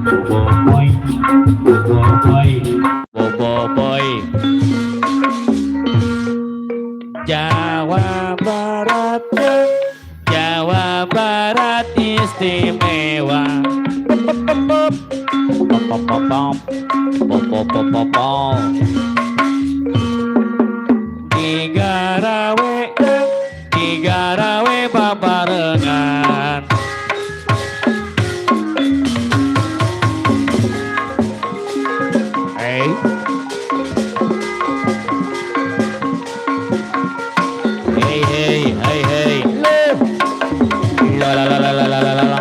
boboiboy, boboiboy, boboiboy. Jawa Barat, Jawa Barat istimewa. Tiga rawe babarengan. Hey. Hey hey hey hey. La la la la la la la la.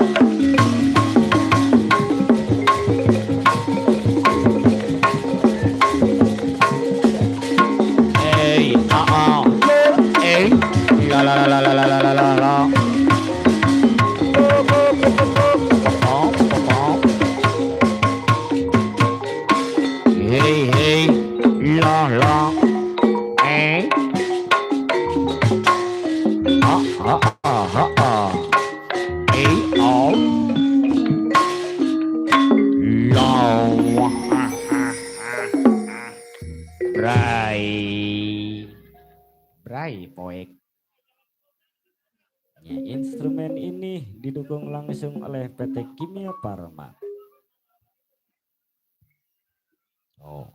Hey, hey. La la la la la la la la la. Hey hey, la la. Hey. Hey oh. Long. Bray poek. Ya, instrumen ini didukung langsung oleh PT Kimia Farma. Oh.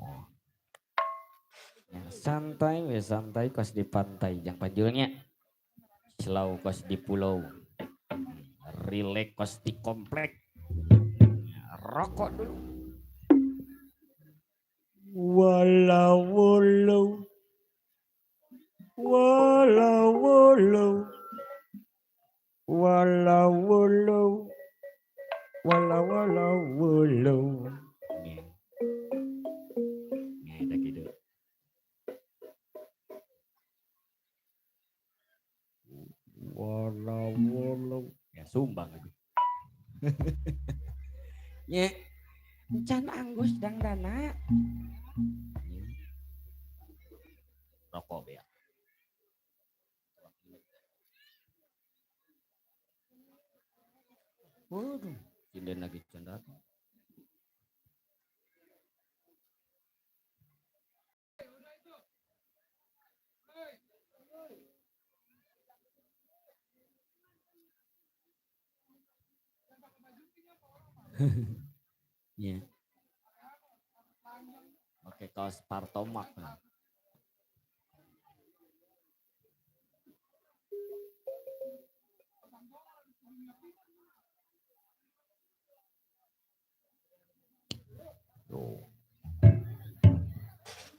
Ya, santai kos di pantai yang panjulnya. Slow kos di pulau. Relax kos di komplek. Rokok dulu. Walau walau walau walau walau walau walau walau walau. Nggak gitu. Walau walau ya sumbang lagi. Ya, can anggus dang dana. Rokok ya. Waduh, sinden lagi cendat. Ya. Oke, kaos Partomak. Oh.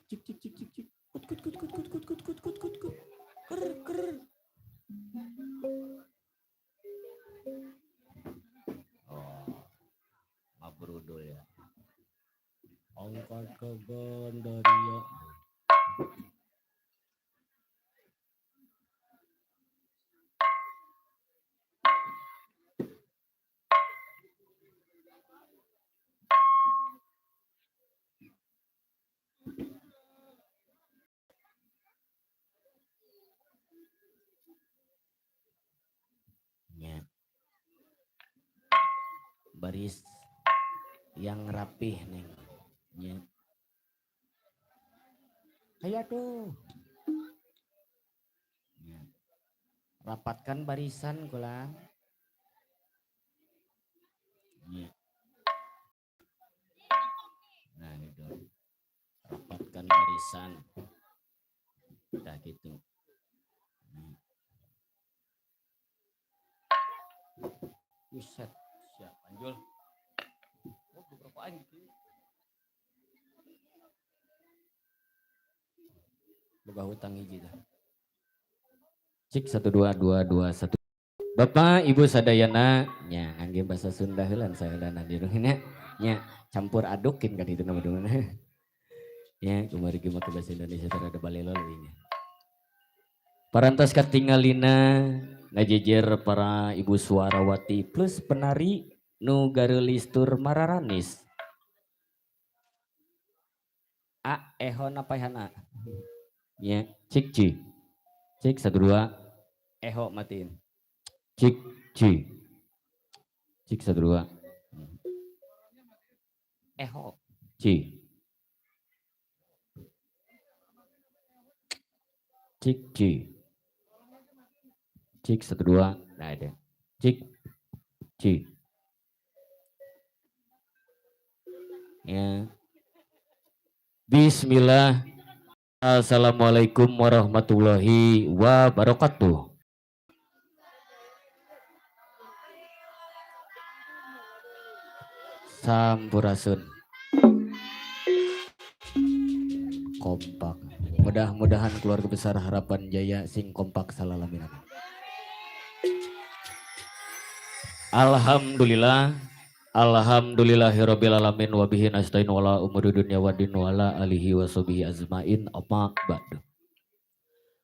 Cik cik cik cik cik. Kut kut kut kut kut kut kut kut kut kut kut. Ker ker. Oh. Mabrudul ya. Angkat ke Gandaria. Ya. Baris yang rapih neng. Ya. Ayo tuh. Ya. Rapatkan barisan kulang. Ya. Nah gitu. Rapatkan barisan. Udah gitu. Buset, siap Anjul. Oh, beberapa gitu. Boga hutang hiji dah. Cik 12221. Bapak Ibu sadayana nya ngangge bahasa Sunda heulan saheulana di rumahna nya campur adukin ka ditu nama dumana. Ya, kumari ge make bahasa Indonesia terada balelo leuwih. Parantos katingalina ngajejer para ibu suarawati plus penari nu gareulis tur mararanis. A ehon apa hana? Ya, cik ci. Cik 12 eho matiin. Cik ci. Cik 12. Eho. Ci. Cik, ci. Cik, 1, 2. Nah ada. Cik, ci. Ya. Bismillah. Assalamualaikum warahmatullahi wabarakatuh. Sampurasun. Kompak. Mudah-mudahan keluarga besar Harapan Jaya sing kompak salalamin. Alhamdulillah. Alhamdulillahirabbil alamin wa bihi nasta'in wala umuri dunya waddin wala alihi washabihi azmain amma ba'du.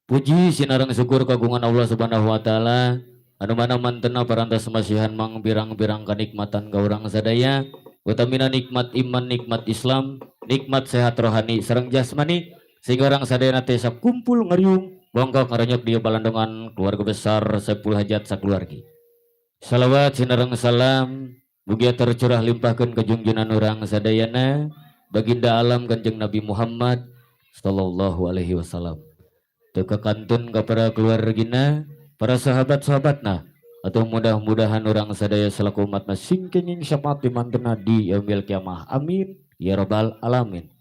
Puji sinareng syukur kagungan Allah Subhanahu wa taala anu mana mantena parantos masihan mang birang-birang kanikmatan kaurang sadaya utamina nikmat iman, nikmat Islam, nikmat sehat rohani sareng jasmani sehingga orang sadaya teh kumpul ngariung bangka karanyok dia balandongan keluarga besar Saiful Hajat sakeluargi. Salawat sinareng salam mugia tercurah limpahkeun ka junjungan urang sadayana baginda alam Kanjeng Nabi Muhammad sallallahu alaihi wasallam. Teu kakantun ka para keluargina, para sahabat-sahabatna atau mudah-mudahan orang sadaya selaku umat sing kenging syafaat dimantena di yaumil kiamah. Amin ya rabbal alamin.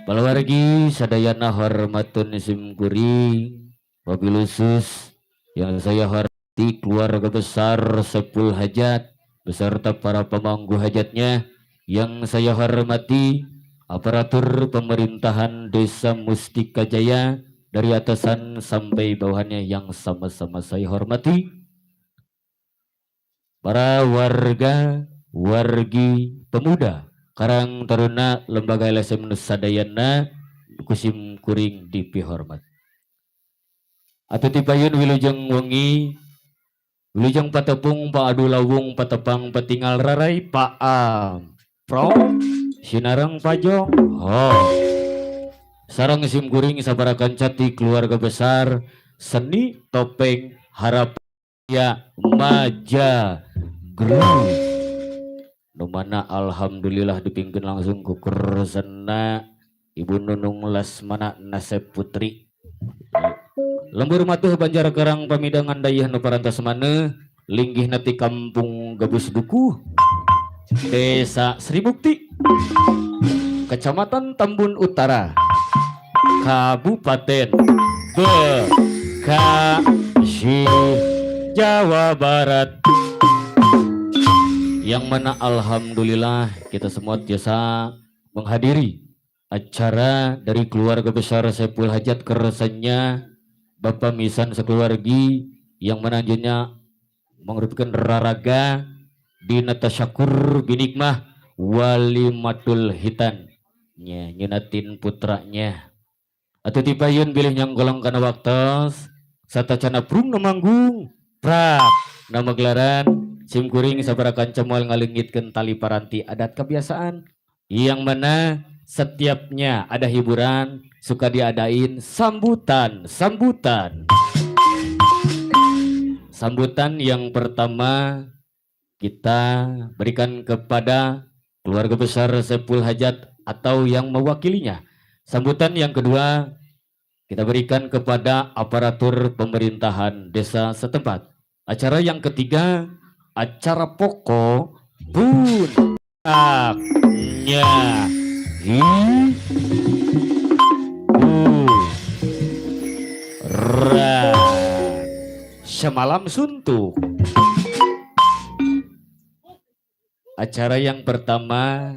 Paluargi sadayana hormatun simkuring wabilusus yang saya hormati keluarga besar Saiful Hajat beserta para pemangku hajatnya yang saya hormati aparatur pemerintahan Desa Mustika Jaya dari atasan sampai bawahannya yang sama-sama saya hormati, para wargi pemuda Karang Taruna Lembaga LSM Nusadayana kusim kuring dipihormat. Atuh tipayun wilujeng wengi wilujeng patepung Pak Adu Lawung patepang patinggal rarai Pak Am Pro Sinarang Pajong sarang sim kuring sabarakan cati keluarga besar seni topeng harapan ya maja gru numana alhamdulillah dipimpin langsung ku kersana Ibu Nunung Lasmana Nasep Putri lembur matuh Banjar Karang pamidangan dayah nu parantos maneh linggih nati kampung Gabus Duku Desa Sri Bukti Kecamatan Tambun Utara Kabupaten Bekasi Jawa Barat yang mana alhamdulillah kita semua biasa menghadiri acara dari keluarga besar Saiful Hajat keresannya Bapak Misan sekeluargi yang menanjunya mengurupikan raraga dina tasyakur binikmah walimatul hitan nyunatin putranya atau tipayun bilih yang golong kana waktos satacana prung namanggung prak nama gelaran simkuring sabarakan cemual ngalingitkeun tali paranti adat kebiasaan yang mana setiapnya ada hiburan suka diadain sambutan yang pertama kita berikan kepada keluarga besar Saiful Hajat atau yang mewakilinya. Sambutan yang kedua kita berikan kepada aparatur pemerintahan desa setempat. Acara yang ketiga, acara pokok puncaknya semalam suntuk. Acara yang pertama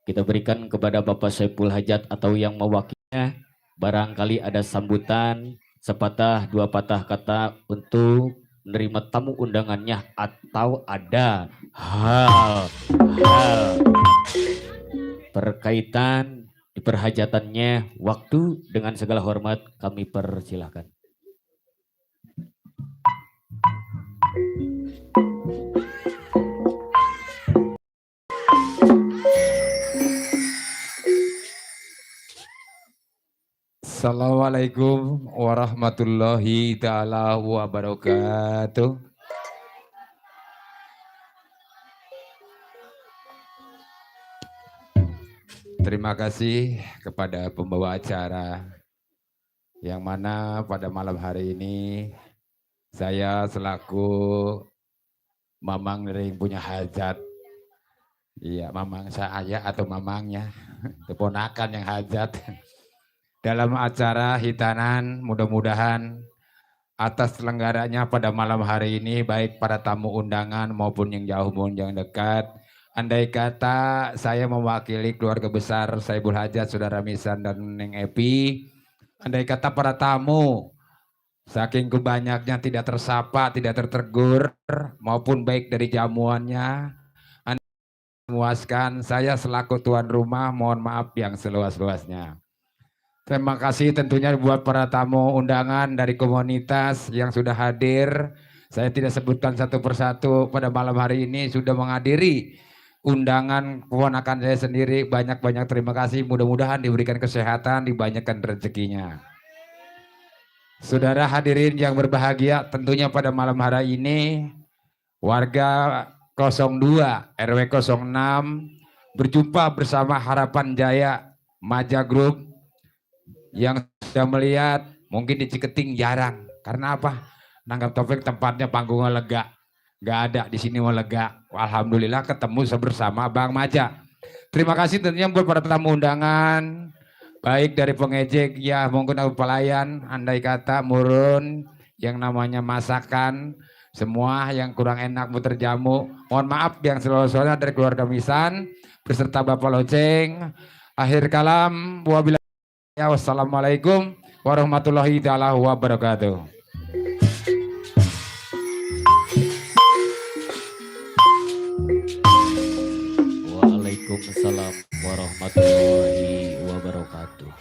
kita berikan kepada Bapak Saiful Hajat atau yang mewakilnya. Barangkali ada sambutan sepatah dua patah kata untuk menerima tamu undangannya atau ada hal berkaitan di perhajatannya. Waktu dengan segala hormat kami persilahkan. Assalamualaikum warahmatullahi ta'ala wabarakatuh. Terima kasih kepada pembawa acara yang mana pada malam hari ini saya selaku mamang dari yang punya hajat. Iya, mamang saya atau mamangnya, keponakan yang hajat. Dalam acara hitanan, mudah-mudahan atas selenggaranya pada malam hari ini baik para tamu undangan maupun yang jauh maupun yang dekat. Andai kata saya mewakili keluarga besar Saibul Hajat, Saudara Misan dan Neng Epi. Andai kata para tamu saking kebanyaknya tidak tersapa, tidak tertegur maupun baik dari jamuannya. Memuaskan saya selaku tuan rumah mohon maaf yang seluas-luasnya. Terima kasih tentunya buat para tamu undangan dari komunitas yang sudah hadir. Saya tidak sebutkan satu persatu pada malam hari ini sudah menghadiri undangan keponakan saya sendiri. Banyak-banyak terima kasih. Mudah-mudahan diberikan kesehatan, dibanyakan rezekinya. Saudara hadirin yang berbahagia, tentunya pada malam hari ini warga 02 RW 06 berjumpa bersama Harapan Jaya Maja Group yang sudah melihat mungkin di Ciketing jarang. Karena apa? Nanggap Taufik tempatnya panggungnya lega. Gak ada di sini mau lega. Alhamdulillah ketemu bersama Bang Maja. Terima kasih tentunya buat para tamu undangan. Baik dari pengejek ya mungkin pelayan, andai kata murun yang namanya masakan. Semua yang kurang enak muter jamu. Mohon maaf yang selalu-selalu dari keluarga Misan beserta Bapak Loceng. Akhir kalam wabillahi. Wassalamualaikum warahmatullahi taala wabarakatuh. Waalaikumsalam warahmatullahi wabarakatuh.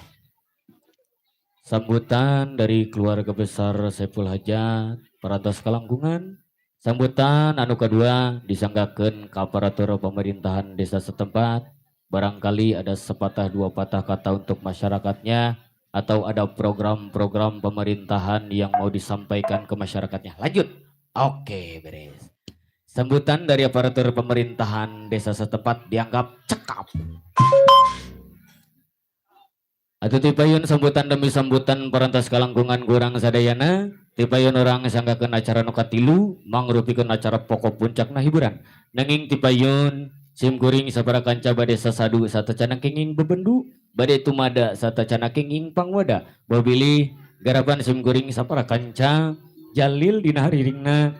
Sambutan dari keluarga besar Saiful Hajat, Peratas Kalangkungan. Sambutan anu kedua disanggakeun ka aparatur pemerintahan desa setempat. Barangkali ada sepatah dua patah kata untuk masyarakatnya atau ada program-program pemerintahan yang mau disampaikan ke masyarakatnya. Lanjut. Oke, beres. Sambutan dari aparatur pemerintahan desa setempat dianggap cekap. Atau tipayun sambutan demi sambutan Parantas Kalangkungan kurang sadayana. Tipayun orang sanggakeun acara nukatilu mangrupikeun acara pokok puncakna hiburan. Nanging tipayun sim kuring sabara kanca bade sasadu satacana kenging bebendu bade tumada satacana kenging pangwada babili garapan sim kuring sabara kanca jalil dina hariringna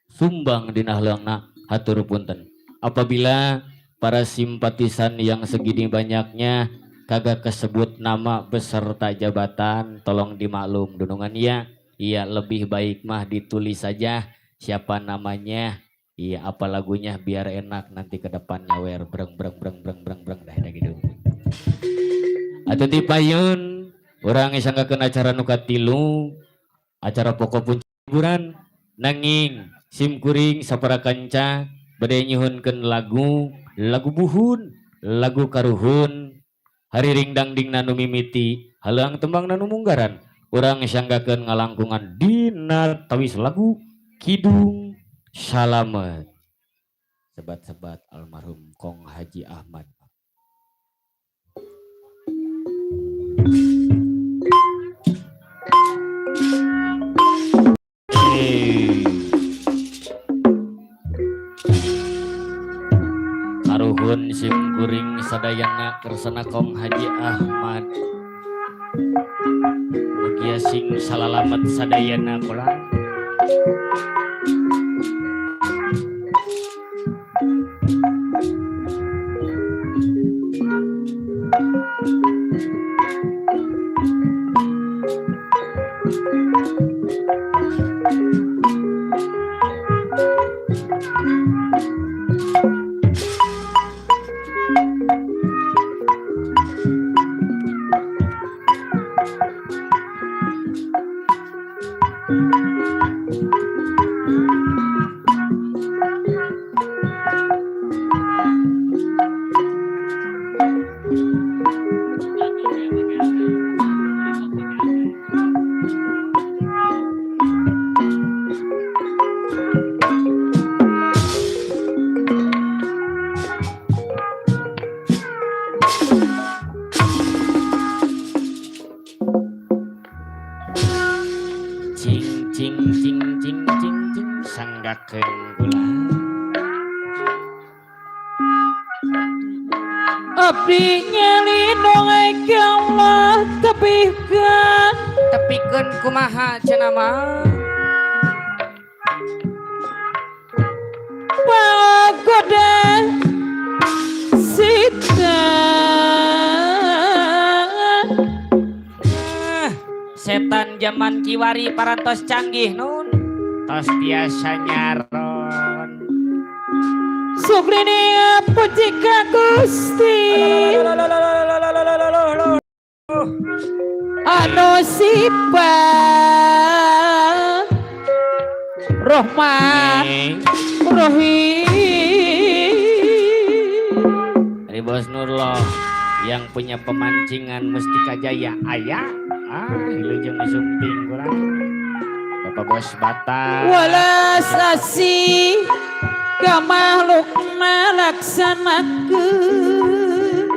sumbang dina heulangna hatur punten. Apabila para simpatisan yang segini banyaknya kagak kesebut nama beserta jabatan, tolong dimaklum dunungan ya. Iya lebih baik mah ditulis saja siapa namanya. Iya apa lagunya biar enak nanti ke depannya wer breng breng breng breng breng breng dah gitu. Atau tipayun orang sanggakeun acara nukatilu acara pokok puncak hiburan nanging sim kuring sapara kanca bade nyuhunkeun lagu buhun, lagu karuhun hari ringdang ding nanu mimiti halang tembang nanu munggaran urang sanggakeun ngalangkungan dina tawis lagu Kidung Salamet sebat-sebat almarhum Kong Haji Ahmad. Karuhun sim kuring sadayana kersana Kong Haji Ahmad mugia sing salalamet sadayana kolang. Cing cing cing cing cing cing sanggakeun kula. Abdi nyelindung ke Allah Tepikeun kumaha cenah mah? pagoda sita Setan zaman kiwari parantos canggih nun. Tos tiasa nyaron. Sukrini puji ka Gusti anu sifat rahmat rahim. Dari Bos Nurloh yang punya pemancingan Mustika Jaya ayah. Ilujeng disumping kurang. Bapak Bos Batak. Walas asih ka makhlukna laksanakeun.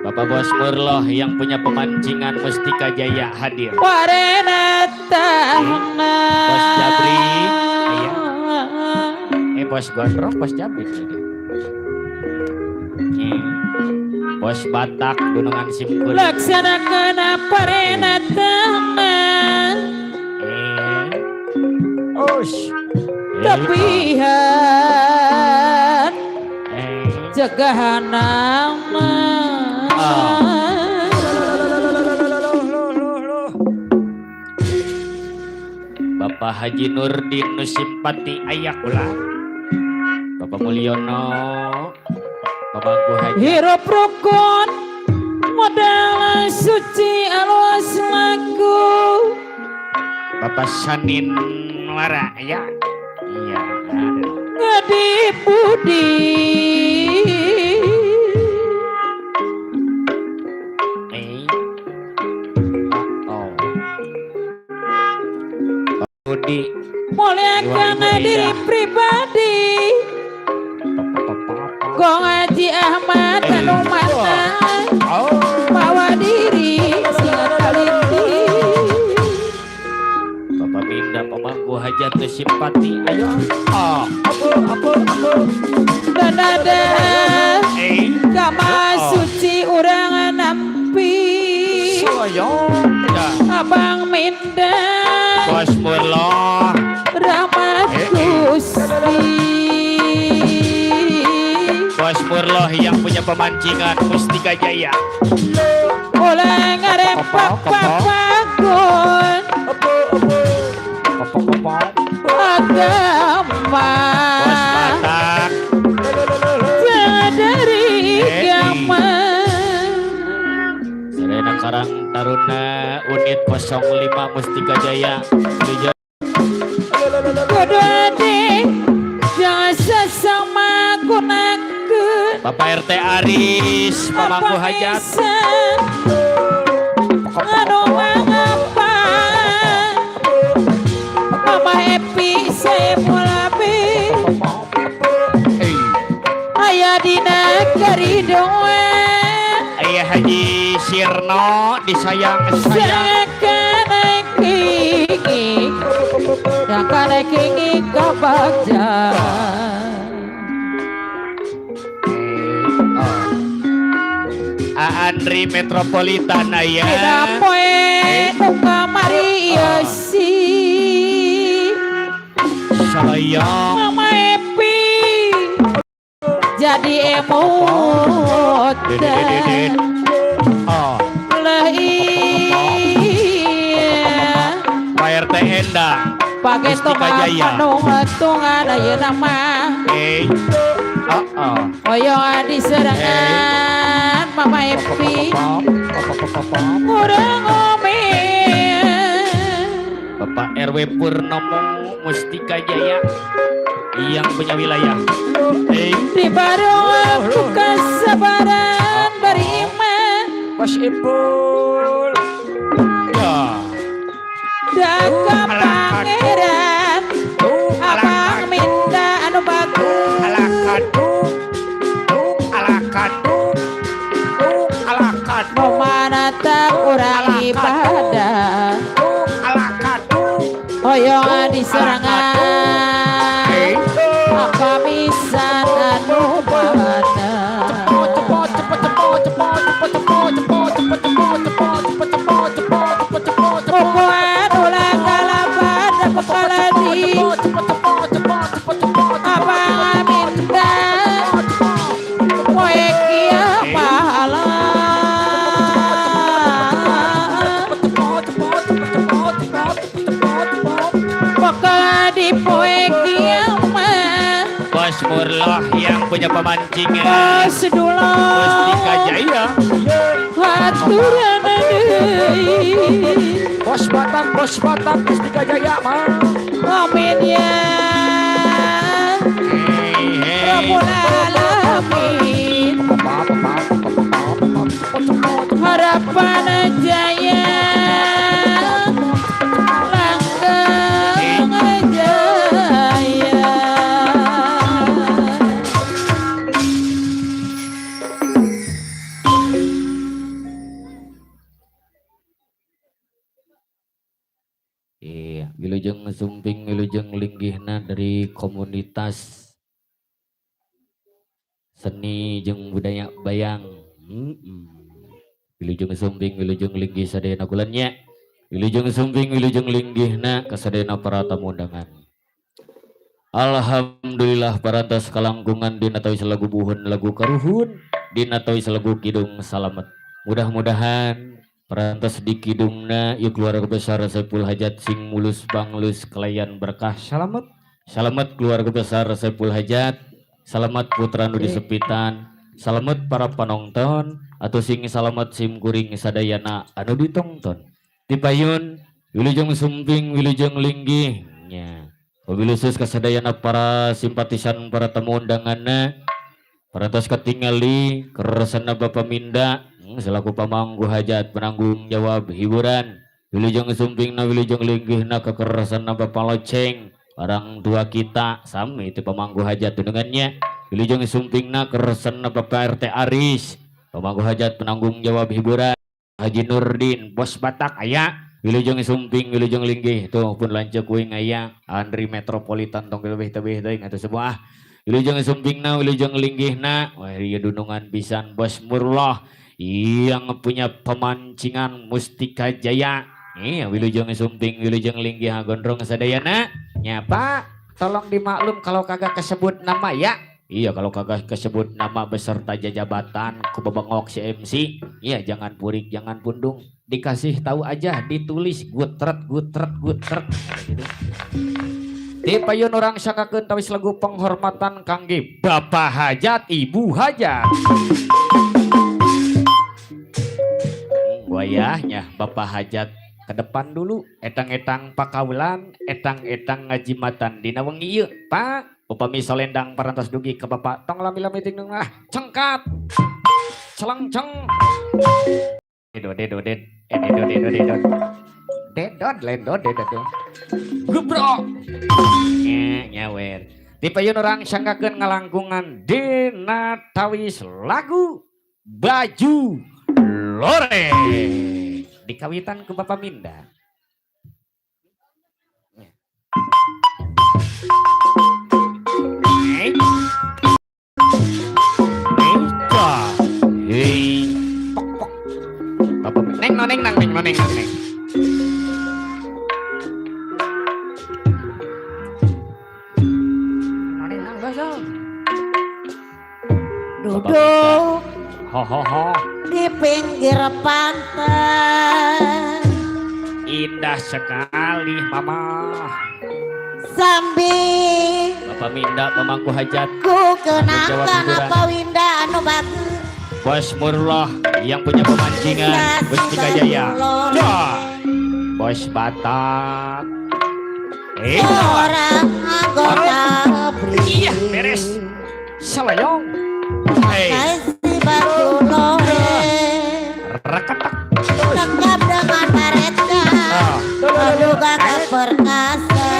Bapak Bos Murloh yang punya pemancingan Mustika Jaya hadir. Warena tahna. Bos Jabri, Bos Gondrong, Bos Jabri. Bos Batak, Gunungan Simkun. Laksanakeun parena tahna. Tepihan cegahan Bapak Haji Nurdin Nusimpati Ayak Ular. Bapak Mulyono Pemangku Haji hirup rukun modal suci alwas laku. Bapak Sanin Wara ya. Iya ada. Ngadi budi Pak Budi muliakan diri pribadi. Kong Haji Ahmad anu mantan bawa diri sakalindi. Bapak Minda Pemangku Hajat Simpati ayo. Apa Dan ada kama suci urang nampi. Abang Minda Bos Murloh Rahmat Gusti. Bos Murloh yang punya pemancingan Mustika Jaya. Ulang ngarepak papagon agama. Bos Batak Dari agama. Serena Karang Taruna Unit 05 Mustika Jaya. Kudu ade jangan sesama gunakeun. Bapak RT Aris Pemangku Hajat. Anu ngapa Mama Epi saya mulabi aya dina karidoan. Ayah Haji Sirno disayang-sayang. Yang kana kini kabagja. Andri Metropolitan aya. Poe tuka Mariosi. Sayang Mama Epi jadi emot. Lah iya Pak RT Endang pakai Mustika tomat Jaya. tungan ayeuna nama. Oyong adi serangan Mama Epi urang ngomel. Bapak RW Purnomo Mustika Jaya yang punya wilayah. Di barung aku kesabaran beriman. Bos Ipul. Ya. Daga pangeran abang minta anu bagus. Alakadu. serangan pamisan anu bana Kukuan ulang kalaban kepala di abang minda poek kia pahala bakal di poek kia mah Bos Murloh yang punya pemancingan Bos Dula Mustika Jaya haturan deui Bos Batak Mustika Jaya mah amin ya Rabbul alamin harapan jaya langgeng jaya Iya, wilujeng sumping wilujeng linggihna dari komunitas seni jeung budaya bayang. Wilujeng sumping wilujeng linggih sadayana kulannya. Wilujeng sumping wilujeng linggihna kasadayana para tamu undangan. Alhamdulillah parantos kalangkungan dina tawis lagu buhun lagu karuhun dina tawis lagu kidung salamet. Mudah-mudahan parantos di kidungna yuk keluarga besar Saiful Hajat sing mulus banglus kelayan berkah salamet. Salamet keluarga besar Saiful Hajat. Salamet putra nu disepitan. Salamet para penonton atau sing salamet sim kuring sadayana anu ditongton. Tipayun wilujeng sumping wilujeng linggihnya. Wabil khusus kasadayana para simpatisan para tamu undanganna. Parantos ketingali keresana Bapak Minda selaku pamanggu hajat penanggung jawab hiburan. Wilujeng sumpingna wilujeng linggihna kekeresana Bapak Loceng. Orang tua kita sami itu pemanggu hajat tunangannya. Wilujeng sumpingna keresana Bapak RT Aris. Pemanggu hajat penanggung jawab hiburan. Haji Nurdin Bos Batak aya. Wilujeng sumping wilujeng linggih tuh pun lanceuk kuing aya. Andri Metropolitan tong lebih tebih teuing atuh semua. Wilujeng sumpingna wilujeng linggihna. Wah ieu dunungan pisan Bos Murloh yang punya pemancingan Mustika Jaya. Iya wilujeng sumping wilujeng linggih gondrong sadayana. Ya Pak, tolong dimaklum kalau kagak kesebut nama ya. Iya kalau kagak kesebut nama beserta jabatan ku bebengok si MC. Iya jangan purik jangan pundung. Dikasih tahu aja ditulis gutret. Gitu. Ti payun orang sangkakeun tawis lagu penghormatan kangge Bapak Hajat Ibu Hajat. Wayahnya Bapak Hajat ke depan dulu etang-etang pakaulan etang-etang ngajimatan dina wengi ieu Pak upami salendang parantos dugi ke Bapak tong lami-lami ting cengkat celeng-ceng dedod gubrok nyawer ti payun orang sangkakeun ngalangkungan dina tawis lagu baju lore dikawitan ke Bapak Minda. Neng nang. duduk Ho. di pinggir pantai Indah sekali Mama. sambil Bapak Minda pemangku hajat. ku Jawab kenangkan hiburan. apa winda anu bagus Bos Murloh yang punya pemancingan Mustika Jaya. Ja. Bos Batak. orang anggota Iya beres. Salayong. kasih batu lore Reketak. lengkap dengan mereka juga keperkasa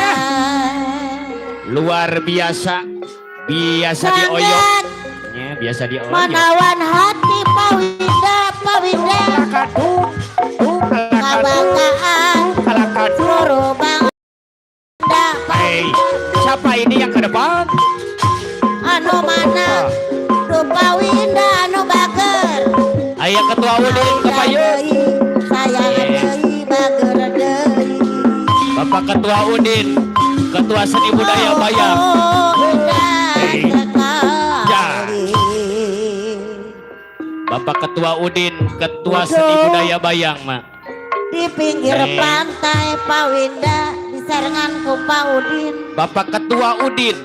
Luar biasa. Biasa dioyok. Ya, biasa dioyok. menawan hati Pawinda kabakaan seluruh bangsa mana rupa winda anu bager Aya ketua Udin kapayun. sayang deui bager deui Bapak ketua Udin, ketua seni budaya Bayang. Bapak ketua Udin, ketua seni budaya Bayang, Mak. di pinggir pantai Pak Winda disarengan ku Pak Udin Bapak ketua Udin.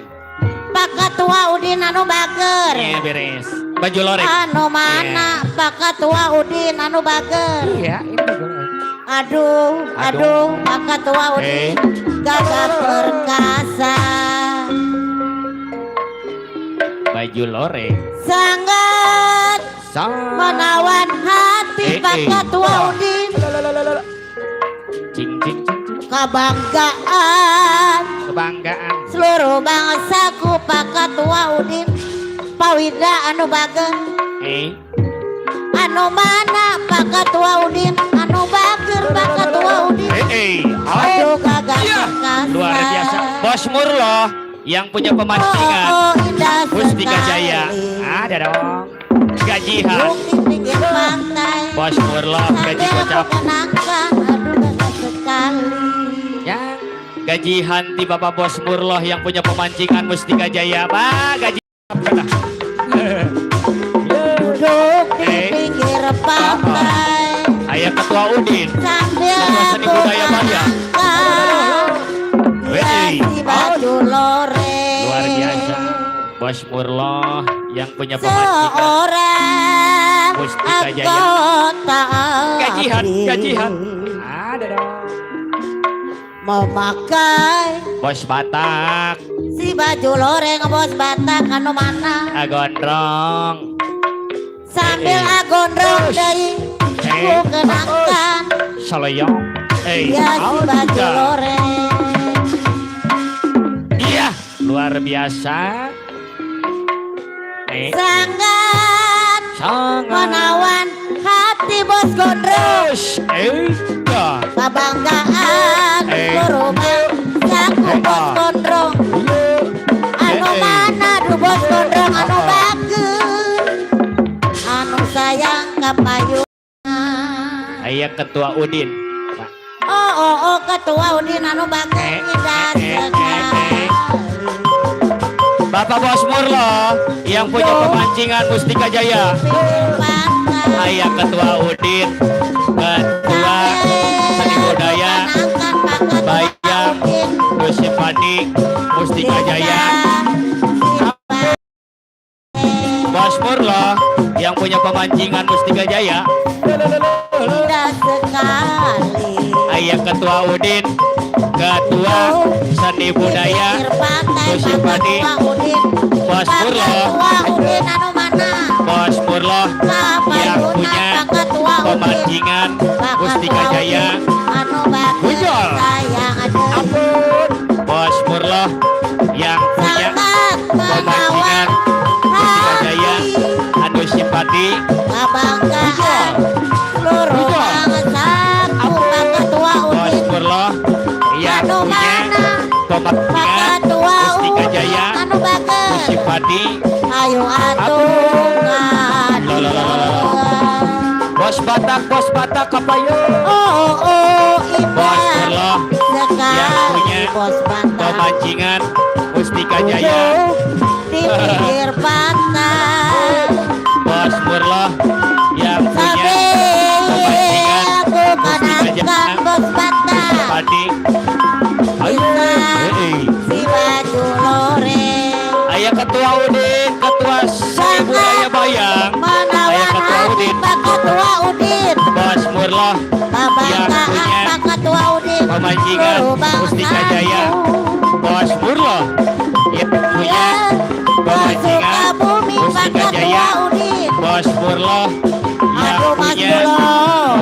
Pak Ketua Udin anu bager Beres. Baju loreng. anu mana Pak Ketua Udin anu bager Iya, ini baju loreng. aduh Pak Ketua Udin gagah perkasa Baju loreng. sangat menawan hati Pak Ketua Udin Cing cing cing cing. kebanggaan Kebanggaan. seluruh bangsaku Pak Ketua Udin Pak Winda anu bager anu mana Pak Ketua Udin anu bager Pak Ketua Udin aduh gagah perkasa Luar biasa. Bos Murloh yang punya pemancingan. indah Mustika Jaya. sekali. Ada dong. Gajihan. Di pinggir pantai Bos Murloh gaji sambil gocap. aku kenangkan aduh gagah sekali Ya. Gajihan di Bapak Bos Murloh yang punya pemancingan Mustika Jaya. Pak, gaji. duduk di pinggir pantai Ayah ketua Udin. sambil Ketua seni aku budaya Bayang. hiasi baju loreng Luar biasa. Bos Murloh yang punya pemancingan. seorang Mustika Jaya. anggota Gajihan, ABRI gajihan. Ada dong. memakai Bos Batak. si baju loreng bos Batak anu mana Agondrong. sambil agondrong deui ku kenangkan Saloyong. hiasi baju loreng Iya, luar biasa. sangat Sangat. menawan hati bos gondrong kebanggaan seluruh bangsaku bos gondrong anu mana du bos gondrong anu bagus anu sayang kapayungan Ayah ketua Udin. oh Ketua Udin anu bagus indah sekali Bapak Bos Murloh yang punya pemancingan Mustika Jaya. pinggir pantai Ayah ketua Udin, ketua seni budaya Bayang, Dusipadi, Mustika Jaya. Bos Murloh yang punya pemancingan Mustika Jaya. indah sekali Ayah ketua Udin, ketua seni budaya Dusipadi, Bos Murloh. anu mana Bos Murloh yang punya pemancingan Mustika Jaya. anu bagus Bujol. sayang aduh Bos Murloh yang punya sangat pemancingan Mustika Jaya. Anu simpati. kebanggaan seluruh bangsaku Pak Ketua Bos Udin Murloh yang anu punya mana Pak pemancingan Ketua Mustika Udin Jaya. anu bagus Simpati. ayo atungan Bos Batak kapayun. oh Bos indah Murloh yang punya sekali bos Batak pemancingan Mustika Jaya. di pinggir pantai Bos Murloh yang punya sambil pemancingan aku kenangkan bos Batak Simpati. si baju loreng Ayah ketua Udin, ketua seni budaya Bayang. Ayah menawan ketua hati Udin. Pak Ketua Udin Bos Murloh kebanggaan punya Pak Ketua Udin pemancingan seluruh Mustika bangsaku. Jaya. Bos Murloh yang punya Ya, pemancingan Sukabumi Pak Mustika Ketua Jaya. Udin Bos Murloh yang aduh Mas punya Bulo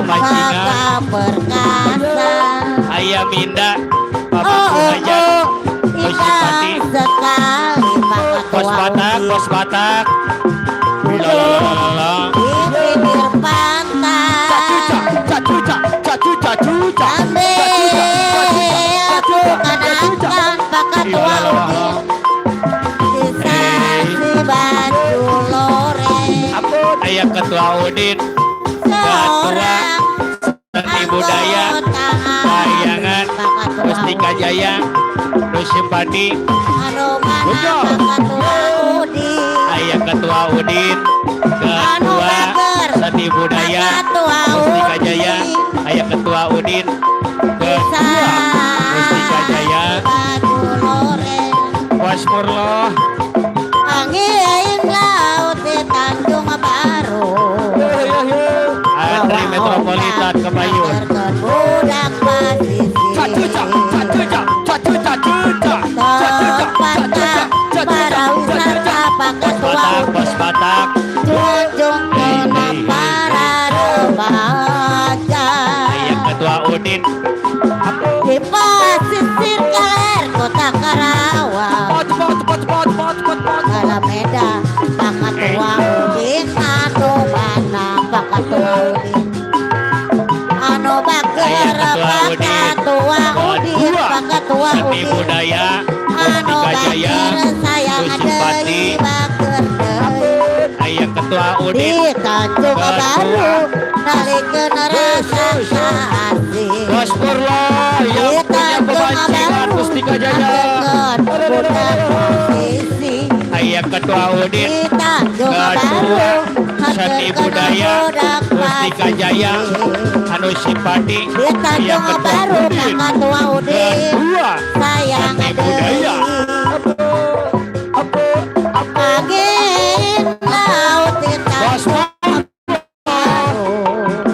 pemancingan kakak perkasa Ayah Minda, oh Bapak Suhajat, Bos Simpati. indah sekali Pak Bos Ketua Batak, Udin Bos Batak. duduk di pinggir pantai sambil aku kenangkan Pak Ketua Udin di saksi Ayah Ketua Udin, seorang Seni Budaya, Bayangan, Mustika Jaya, Nusimpati, anu mana Ketua Udin, Ayah Ketua Udin, Ketua Seni Budaya, Mustika Jaya, Ayah Ketua Udin, Ketua Mustika Jaya, Bos Murlo, angin laut di Tanjung Baru, Andri Metropolitan Kebayun, budak pasisir, para wisata pakai Batak, Bos Batak, junjung tonang para remaja, Ayah Ketua Udin, di pasisir Kaler Kota Karawang, Alameda Pak Ketua Udin, anu mana Pak Ketua Udin, anu bager Pak Ketua Udin, Pak Ketua Seni Udin, Budaya, anu Mustika Jaya, bager sayang Nusimpati, deui bager deui. Ayah Ketua Udin, Di Tanjung Baru nalikeun rasa asih, Bos Murlo yang punya pemancingan Mustika Jaya, budak musisi. Ayah Ketua Udin, Di Tanjung Ketua Baru Seni Budaya, Mustika Jaya, Anu Simpati, Di Tanjung Baru Pak Ketua Udin, Ketua sayang Seni Budaya, angin laut di Bos Tanjung Baru,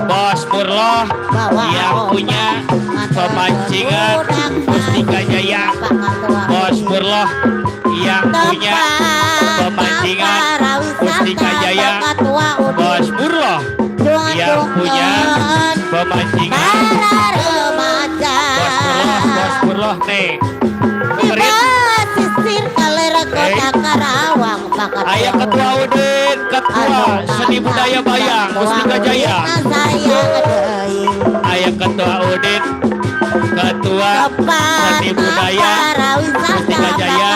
Bos Murlo yang punya pemancingan Mustika Jaya, Bos Murlo yang punya pemancingan Mustika Jaya, Bos Murlo yang punya pemancingan Bos Murlo nih dengerin. Sisir Kalera Kota Karawang, Pak Ketua Ayah Ketua Udin, Ketua Seni Budaya Bayang, Mustika Jaya, Ayah Ketua Udin, Ketua Seni Budaya, Mustika Jaya,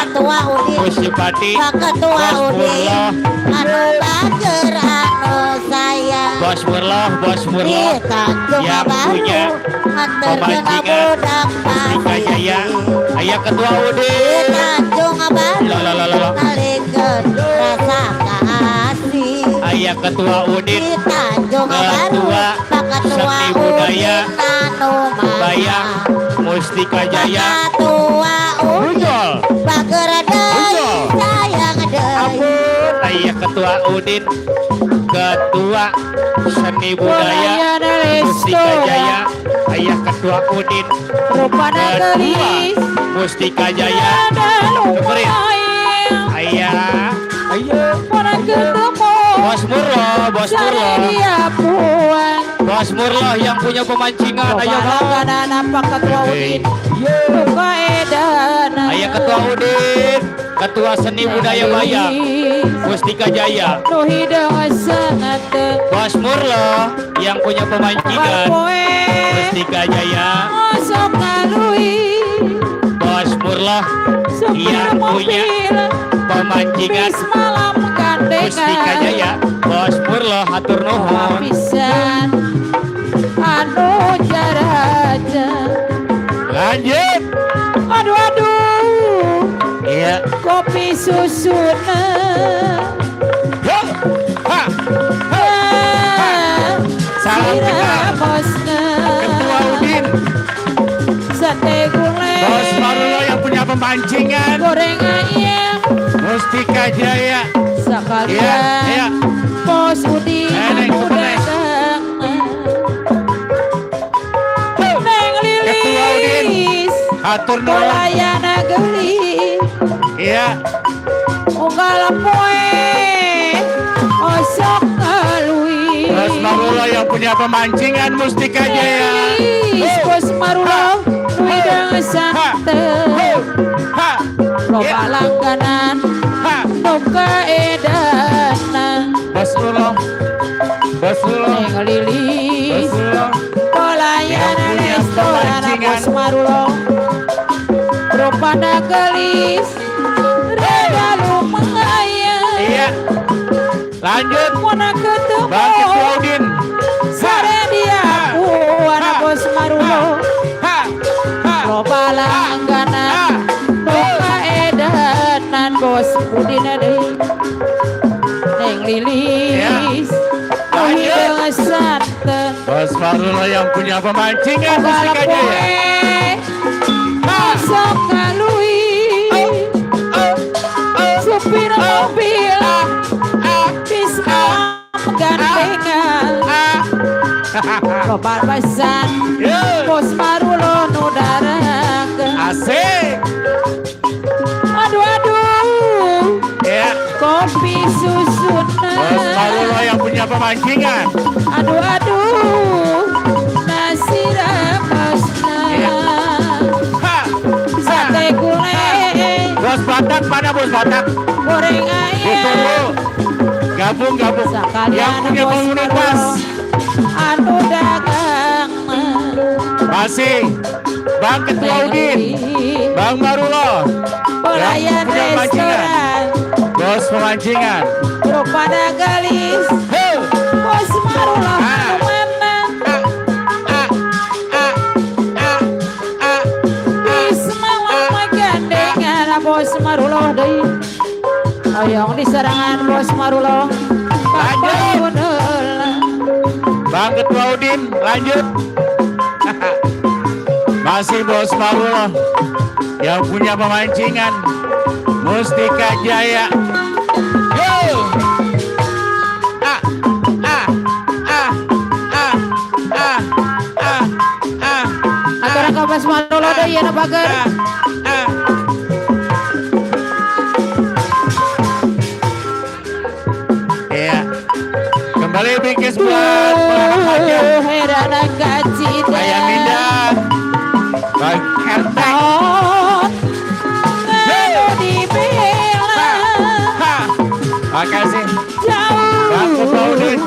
Musipati, Pak Ketua Bos Udin, Murlo, anu bager anu sayang Bos Murlo di Tanjung yang Baru, punya pemancingan Mustika Jaya, Ayah Ketua di Udin, Tanjung Baru Lalalala. nalikeun rasa kasih. Ayah Ketua Udin, Di Tanjung Baru Ketua Pak Ketua Seni Budaya, Udin anu Bayang, Mustika Jaya, Pak Ketua Udin Ujol, bager deui sayang deui. Ayah Ketua Udin, Ketua Seni Budaya, Mustika Jaya, Ayah Ketua Udin, Ketua Mustika Jaya, dengerin. Ayah Bos Murlo, Bos Murlo, Bos Murlo yang punya pemancingan, Ayah Pak Ketua Udin, buka edana. Ayah Ketua Udin, Ketua Seni Budaya Bayang, Mustika Jaya, Nu hidung sangat Bos Murlo yang punya pemancingan, poe Mustika Jaya, masuk ngalui Bos Murlo yang punya pemancingan, malam Mustika gandengan Jaya, Bos Murlo hatur nuhun. pisan anu jaraja. Lanjut. Aduh Iya. kopi susuna Yo. Ha. Salam kenal. Bosna Ketua Udin, sate gulai Bos Murlo yang punya pemancingan, goreng ayam Mustika Jaya. sekalian Iya. Bos Udin Neng, udah Neng. datang. Neng Ketua Udin. Lilis Hatur nuhun. Polayana gelis Iya. unggal poe osok ngalui Bos Murlo yang punya pemancingan, Mustika Jaya. Bos Marulo Widang santen Ha. loba langganan Ha. nuka edana Bos Murlo. Bos Murlo. Neng Bos Lilis Murlo. Polayana Yang punya restoran pemancingan. Bos Marulo rupana gelis reda lumaya Iya. Lanjut. Wana ketemu Bang Ketua Udin. sare dia aku anak bos marulo loba langganan loba edanan bos Udin deui neng lilis Lanjut. santen Bos Marulo yang punya pemancingan musik aja ya. masuk kalui supir mobil bisa gandengan loba pesan bos marulo nu darangeun Asik. aduh Ya. kopi susuna Bos Marulo yang punya pemancingan. aduh nasi ramasna Ha. sate gulai Bos Batak mana Bos Batak? goreng Ditunggu. ayam Gabung. Yang sekalian punya bos bangunan pas. marulo anu dagang Masih. Bang Ketua Udin. Bang Marulo. pelayan punya pemancingan. restoran Bos pemancingan. rupana galis Hei. bos marulo Ah. anu mana Ismail gandengan bos marulo deui oyong di serangan bos marulo Lanjut. heula Bang Ketua Udin, lanjut. Masih Bos Marulo yang punya pemancingan Mustika Jaya. Yo. Ah, ah, ah, ah, ah, ah, ah, acara ka bos marulo deui anu bager ah. Iya. Kembali bingkis buat pelanggan pajak. heran kacida Ayam indah. Bang RT. anu dibela Ha. Makasih. Bang jauh Ketua Udin.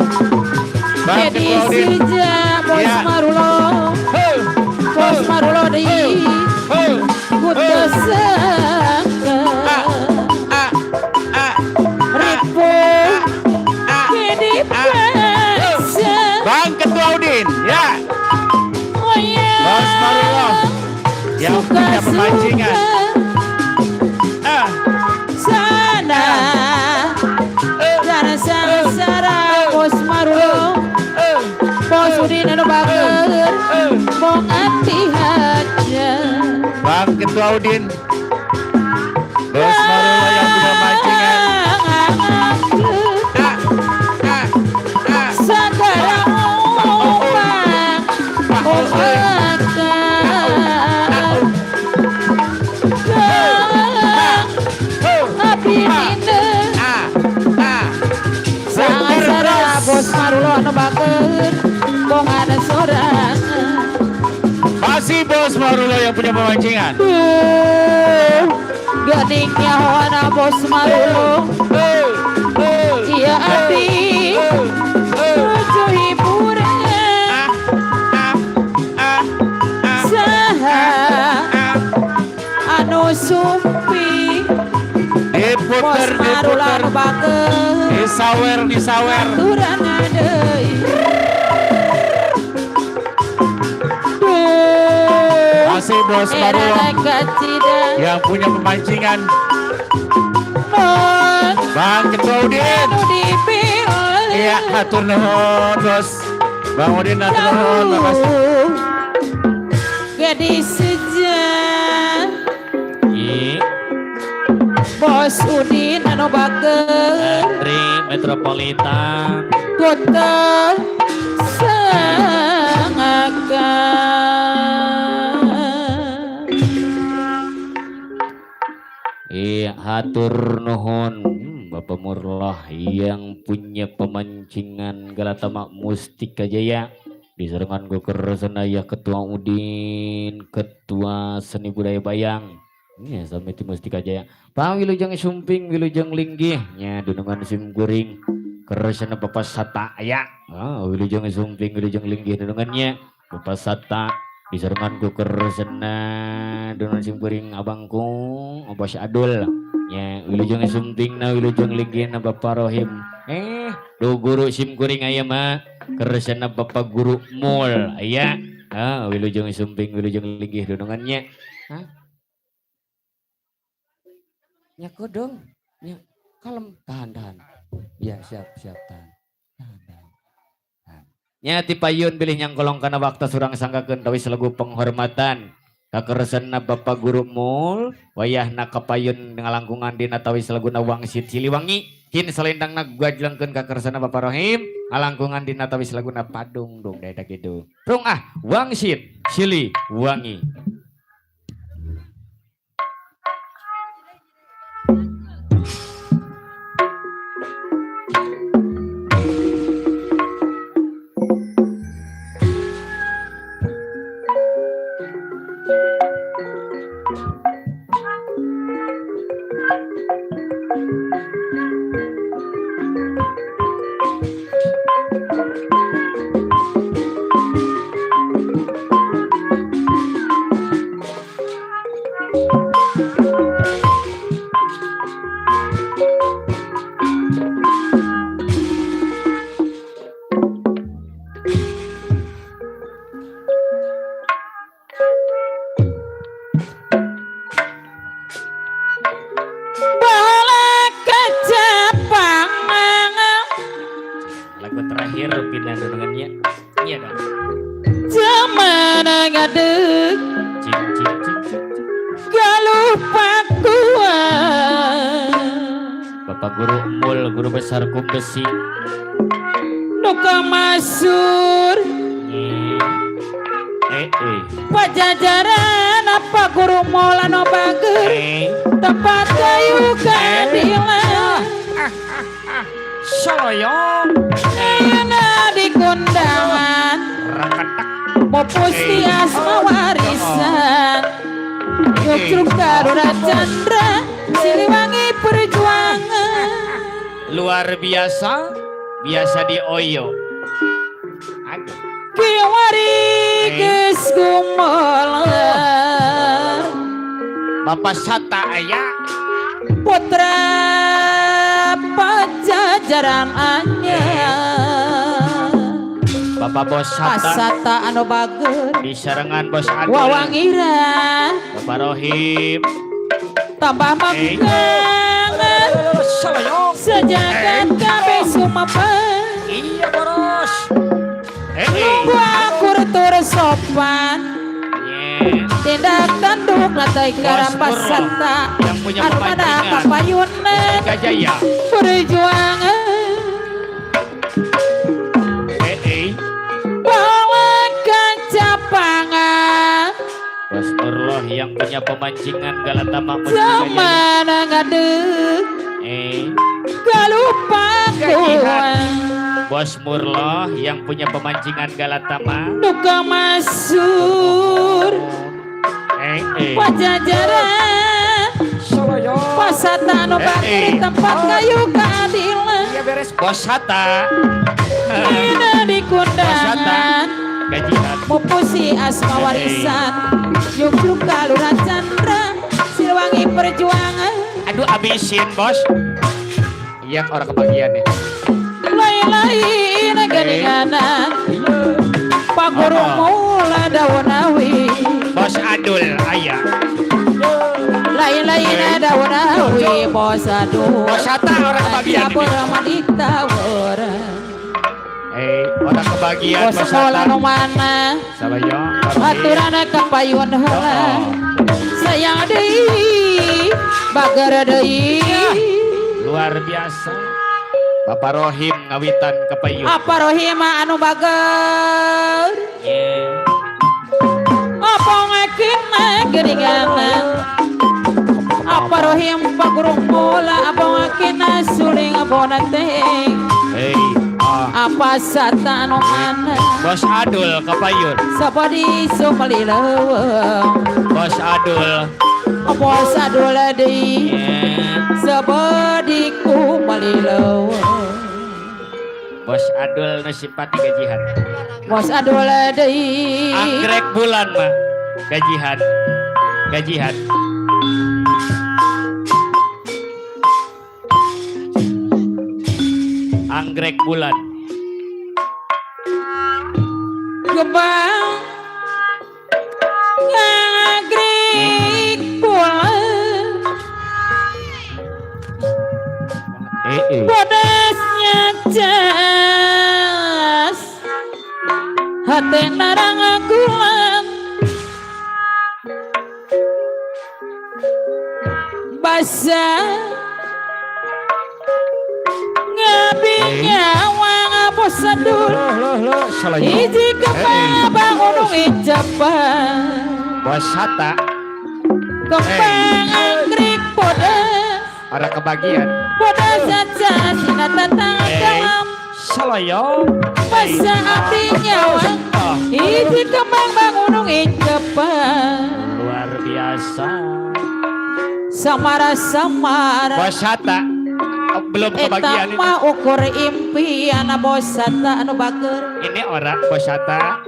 Bang jadi Ketua Udin. sija bos Iya. marulo Hei. bos marulo deui Hei. kudu sangka Ah, ah, ribu ah. jadi paksa Bang Ketua Udin. Ya. oh ya Bos Marulo yang punya pemancingan. Ah. sana sana sana bos marulo bos Udin anu bager mong ati haja Bang Ketua Udin. Bos Marulo yang punya pemancingan. Ah, ah, ah. sekarang ombak api dina Ah, ah. sangat sarana bos marulo anu bager bong ada sorangan Masih Bos Marulo yang punya pemancingan. gadingnya wana bos marulo iya api tujuh hiburan saha anu sumpi bos marulo anu bager disawer. aturan deui Masih Bos Marulo era kacida yang punya pemancingan. non Bang Ketua Udin. anu dipilih Iya, hatur nuhun Bos. Bang Udin hatur nuhun. Makasih. gadis sejak I bos Udin anu bager Andri Metropolitan. kota Iya, hatur nuhun Bapak Murlah yang punya pemancingan Galatama Mustika Jaya di serangan Goker Senaya Ketua Udin, Ketua Seni Budaya Bayang. Ya, sampai ti Mustika Jaya. Pak Wilujeng Sumping, Wilujeng Linggih, nya dunungan sim guring. Keresana Bapak Sata ya. Wilujeng Sumping, Wilujeng Linggih dunungannya Bapak Sata. Di serangan Goker Sena dunungan sim guring abangku, Bapak Syadul. Ya, wilujeng sumtingna wilujeng ligina Bapak Rohim. Do guru sim kuring aya mah keresana Bapak guru mul aya. Wilujeng sumping wilujeng ligih dunungannya. Nya kodong. Nya kalem tahan. Ya siap tahan. Nya ti payun bilih nyang kolong kana waktu surang sanggakeun tawis lagu penghormatan. Kakeresanna Bapak Guru Mul wayahna kapayun ngalangkungan dina tawis laguna Wangsit Siliwangi kin selendangna gajlengkeun kakeresanna Bapak Rohim ngalangkungan dina tawis laguna Padung dong daerah kitu. Rung Wangsit Siliwangi. Guru besar kumbesi Nuka Masur Pajajaran apa guru mola no bager tempat kayu keadilan Soloyong enak di kondangan mau pusti asma warisan Yuk Garuda Chandra Siliwangi perjuangan luar biasa di Oyo. Kiwari geus gumelar Bapak Sata aya putra pajajaran anyar Bapak Bos Sata Sata anu bager di sarengan Bos Adul Wawangira Bapak Rohim tambah mangkangan sejagat kabeh sumapan iya boros akur tur sopan tindak tanduk latai karapas santa yang punya armada pemancingan kapayunan Gajaya perjuangan bawa kacapangan Bos Nurloh yang punya pemancingan Galatama zaman ngadeg galupa kuan Bos Murloh yang punya pemancingan Galatama Nuka Masur Pajajaran Pasata no bakri tempat kayu keadilan Bos Sata Ina di kondangan gajian Mupusi asma warisan Yuk Garuda Chandra Siliwangi perjuangan aduh abisin bos iya orang kebagian nih lain-lain geninganan Pak Guru mula daunawi Bos Adul ayah lain-lain daunawi Bos Adul Bos Sata orang kebagian nih Ramadita orang kebagian Bos sekolah no mana Sabayo aturan kapayun heula sayang deui bager deui luar biasa Bapak Rohim ngawitan kepayun apa Rohim anu bager apa ngakin geringan apa Rohim Pak Guru mola apa ngakin suling abona teh apa sata anu mana Bos Adul kepayun sapadi sumalileuweung Bos Adul Bos Adul deui sapadi kumalileuweung Bos Adul nu simpati gajihan Bos Adul deui anggrek bulan mah gajihan Anggrek Bulan. Kembang anggrek bulan podasnya jas hati narang gulam basah ngabinya wang apa sadul iji kembang bangun ijapan Bos Hatta kembang anggrek podas ada kebagian. podas saja sina tatang kalam Saloyo basa abdi nyawang iji kembang bangun ijapan luar biasa. samara-samara Bos Hatta belum kebagian eta mah ukur impian bosata anu bager ini orang Bos Hatta.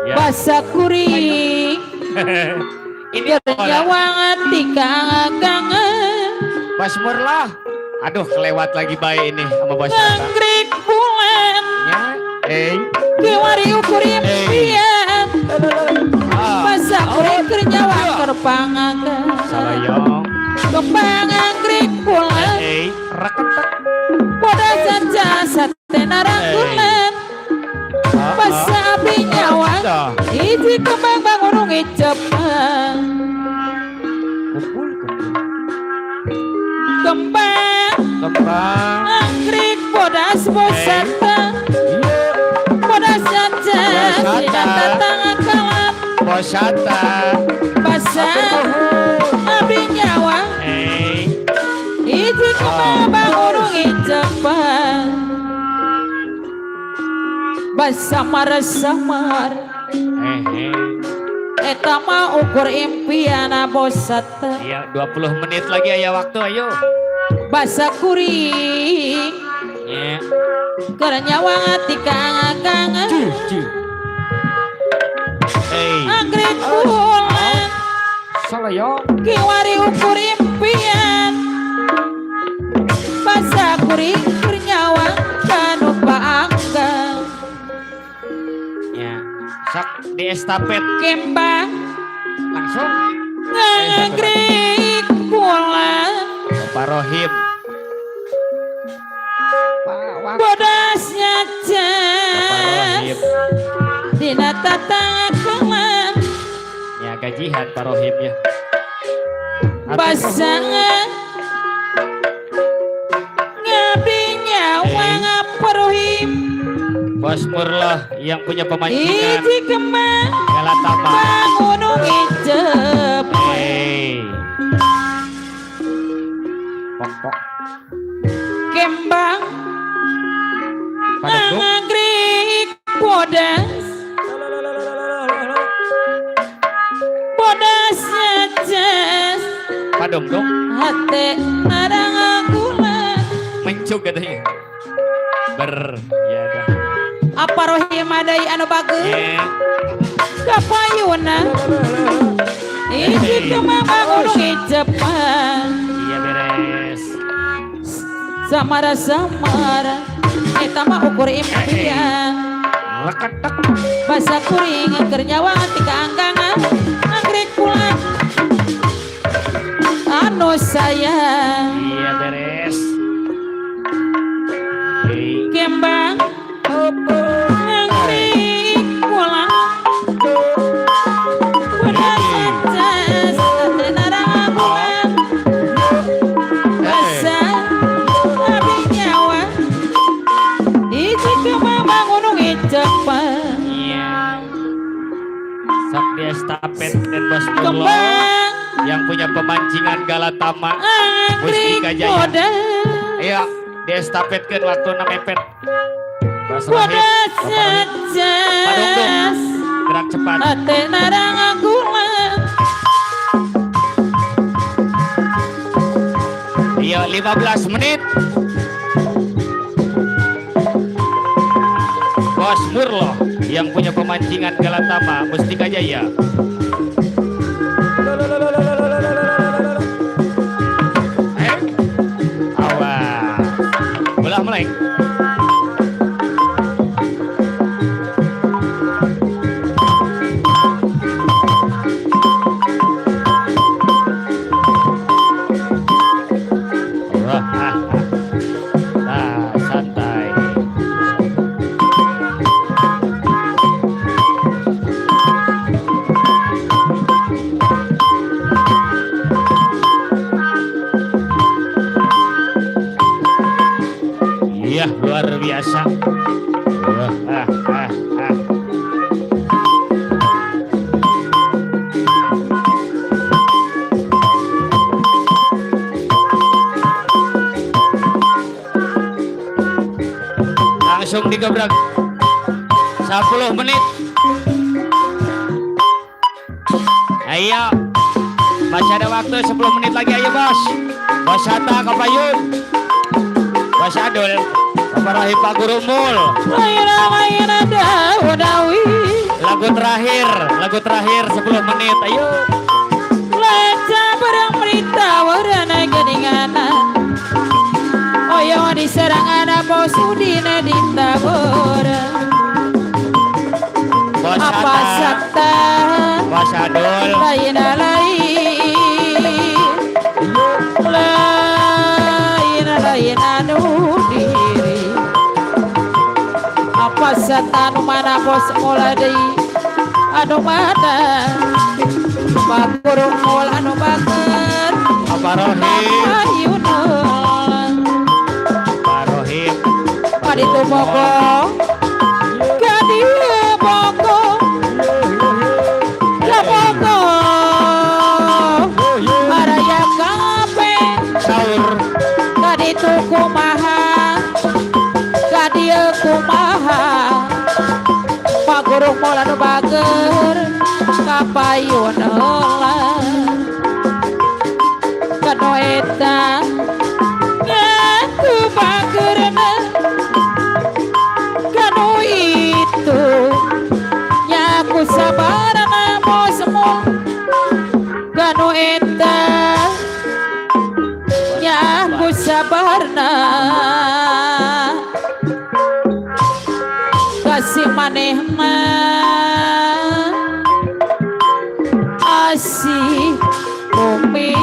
Ya. basa kuring Ini orang nyawang tika kangen Mas Murlah. Aduh kelewat lagi baik ini sama Bos Hatta. anggrek bulan Ya. kiwari ukur impian basa kuring keur nyawang kerpangakan Salayong. kembang anggrek bulan Reketek. podas saja sate narangkulan basa abdi nyawang iji kembang bangun ngicepan kembang Kembang. anggrek podas bosata podas saja sina tatang kalam Bos Hatta. basa abdi nyawang iji kembang bangun ngicepan basamar-samar eta mah ukur impian bosata Iya 20 menit lagi aya waktu ayo. basa kuring Ya. keur nyawang ati kangen anggrek bulan Salayong. kiwari ukur impian basa kuring keur nyawang kanu paanggang Ya. Sak di estafet kembang langsung anggrek bulan Pak Rohim. bodasnya Pak jas Rohim. dina tatang kelan Ya gajihan Pak Rohim ya. pasangan ngabdi nyawang peruhim Bos Murlah yang punya pemancingan iji kembang Galatama. bangun ngicep Pok-pok. kembang Pada duk. anggrek podas podasnya jas Padom dong. hati narang gulan Mencuk katanya. Ya dah. apa rohim adai anu bagus Ya. kapayuna iji kembang bangun ngicepan Iya beres. samara-samara eta mah ukur impian Reketek. basa kuring keur nyawang ati kaanggangan anggrek bulan anu sayang Iya beres. kembang anggrek bulan podas jas hati narang bulan basa abdi nyawang iji kembang bangun ngicepan Iya. Sak di estafet dan Bos Murlah kembang yang punya pemancingan Galatama. anggrek Mustika Jaya. podas Iya, di estafetkeun waktu mepet. Bos Rohim. podas Bapak Rohim. Padungdung. jas Gerak cepat. hati narang gulan Iya 15 menit. Bos Murlah yang punya pemancingan Galatama Mustika Jaya. Awas. Bola mulai. biasa. Ah, ah, ah. Langsung digebrak 10 menit. Ayo, masih ada waktu 10 menit lagi. Ayo bos, bos Hatta Kapayun, bos Adul, Bapak Rahim Pak Gurumul. Lagu terakhir 10 menit. Ayo. Leca barang berita warna gedingana. Oyo diserang anak bos udina di tabora. Bos Apa Hatta, sakta bos Adul, lain anu diri. Apa sakta anu mana bos mulai deui anu mana Bakurung mul anu baker Bapak Rohim, ayunan Pak Rohim, kaditu bogo kadieu bogo ya bogo araya kape Saur, kaditu kumaha kadieu kumaha Bakurung mul anu baker kapayun heula kanu eta ngaku bageurna kanu itu nyaku sabarna bosmu kanu eta nyaku sabarna kasih maneh mah asih kumisma.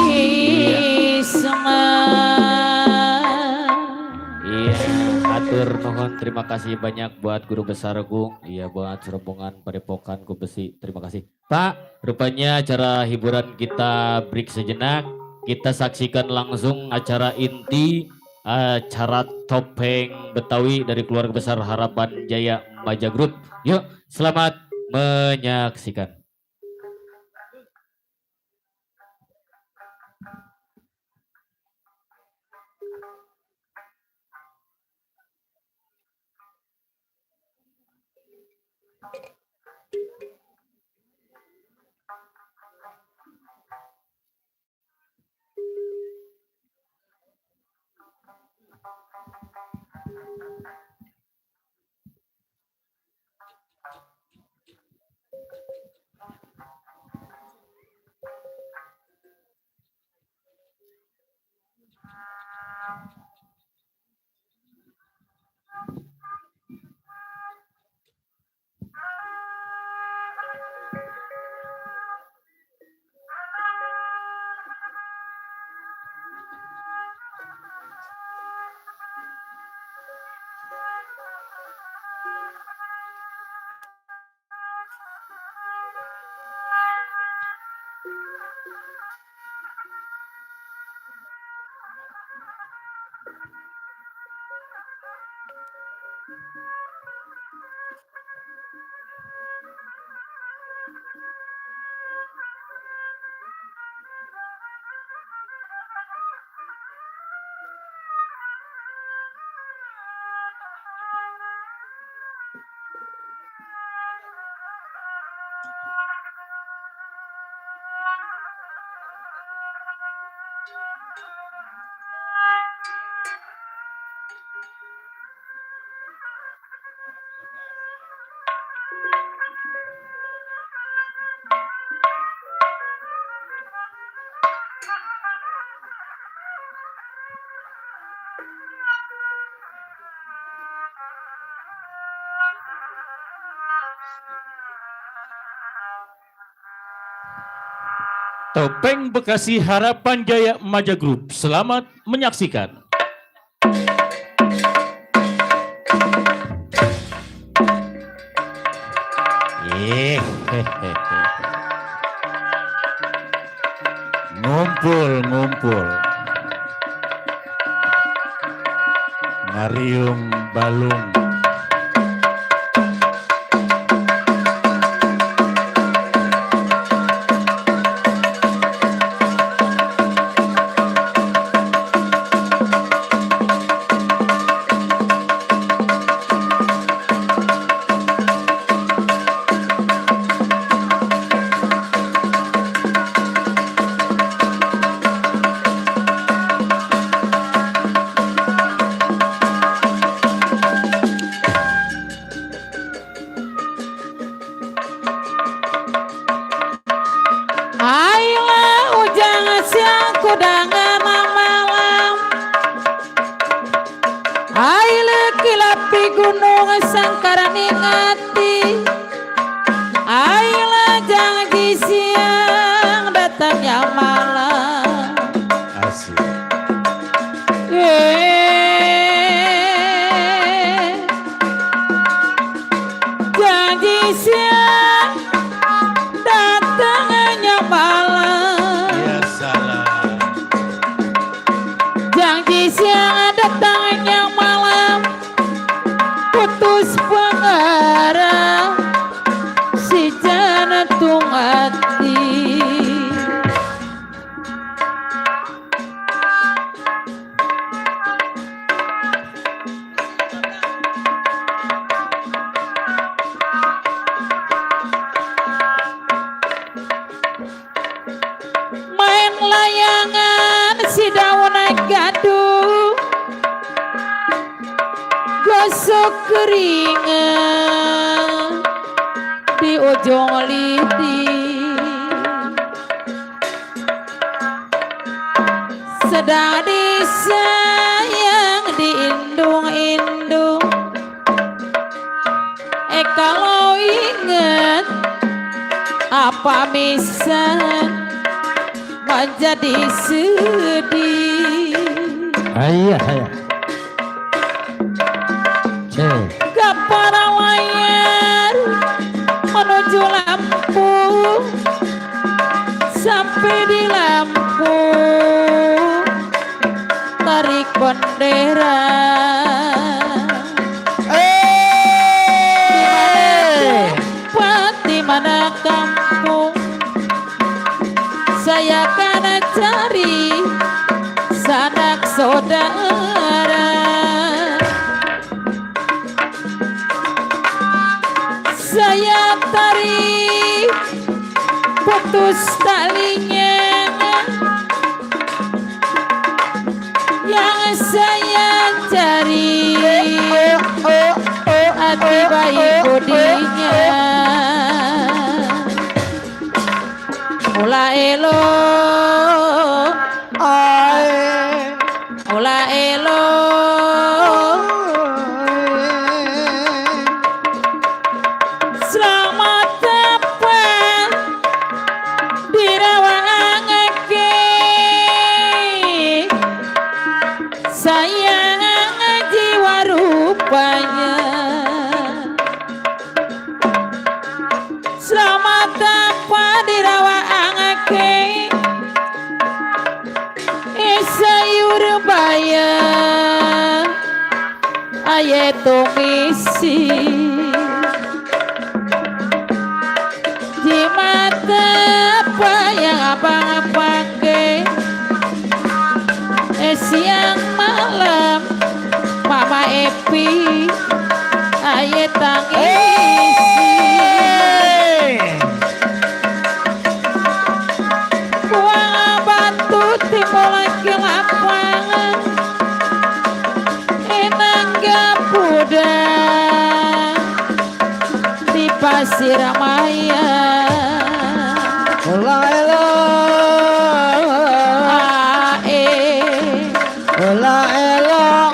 Iya, atur nuhun, terima kasih banyak buat guru besar Gung, iya buat rombongan Padepokan Kubesi, terima kasih. Pak, rupanya acara hiburan kita break sejenak, kita saksikan langsung acara inti, acara topeng Betawi dari keluarga besar Harapan Jaya Maja Group. Yuk, selamat menyaksikan. Topeng Bekasi Harapan Jaya Maja Group, selamat menyaksikan. Ngumpul, ngariung Balung. Ayolah ujang siang kudangan malam. Ayolah kilapi gunung sangkaran ingati. Ayolah janji siang datangnya malam. Asik. Janji siang datangnya malam. Ya salah. Janji siang datangnya malam. Putus pengarah si jantung hati. Main layangan si daun gaduh, gosok keringat di ujung lidi. Sedang disayang diindung-indung. Kalau ingat apa misal menjadi sedih. Ayah, ayah. Ke para layar menuju Lampung. Sampai di Lampung tarik bendera. Di mana kampung saya akan cari sanak saudara. Saya tarik putus talinya yang saya cari hati baik budinya. Mula elo, mula elo, selamat datang di Rawangake. Sayang jiwa rupanya. Selamat datang di Rawangake. Sayur bayang ayat misi di mata apa yang abang pakai. Siang malam Mama Epi ayat tangisi. Buang batu timbul ke lapangan. Enangga puda di pasir maya. Ola elo, ola elo.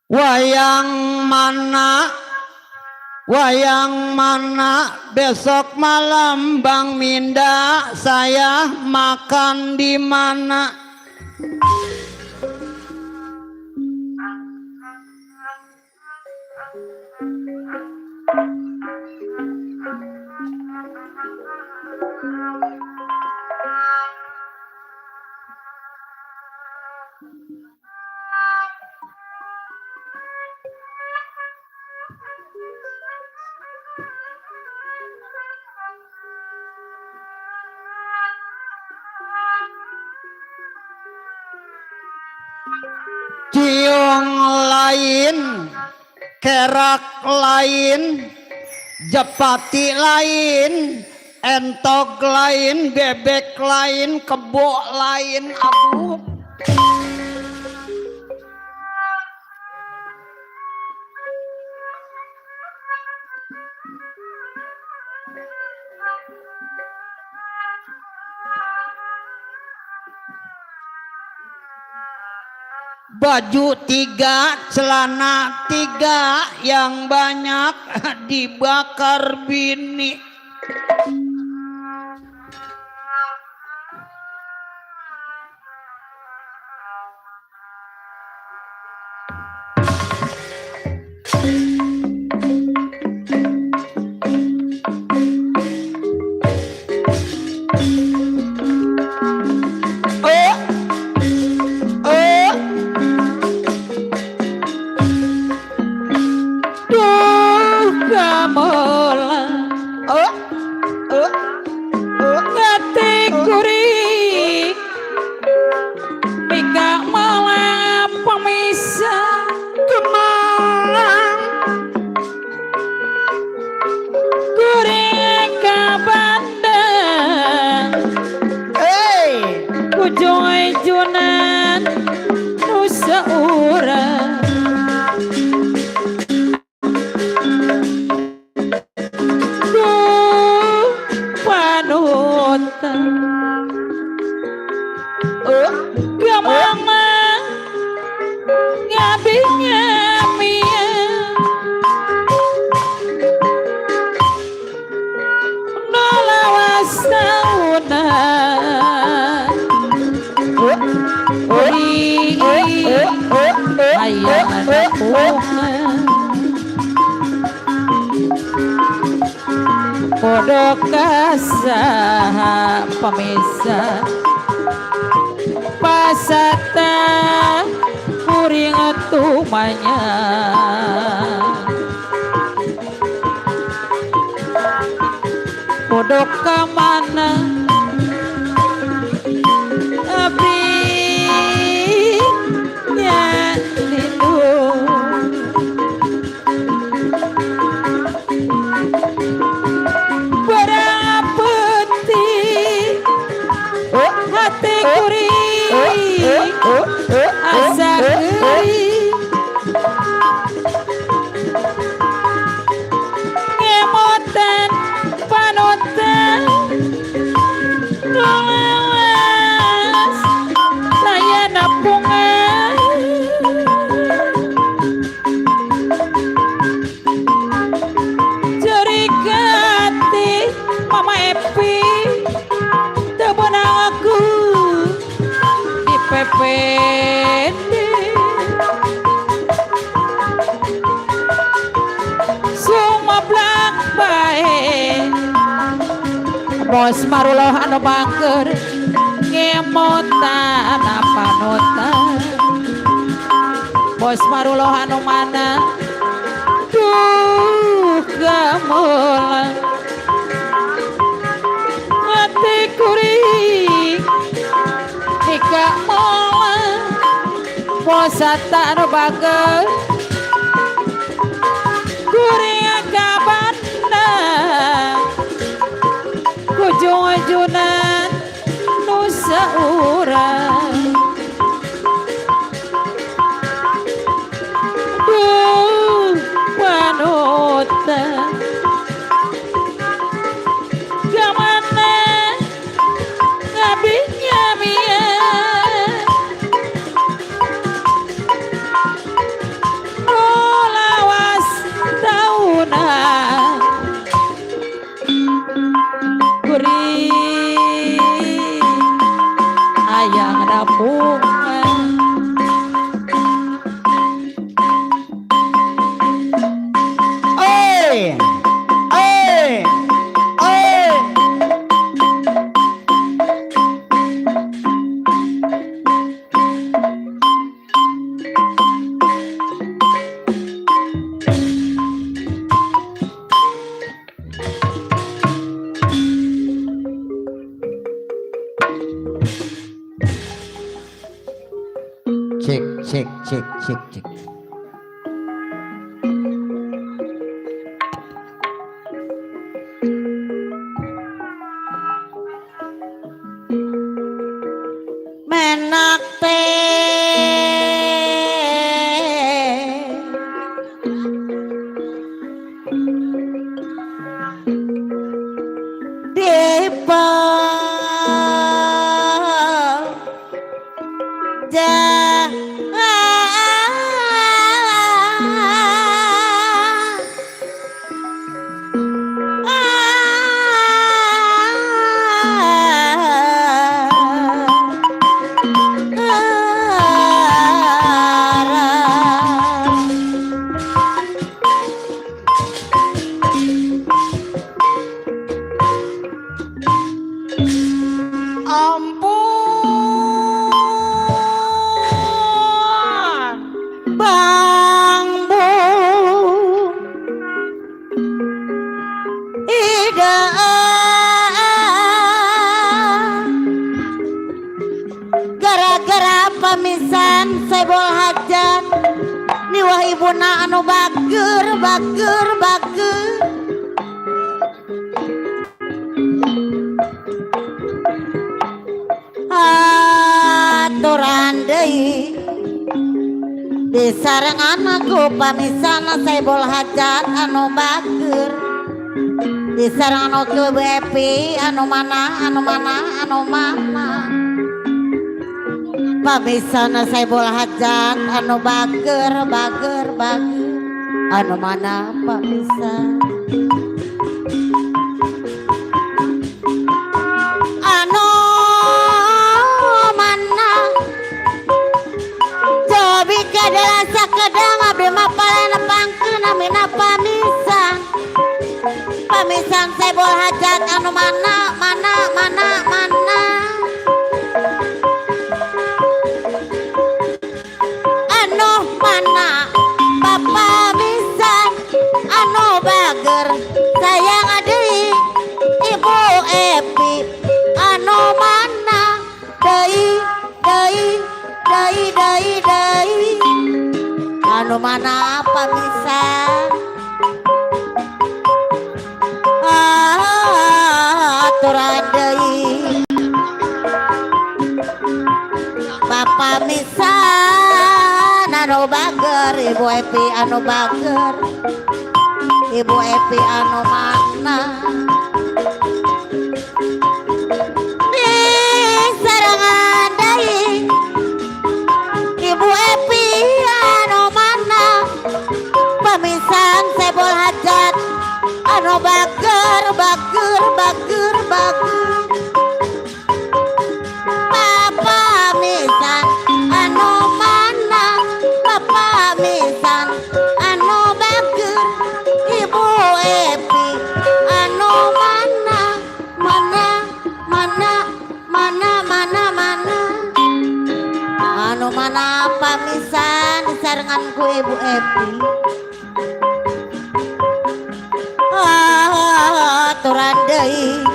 Wayang mana besok malam Bang Minda saya makan di mana? Ciong lain, kerak lain, japati lain, entog lain, bebek lain, kebo lain, abu. Baju 3, celana 3, yang banyak dibakar bini. Kodok kasah pemisah pasata kuring tumanya kodok kamana abdi nya lindung hati kuring asa geuring ngemotan panutan lawas saya napungan jerikati Mama Epi tebenang aku di PPD semua blak baik Bos Maruloh anu bangker ngemotan apa notan Bos Maruloh anu mana duh gamelan hati kuring ika mola posata anu bager kuring kabanda kujung-junan nusa urang duh panutan gamana ngabinya mia cek cek cek cek. Menak gara-gara pamisan sebol hajat niwah ibuna anu bager bager bager aturan deui disarengan aku pamisan sebol hajat anu bager disarengan aku bepi anu mana pamisana sebol hajat anu bager bager bager anu mana pamisan anu mana cobi kadala sakedang abdi mah palena pangkeun amina pamisan sebol hajat anu mana Bapak misan anu bager sayang adeui Ibu Epi anu mana deui anu mana pamisan aturan deui Bapak misan anu bager Ibu Epi anu bager Ibu Epi anu mana di sarangan deui Ibu Epi anu mana pamisan sebol hajat anu bager bager bager bager Bapak misan anu mana Bapak misan anu bager Ibu Epi anu mana anu mana pamisan disarengan ku Ibu Epi aturan deui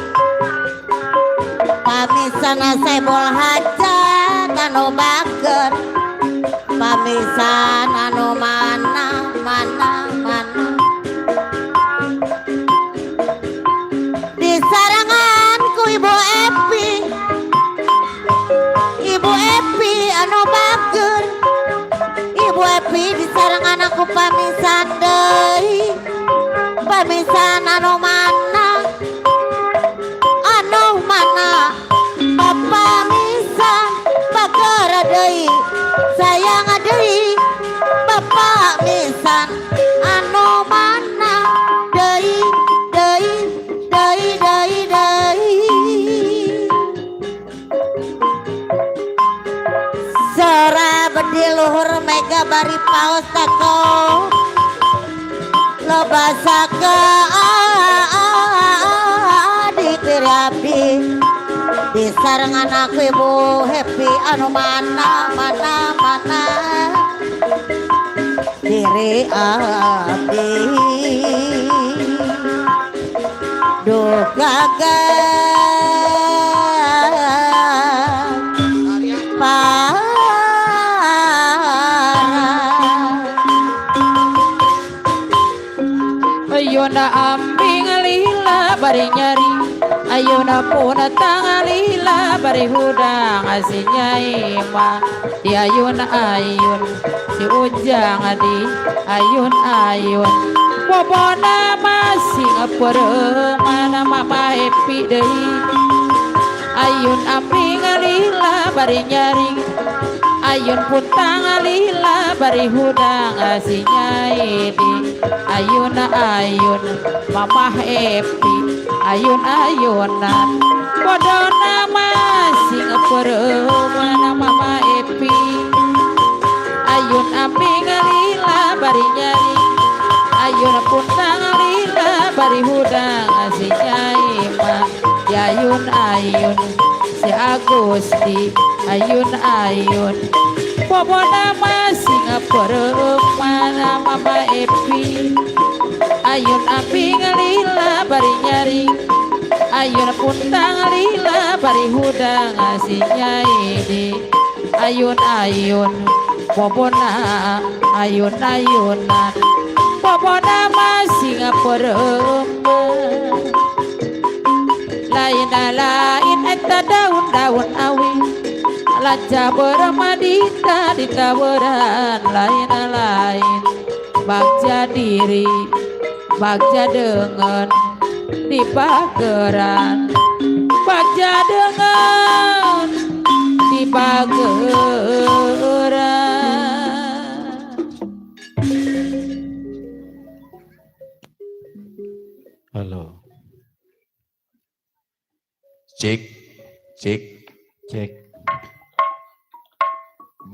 pamisan sebol hajat anu bager pamisan anu mana disarangan ku Ibu Epi anu bager Ibu Epi disarangan aku pamisan deui pamisan anu mana Bapak misan bager deui sayang deui Bapak misan anu mana deui Sora bedi luhur mega bari paos tako loba saka dipiri abdi disarengan aku Ibu Epi anu mana diri abdi duh gagal bari nyari ayuna puna tangalila bari hudang asinyai ma di ayun ayun si ujang adi ayun bobona masing mana mama happy deui ayun amping alila bari nyari ayun puntang alila bari hudang asinyai di ayun mama happy ayunan bodona masing mana mama happy ayun amping alila bari nyari ayun puntang alila bari hudang asinyai ma ayun si Agusti ayun bobona masing mana mama Epi ayun amping lila bari nyari ayun puntang lila bari hudang asinyai di ayun bobona ayunan bobona masing lain eta daun awi laca beramadita di taburan lain bagja diri bagja dengan di pageran bagja dengan di pageran. Halo. Cek.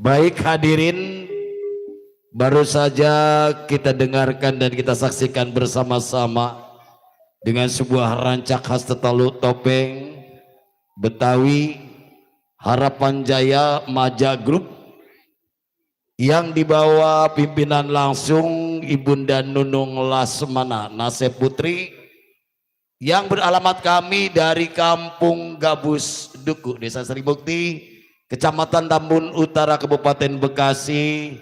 Baik hadirin, baru saja kita dengarkan dan kita saksikan bersama-sama dengan sebuah rancak khas Tetalu Topeng Betawi Harapan Jaya Maja Group yang dibawa pimpinan langsung Ibunda Nunung Lasmana Nasep Putri yang beralamat kami dari Kampung Gabus Duku, Desa Sri Bukti, Kecamatan Tambun Utara, Kabupaten Bekasi,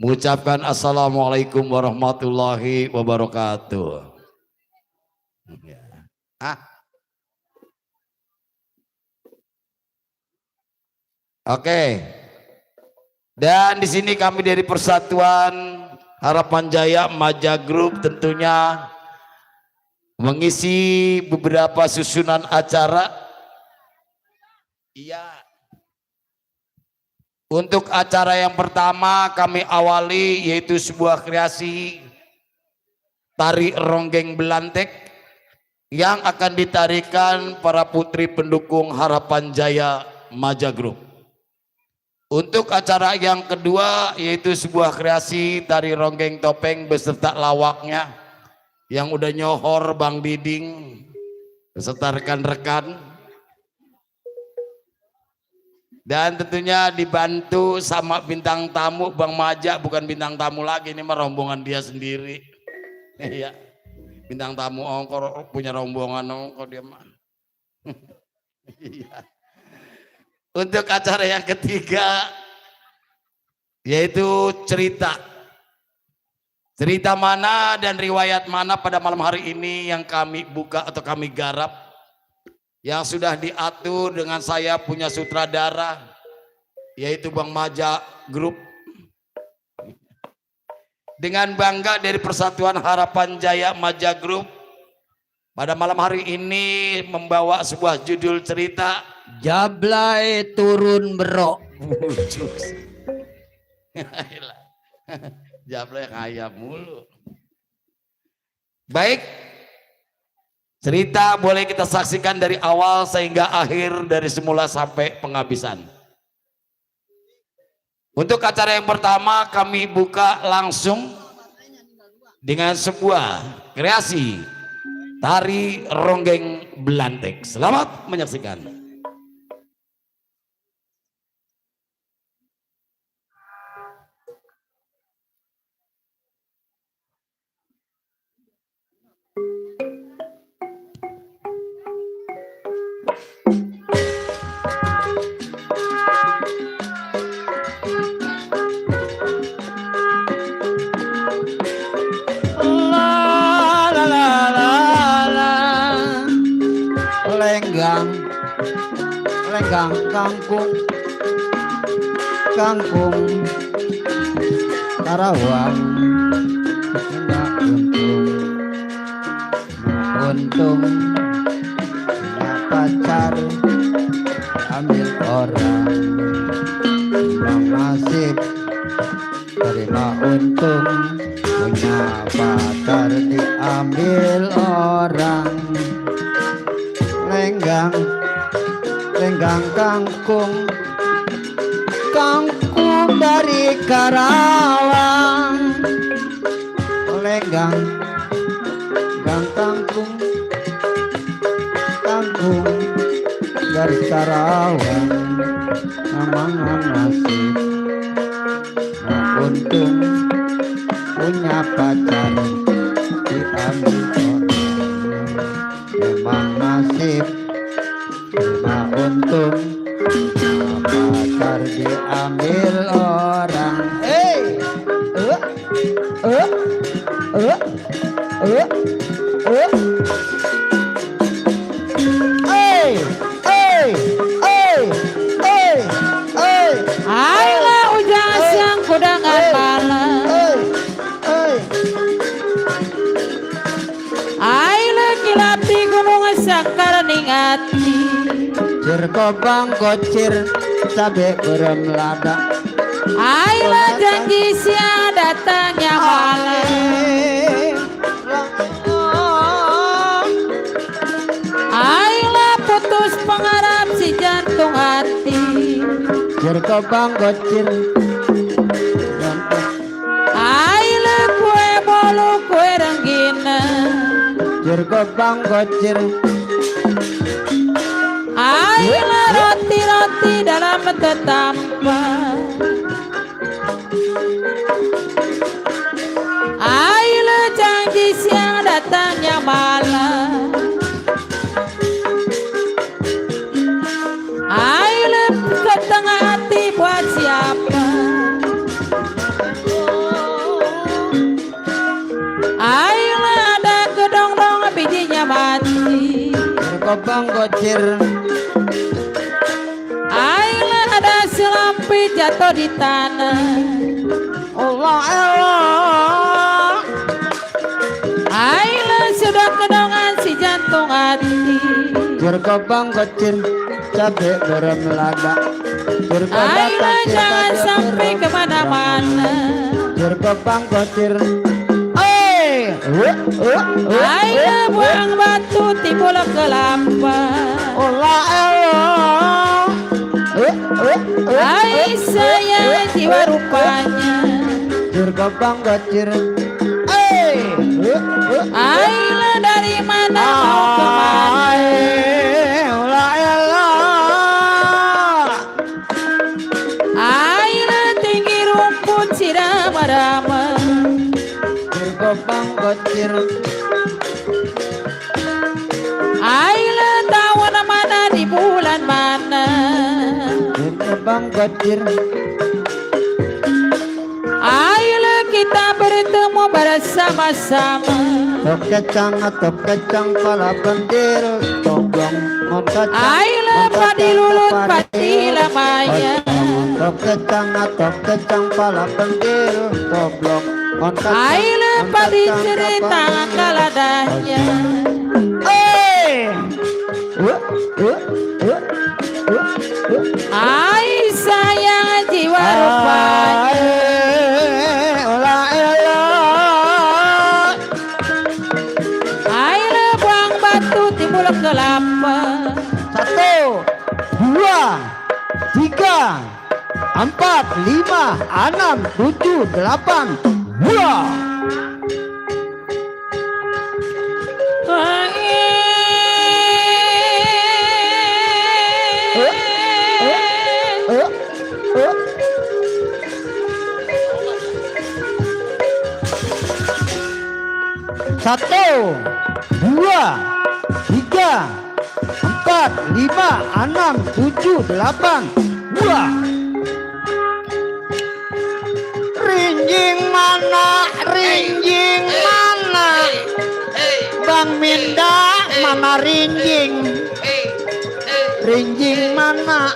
mengucapkan Assalamualaikum warahmatullahi wabarakatuh. Oke. Dan di sini kami dari Persatuan Harapan Jaya Maja Group tentunya mengisi beberapa susunan acara. Iya. Untuk acara yang pertama kami awali yaitu sebuah kreasi tari ronggeng belantek yang akan ditarikan para putri pendukung Harapan Jaya Maja Group. Untuk acara yang kedua yaitu sebuah kreasi tari ronggeng topeng beserta lawaknya yang udah nyohor Bang Diding beserta rekan-rekan, dan tentunya dibantu sama bintang tamu Bang Maja, bukan bintang tamu lagi, ini mah rombongan dia sendiri. Iya, bintang tamu ongkor punya rombongan ongkor dia mah. Iya. Untuk acara yang ketiga yaitu cerita mana dan riwayat mana pada malam hari ini yang kami buka atau kami garap, yang sudah diatur dengan saya punya sutradara yaitu Bang Maja Group, dengan bangga dari Persatuan Harapan Jaya Maja Group pada malam hari ini membawa sebuah judul cerita Jablay turun berok. Jablay kaya mulu. Baik, cerita boleh kita saksikan dari awal sehingga akhir, dari semula sampai penghabisan. Untuk acara yang pertama kami buka langsung dengan sebuah kreasi tari ronggeng belantek. Selamat menyaksikan. La la la la la. lenggang kangkung kangkung Karawang punya untung punya pacar ambil orang yang nasib terima untung punya pacar diambil orang lenggang kangkung kangkung dari Karawang lenggang kangkung kangkung dari Karawang amangan nasib untung punya pacar diambil orang memang nasib terima untung pacar diambil orang hey Ayolah ujang siang kudangan malam. Ayolah kilap di gunung sakar ningati. Jerkobang kocir cabe berem lada. Ayolah janji siang datangnya malam. Ayolah putus pengharap si jantung hati. Jerkobang kocir Ayolah kue bolu kue renggina. Jerkobang kocir Ayolah roti-roti dalam tetampan. Ayolah janji siang datangnya malam. Ayolah setengah hati buat siapa. Ayolah ada kedong-dong bijinya mati. Jerkobang kocir Ayolah ada selampi jatuh di tanah. Allah Allah Ayolah sudah kedongan si jantung hati. Jerkobang kocir cabe berem lada. Ayolah jangan sampai kemana-mana. Jerkobang kocir Ayolah buang batu timbul kelapa. Allah Allah Hai saya jiwa rupanya. Jerkobang kocir Ayolah dari mana mau kemana. Allah Allah Ayolah tinggi rumput sirama-rama. Jerkobang kocir Ayolah tahu mana di bulan mana. Jerkobang kocir Ayolah kita bertemu bersama-sama. tok kecang pala pentil toblong ngongkat Ayolah padi lulut padi lamanya. tok kecang pala pentil toblong ngongkat Ayolah padi cerita kaladahnya. Ay sayang jiwa rupanya. Ayolah buang batu timbul kelapa. 1, 2, 3, 4, 5, 6, 7, 8 buah. Satu, 2, 3, 4, 5, 6, 7, 8 buah. Rinjing mana Bang Minda mana rinjing Rinjing mana,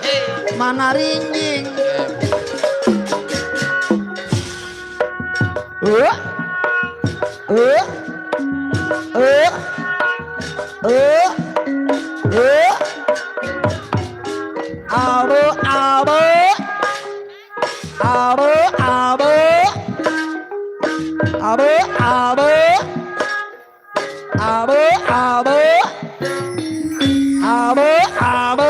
mana rinjing. Uh, uh, uh, uh, uh. Abu, abu, abu, abu, abu, abu, abu, abu. Abu, abu,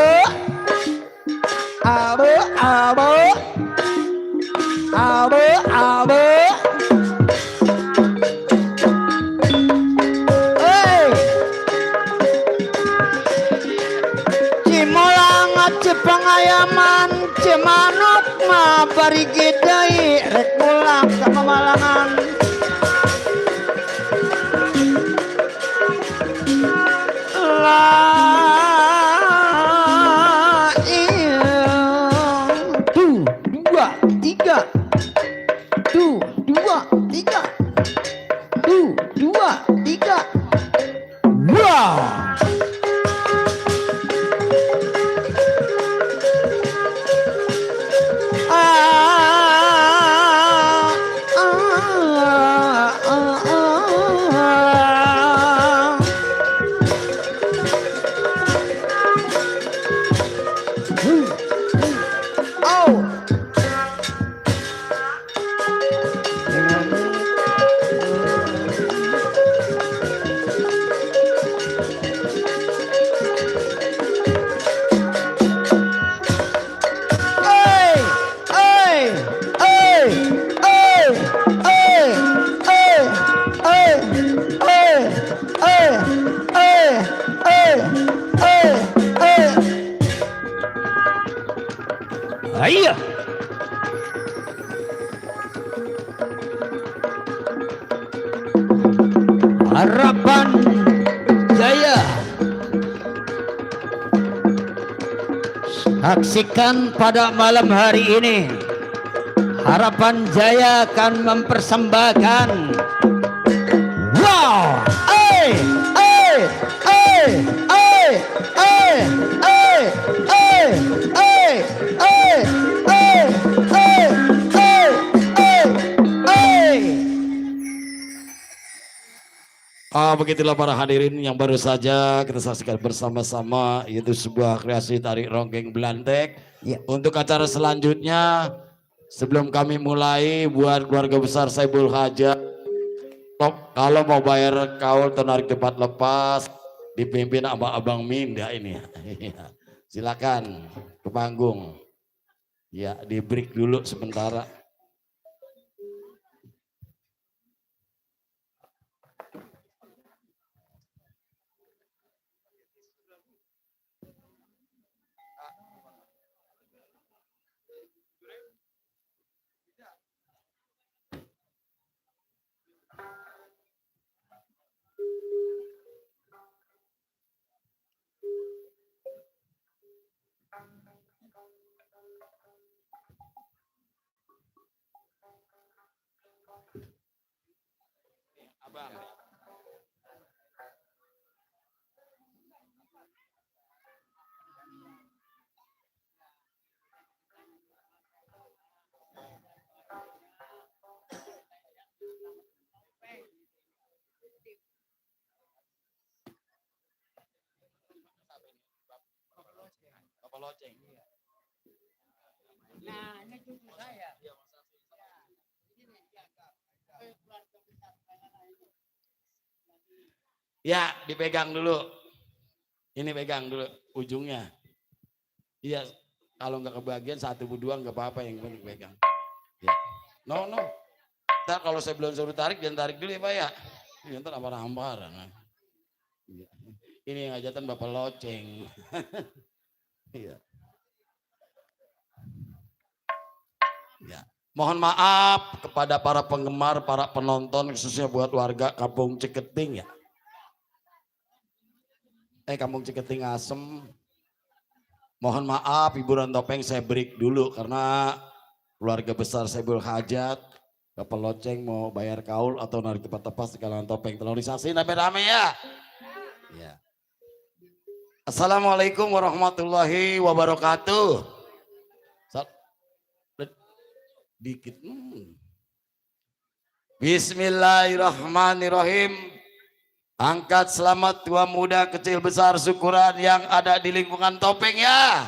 abu, abu, abu, abu. Hey, Cimulang Cipengayaman Cimanuk mah parigi deui rek mulang ka Pamalangan. Iya. Harapan Jaya. Saksikan pada malam hari ini Harapan Jaya akan mempersembahkan wow, Begitulah para hadirin yang baru saja kita saksikan bersama-sama, yaitu sebuah kreasi tari ronggeng Belantek. Ya. Untuk acara selanjutnya, sebelum kami mulai, buat keluarga besar Saibul Hajat, kalau mau bayar kaul atau narik tempat lepas, dipimpin abang-abang Minda ini. Silakan ke panggung. Ya, di break dulu sementara. Bapak Loceng. Nah, ini cucu saya. Ya, dipegang dulu. Ini pegang dulu ujungnya. Iya, kalau nggak kebagian satu dua nggak apa-apa, yang penting pegang. Ya. No. Ntar kalau saya belum suruh tarik, jangan tarik dulu ya Pak ya. Ya ntar ampar-amparan. Ya. Ini yang hajatan Bapak Loceng. Iya. Ya. Mohon maaf kepada para penggemar, para penonton, khususnya buat warga Kampung Ciketing ya. Kampung Ciketing Asem. Mohon maaf hiburan topeng saya break dulu karena keluarga besar Saibul Hajat, Bapak Loceng mau bayar kaul atau narik tempat tepas di kalangan topeng. Tolong disaksikan rame-rame ya. Ya. Assalamualaikum warahmatullahi wabarakatuh. Sal- Dikit. Bismillahirrahmanirrahim. Angkat selamat tua muda kecil besar syukuran yang ada di lingkungan topeng ya.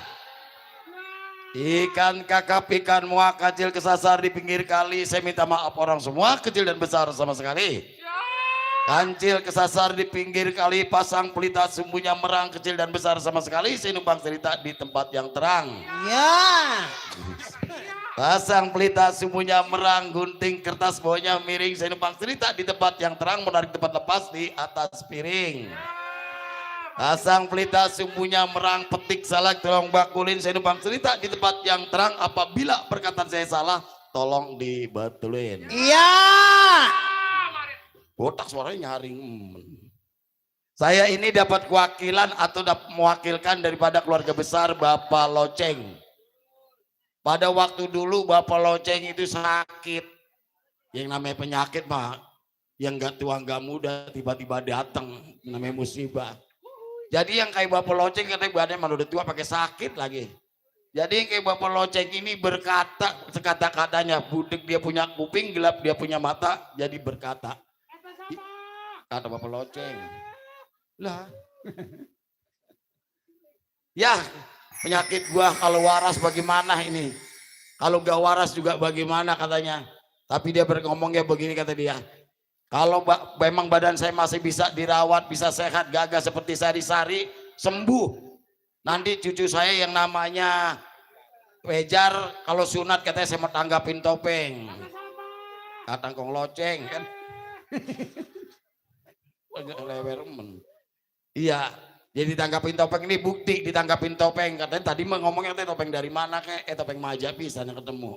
Ikan kakap ikan muak kecil kesasar di pinggir kali. Saya minta maaf orang semua kecil dan besar sama sekali. Kancil kesasar di pinggir kali, pasang pelita sumbunya merang kecil dan besar sama sekali. Saya numpang cerita di tempat yang terang. Ya. Pasang pelita sumbunya merang, gunting kertas bawahnya miring. Saya numpang cerita di tempat yang terang, menarik tempat lepas di atas piring. Pasang pelita sumbunya merang, petik salak tolong bakulin. Saya numpang cerita di tempat yang terang. Apabila perkataan saya salah, tolong dibetulin. Iya. Botak suaranya nyaring. Saya ini dapat kewakilan atau mewakilkan daripada keluarga besar Bapak Loceng. Pada waktu dulu Bapak Loceng itu sakit. Yang namanya penyakit mah, yang gak tua gak muda tiba-tiba datang, namanya musibah. Jadi yang kayak Bapak Loceng katanya badannya malah udah tua pakai sakit lagi. Jadi yang kayak Bapak Loceng ini berkata sekata-katanya, budek dia punya kuping, gelap dia punya mata, jadi berkata. Kata Bapak Loceng. Lah. Ya, penyakit gua kalau waras bagaimana ini? Kalau gak waras juga bagaimana katanya. Tapi dia ngomongnya begini kata dia. Kalau memang badan saya masih bisa dirawat, bisa sehat, gagah seperti sari-sari, sembuh. Nanti cucu saya yang namanya Wejar, kalau sunat katanya saya mau tanggapin topeng. Kata Kong Loceng kan. Iya. Jadi ditanggapin topeng ini bukti ditanggapin topeng. Katanya tadi ngomongnya katanya topeng dari mana kek? Topeng Majapi sana ketemu.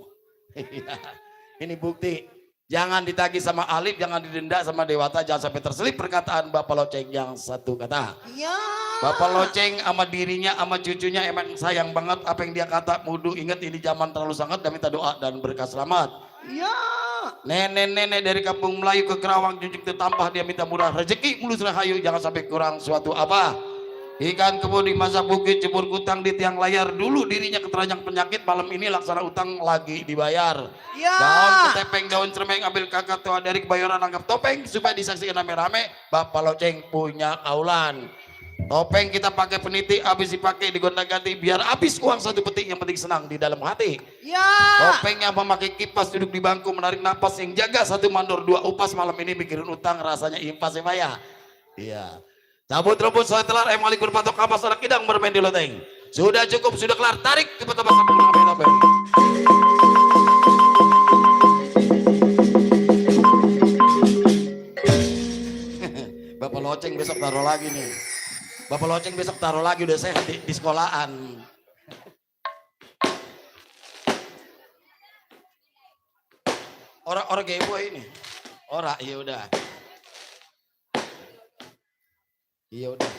Ini bukti. Jangan ditagih sama Alif, jangan didenda sama Dewata, jangan sampai terselip perkataan Bapak Loceng yang satu kata. Iya. Bapak Loceng sama dirinya sama cucunya emang sayang banget apa yang dia kata. Mudu ingat ini zaman terlalu sangat dan minta doa dan berkah selamat. Iya. Nenek-nenek dari kampung Melayu ke Kerawang junjung tetampah dia minta murah rezeki mulus rahayu jangan sampai kurang suatu apa. Ikan kebun di masa bukit jebur utang di tiang layar dulu dirinya keteranjang penyakit malam ini laksana utang lagi dibayar. Ya. Daun ketepeng daun cermeng ambil kakak tua dari kebayoran anggap topeng supaya disaksikan rame-rame Bapak Loceng punya kaulan. Topeng kita pakai peniti habis dipakai digonta-ganti biar habis uang satu petik yang penting senang di dalam hati. Ya. Topeng yang memakai kipas duduk di bangku menarik napas yang jaga satu mandor dua upas malam ini mikirin utang rasanya impas ya Pak ya. Iya. Cabut rumput soal telar emalik berpatok kapas anak kidang bermain di loteng. Sudah cukup sudah kelar tarik cepat-cepat sampai mengambil topeng. Bapak Loceng besok taruh lagi nih. Bapak Loceng besok taruh lagi udah sehat di sekolahan. Orang kayak gue ini. Orang iya udah. Iya udah.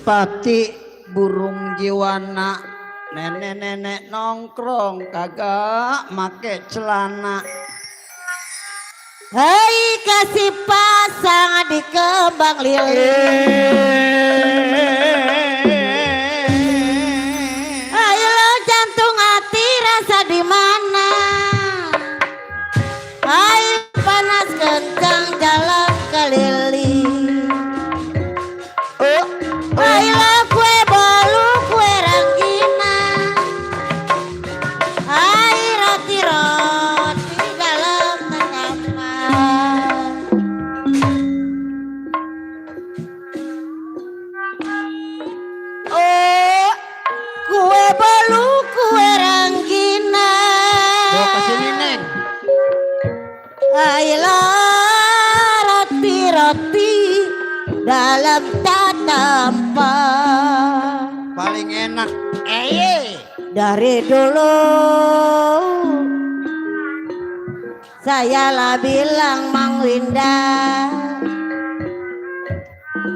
pati burung jiwana nenek-nenek nongkrong kagak make celana. Hei kasih pasang di kembang lilin. Ayo lo jantung hati rasa di mana? Ayo panas kencang jalan keliling. Ayo lo kue bolu kue rangginang. Ayo roti-roti dalam kamar. Oh, kue bolu kue rangginang. Bawa ke sini, Neng. Ayolah roti-roti dalam tatapan. Paling enak. Dari dulu saya lah bilang Mang Winda,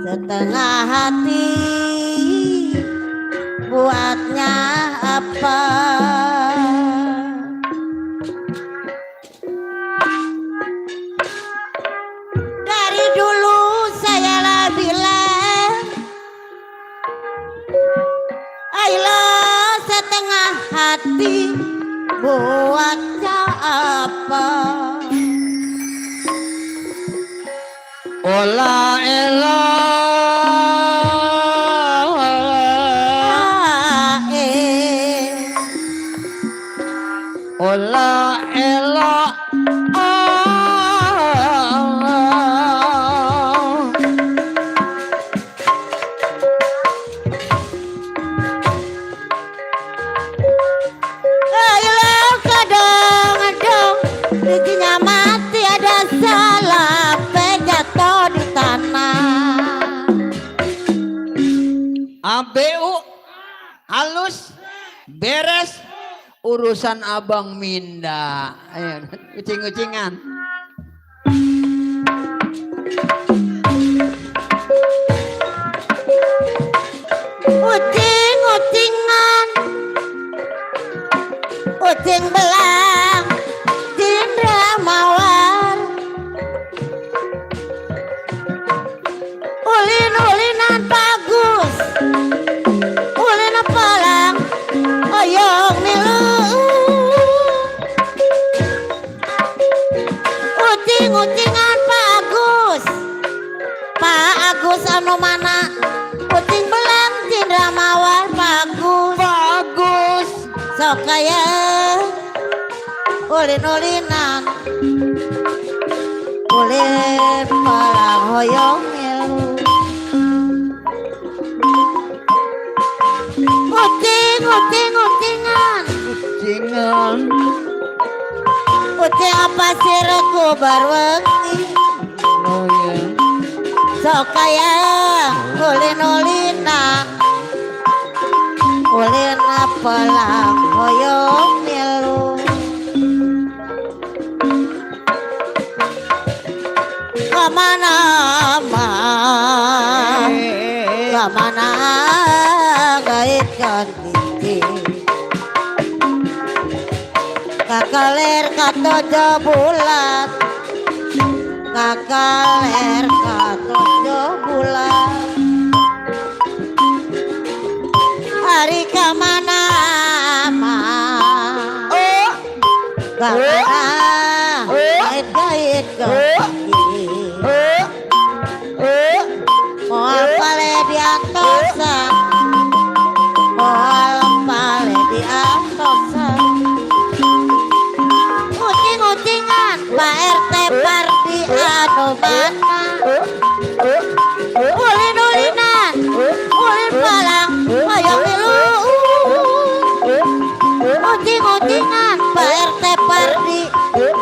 setengah hati buatnya apa? Dari dulu saya lah bilang, ayolah setengah hati buatnya apa? Ola elo. Ola elo. Ayolah kadang-kadang bikinnya mati ada salah jatuh di tanah. ABU halus beres urusan Abang Minda. Ayo ucing-ucingan. Ucing-ucingan, ucing belang, cindra mawar, ulin-ulinan bagus, ulin pelang, oyong milu. Ucing-ucingan Pak Agus anu mana? Ucing belang cindra mawar bagus. Sok kaya ulin-ulinan, ulin pelang hoyong milu. Ucing-ucingan, ucing apa sih reku barwengi? Oh ya. Sok kaya ulin-ulinan, ulin pelang hoyong milu. Kamana gaitkan gigi, kakaler katojo bulat, kakaler katojo bulat. Hari kamana kamana gait gigi, moal pale diantosan, moal pale diantosan. Ucing-ucingan Pak RT Pardi anu mana? Ulin-ulinan, ulin palang hoyong milu. Ucing-ucingan Pak RT Pardi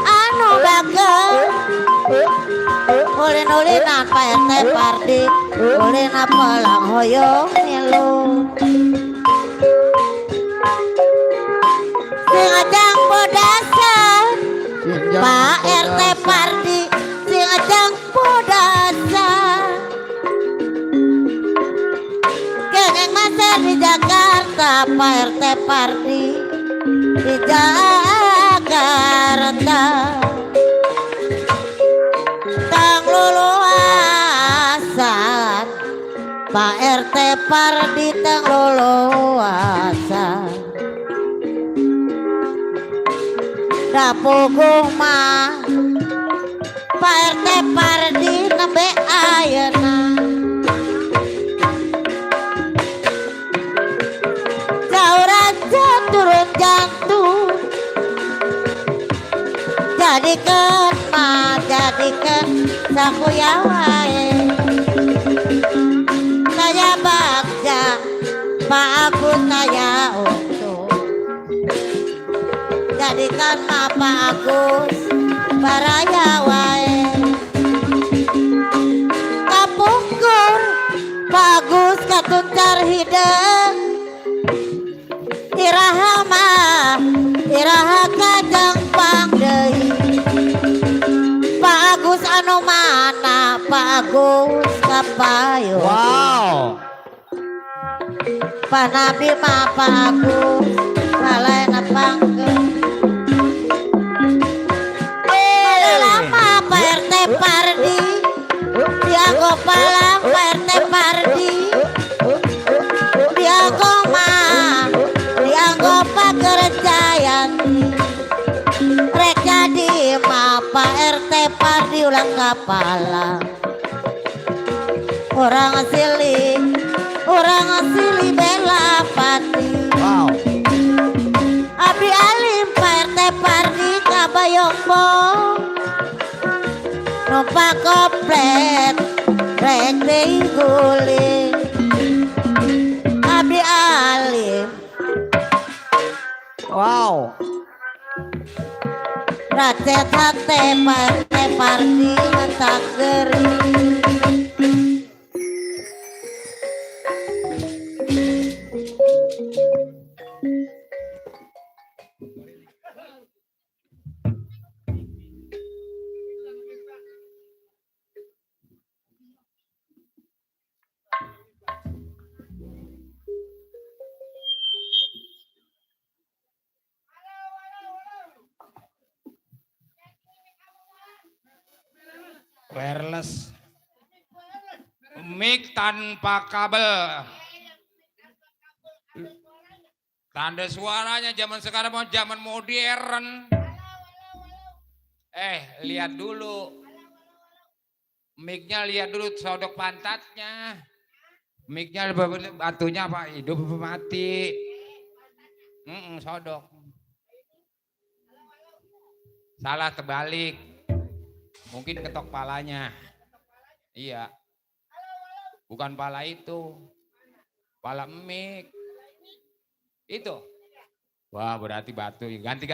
anu bagus. Ulin-ulinan Pak RT Pardi, ulin pelang hoyong milu. Sing ajang bodasan Pak RT Pardi, sing ajang bodasan. Jakarta Pak RT Pardi di Jakarta tang luluasan Pak RT Pardi tang luluasan dapugung mah Pak RT Pardi nembe ayeuna raja turun jantung jadikan sakuya wae saya bagja Pak Agus saya untuk jadikan Pak Agus baraya wae kapungkur Pak Agus katuncar hideng iraha kajang pangdeui Pak Agus anu mana Pak Agus kapayo Wow. Pak Nabi mah Pak Agus kalaena pangkeun lama Pak RT Pardi dia gopalang Pak RT Pardi dia gomah dianggo pagerjayan rek jadi mah Pak RT Pardi ulang kapala orang asili bela pati Wow. Abi alim Pak RT Pardi kabayombong numpak komplet rek deui guling Abi alim Wow. racet hate Pak RT Pardi ngentak geuring Wireless. Mic tanpa kabel. Tanda suaranya zaman sekarang mau zaman modern. Lihat dulu. Mic-nya lihat dulu sodok pantatnya. Mic-nya batunya apa hidup apa mati. Sodok. Salah terbalik. Mungkin ketok palanya. Iya. Bukan pala itu. Pala mic. Itu. Wah, berarti batu. Ganti.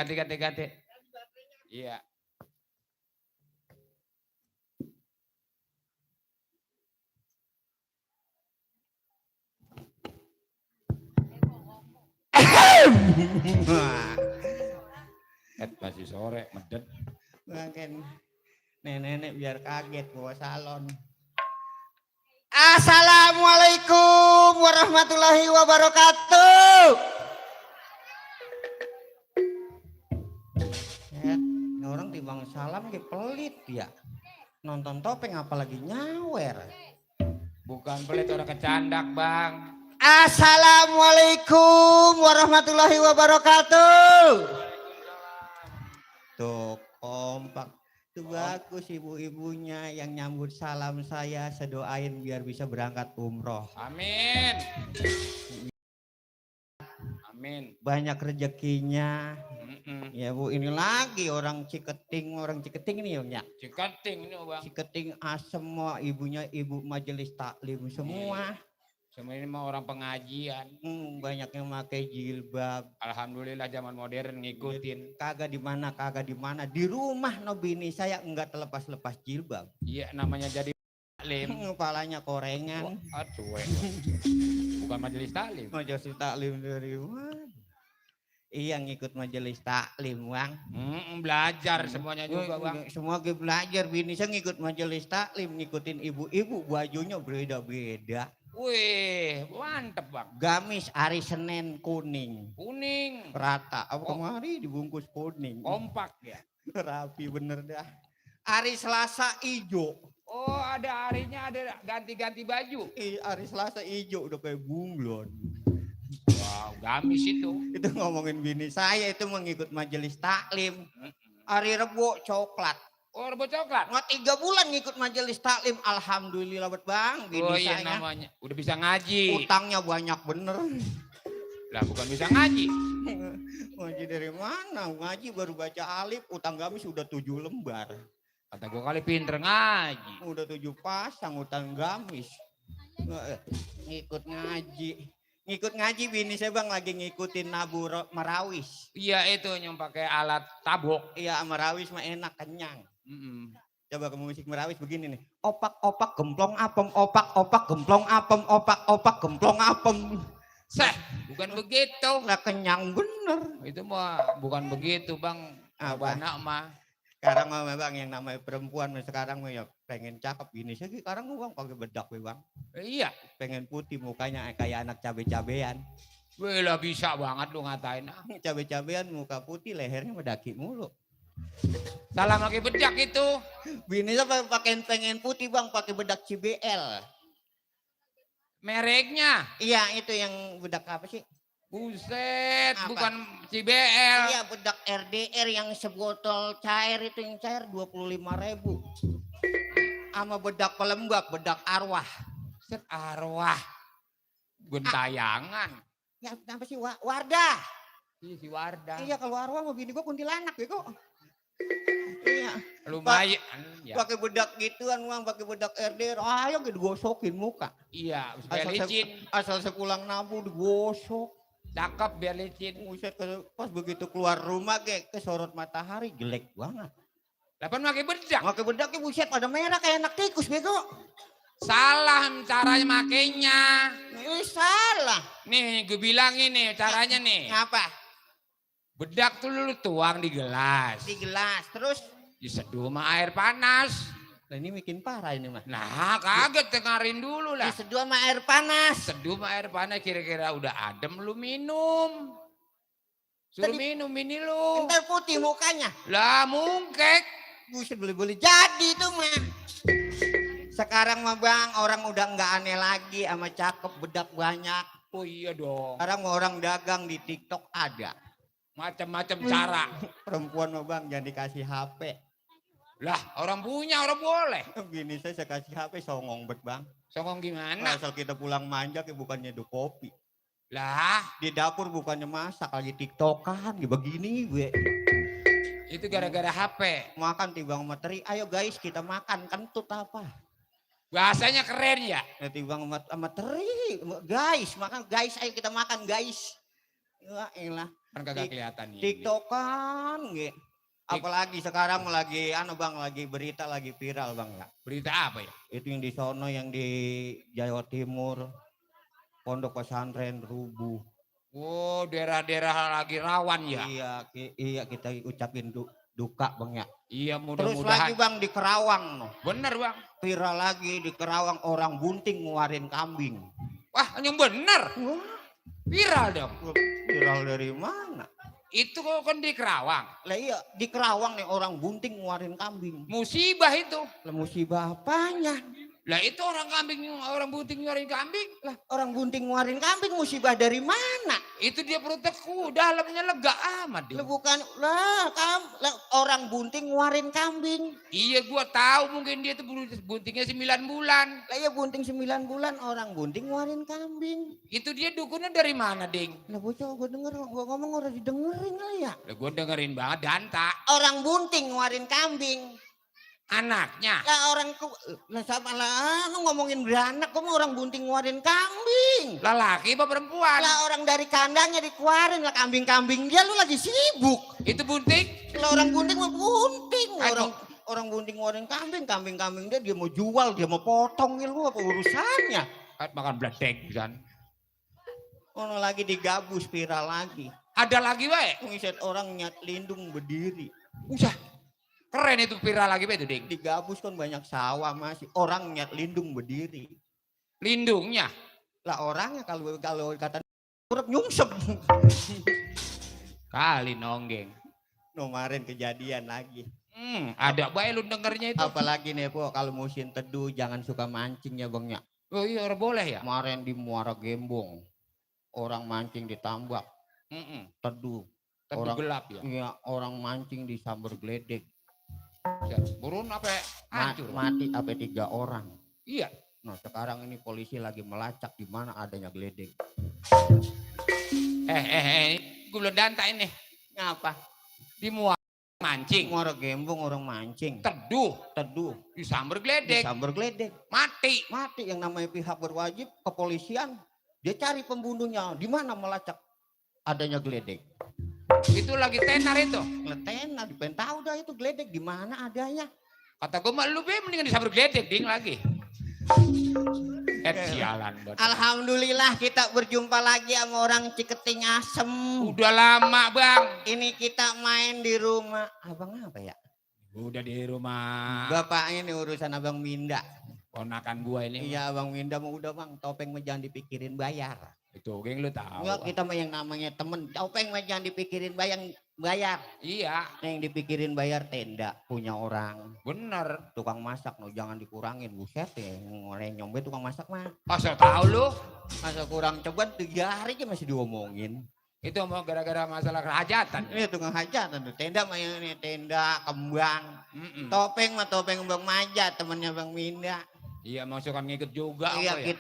Iya. Masih sore, medet. Mungkin nenek biar kaget bawa salon. Assalamualaikum warahmatullahi wabarakatuh. Orang timbang salam ge pelit ya. Nonton topeng apalagi nyawer. Bukan pelit, orang kecandak, Bang. Assalamualaikum warahmatullahi wabarakatuh. Tuh kompak. Itu bagus ibu-ibunya yang nyambut salam saya, sedoain biar bisa berangkat umroh. Amin. Amin. Banyak rezekinya. Ya Bu, ini lagi orang Ciketing ini ya. Ciketing ini, Bang. Ciketing asem semua ibunya ibu majelis taklim semua. Semua ini mah orang pengajian. Banyak yang pakai jilbab. Alhamdulillah zaman modern ngikutin. Kagak di mana. Di rumah no bini saya enggak terlepas-lepas jilbab. Iya, namanya jadi taklim. Kepalanya korengan. Cuek. Bukan majelis taklim. Majelis taklim dari mana? Iya, ngikut majelis taklim, Bang. Belajar semuanya juga, Bang. Semua belajar, bini saya ngikut majelis taklim, ngikutin ibu-ibu, bajunya beda-beda. Wih, mantep bang. Gamis hari Senin kuning. Kuning, Rata. Apa kemari dibungkus kuning. kompak ya. Rapi bener dah. Hari Selasa ijo. Oh ada harinya ada ganti-ganti baju. Hari Selasa ijo udah kayak bunglon. Wow, gamis itu. Itu ngomongin bini saya itu mengikut majelis taklim. Hari Rebo coklat. Oh rebut coklat. Nggak 3 bulan ngikut majelis taklim. Alhamdulillah bet bang. Bini Oh iya saya namanya. Udah bisa ngaji. utangnya banyak bener. Lah bukan bisa ngaji. Ngaji dari mana? Ngaji baru baca alif. Utang gamis udah 7 lembar. Kata gue kali pinter ngaji. Udah 7 pasang utang gamis. Ngikut ngaji. Ngikut ngaji bini saya bang lagi ngikutin nabu merawis. Iya itu yang pakai alat tabok. Iya merawis mah enak kenyang. Mm-mm. Coba ke musik merawis begini nih. Opak opak gemplong apem, opak opak gemplong apem, opak opak gemplong apem. Seh, bukan begitu. Lah kenyang bener. Itu mah bukan begitu bang. Apa? Anak mah. Sekarang mah bang yang namanya perempuan sekarang mah ya pengen cakep gini sih. Sekarang mah bang pakai bedak bang. Iya. Pengen putih mukanya kayak anak cabe-cabean. Wih lah bisa banget lu ngatain. Cabe-cabean muka putih lehernya mendaki mulu. Salah pakai bedak itu. Bini saya pengen putih bang pakai bedak CBL. Mereknya. Iya itu yang bedak apa sih? Buset, Apa? bukan CBL. Iya bedak RDR yang sebotol cair itu yang cair 25.000. Sama bedak pelembab, bedak arwah. Set arwah. Gentayangan. Ya apa sih Wardah? Iya si Wardah. Iya kalau arwah mau bini gua kuntilanak ya kok. Iya. Lumayan. Ya. Pakai bedak gituan bang, pakai bedak RDR. Ayo digosokin muka. Iya, biar licin. Asal sepulang nabu digosok. Cakep biar licin. Buset, pas begitu keluar rumah ke sorot matahari jelek banget. Dapat pakai bedak. Pakai bedaknya buset pada merah kayak anak tikus bego. Salah caranya makainya. Ini salah. Nih, gue bilangin nih caranya nih. Apa? Bedak tuh lu tuang di gelas. Di gelas terus. Diseduh sama air panas. Nah ini bikin parah ini mah. Nah, kaget dengerin dulu lah. Diseduh sama air panas. Seduh sama air panas kira-kira udah adem lu minum. Suruh Tadi- minum ini lu. Entar putih mukanya. Lah mungkek. Buset boleh-boleh jadi tuh mah. Sekarang mah bang orang udah nggak aneh lagi sama cakep bedak banyak. Oh iya dong. Sekarang mah orang dagang di TikTok ada. Macam-macam cara. Perempuan mah bang jangan dikasih HP. Lah orang punya orang boleh. Gini saya kasih HP songong bet bang. Songong gimana? Asal kita pulang manja ya bukannya nyeduh kopi. Lah Di dapur bukannya masak lagi TikTokan begini gue. itu gara-gara HP. Makan timbang materi. Ayo guys kita makan kentut apa? Bahasanya keren ya. Ya timbang materi. Guys makan guys ayo kita makan guys. Ya elah. Kan kagak kelihatan nih. TikTokan gitu. Apalagi sekarang lagi bang lagi berita lagi viral bang ya. Berita apa ya? Itu yang di sono yang di Jawa Timur pondok pesantren rubuh. Oh daerah-daerah lagi rawan ya. Iya kita ucapin duka bang ya. Iya Terus lagi mudah-mudahan. bang di Kerawang no. Bener bang. Viral lagi di Kerawang orang bunting ngeluarin kambing. Wah yang bener. Wah, Viral dong. viral dari mana? Itu kan di Kerawang. Lah iya di Kerawang nih orang bunting ngeluarin kambing. Musibah itu. Lah musibah apanya? Lah itu orang bunting nyuarin kambing. Lah orang bunting ngeluarin kambing musibah dari mana? Itu dia perut teku, dalamnya lega amat dia. Lah bukan lah orang bunting ngeluarin kambing. Iya gua tahu mungkin dia tuh buntingnya 9 bulan. Lah ya bunting 9 bulan orang bunting ngeluarin kambing. Itu dia dukunnya dari mana, Ding? Lah bocah gua denger gua ngomong orang didengerin lah ya. Lah gua dengerin banget Danta. Orang bunting ngeluarin kambing. Anaknya. Lah orang lah sama lah lu ngomongin beranak kamu orang bunting ngeluarin kambing. Lelaki apa perempuan? Lah orang dari kandangnya dikeluarin lah kambing-kambing dia lu lagi sibuk. Itu bunting? Lah orang bunting mah bunting. Aduh. Orang bunting ngeluarin kambing dia mau jual, dia mau potong lu apa urusannya? Kan makan bledek kan. Ono lagi digabus viral lagi. Ada lagi wae. Ngiset orang nyat lindung berdiri. Usah. Keren itu viral lagi Pak itu, Ding. Digabus kan banyak sawah masih. Orang nyat lindung berdiri. Lindungnya. Lah orangnya kalau kata urep nyungsep. Kali nonggeng. Kemarin kejadian lagi. Ada baik lu dengernya itu. Apalagi nih po kalau musim teduh jangan suka mancing ya bang ya. Oh iya boleh ya. Kemarin di Muara Gembong orang mancing di tambak teduh. Teduh Orang gelap ya. Iya orang mancing di Samber Gledek. Burun apa hancur. Mati apa 3 orang. Iya. Nah sekarang ini polisi lagi melacak di mana adanya geledek. Gue belum danta ini. Ngapa? Di Muara mancing. Muara Gembong orang mancing. Teduh. Di Samber Di Gledek. Samber Gledek. Mati. Mati yang namanya pihak berwajib kepolisian. Dia cari pembunuhnya. Di mana melacak adanya geledek. Itu lagi tenar itu. Ngetena, dipengen tahu dah itu geledek di mana adanya. Kata gue mah lu mendingan di Samber Gledek ding lagi. Sialan. Alhamdulillah kita berjumpa lagi sama orang Ciketing Asem. Udah lama bang. Ini kita main di rumah. Abang apa ya? Udah di rumah. Bapaknya nih urusan Abang Minda. Ponakan gua ini. Iya Abang Minda mau udah bang. Topeng mah jangan dipikirin bayar. Itu geng lu tahu. Enggak kita mah yang namanya temen. Topeng mah jangan dipikirin bayar. Iya. Yang dipikirin bayar tenda punya orang. Bener. Tukang masak no jangan dikurangin. Buset ya. Ngoreng nyombe tukang masak mah. Masa tahu lu? Masa kurang coba 3 hari aja masih diomongin. Itu mau gara-gara masalah kerajaan. Ini tukang hajatan tuh. Tenda mah yang ini tenda kembang. Topeng mah topeng Bang Maja temennya Bang Minda. Iya mau suka ngikut juga. Iya ya?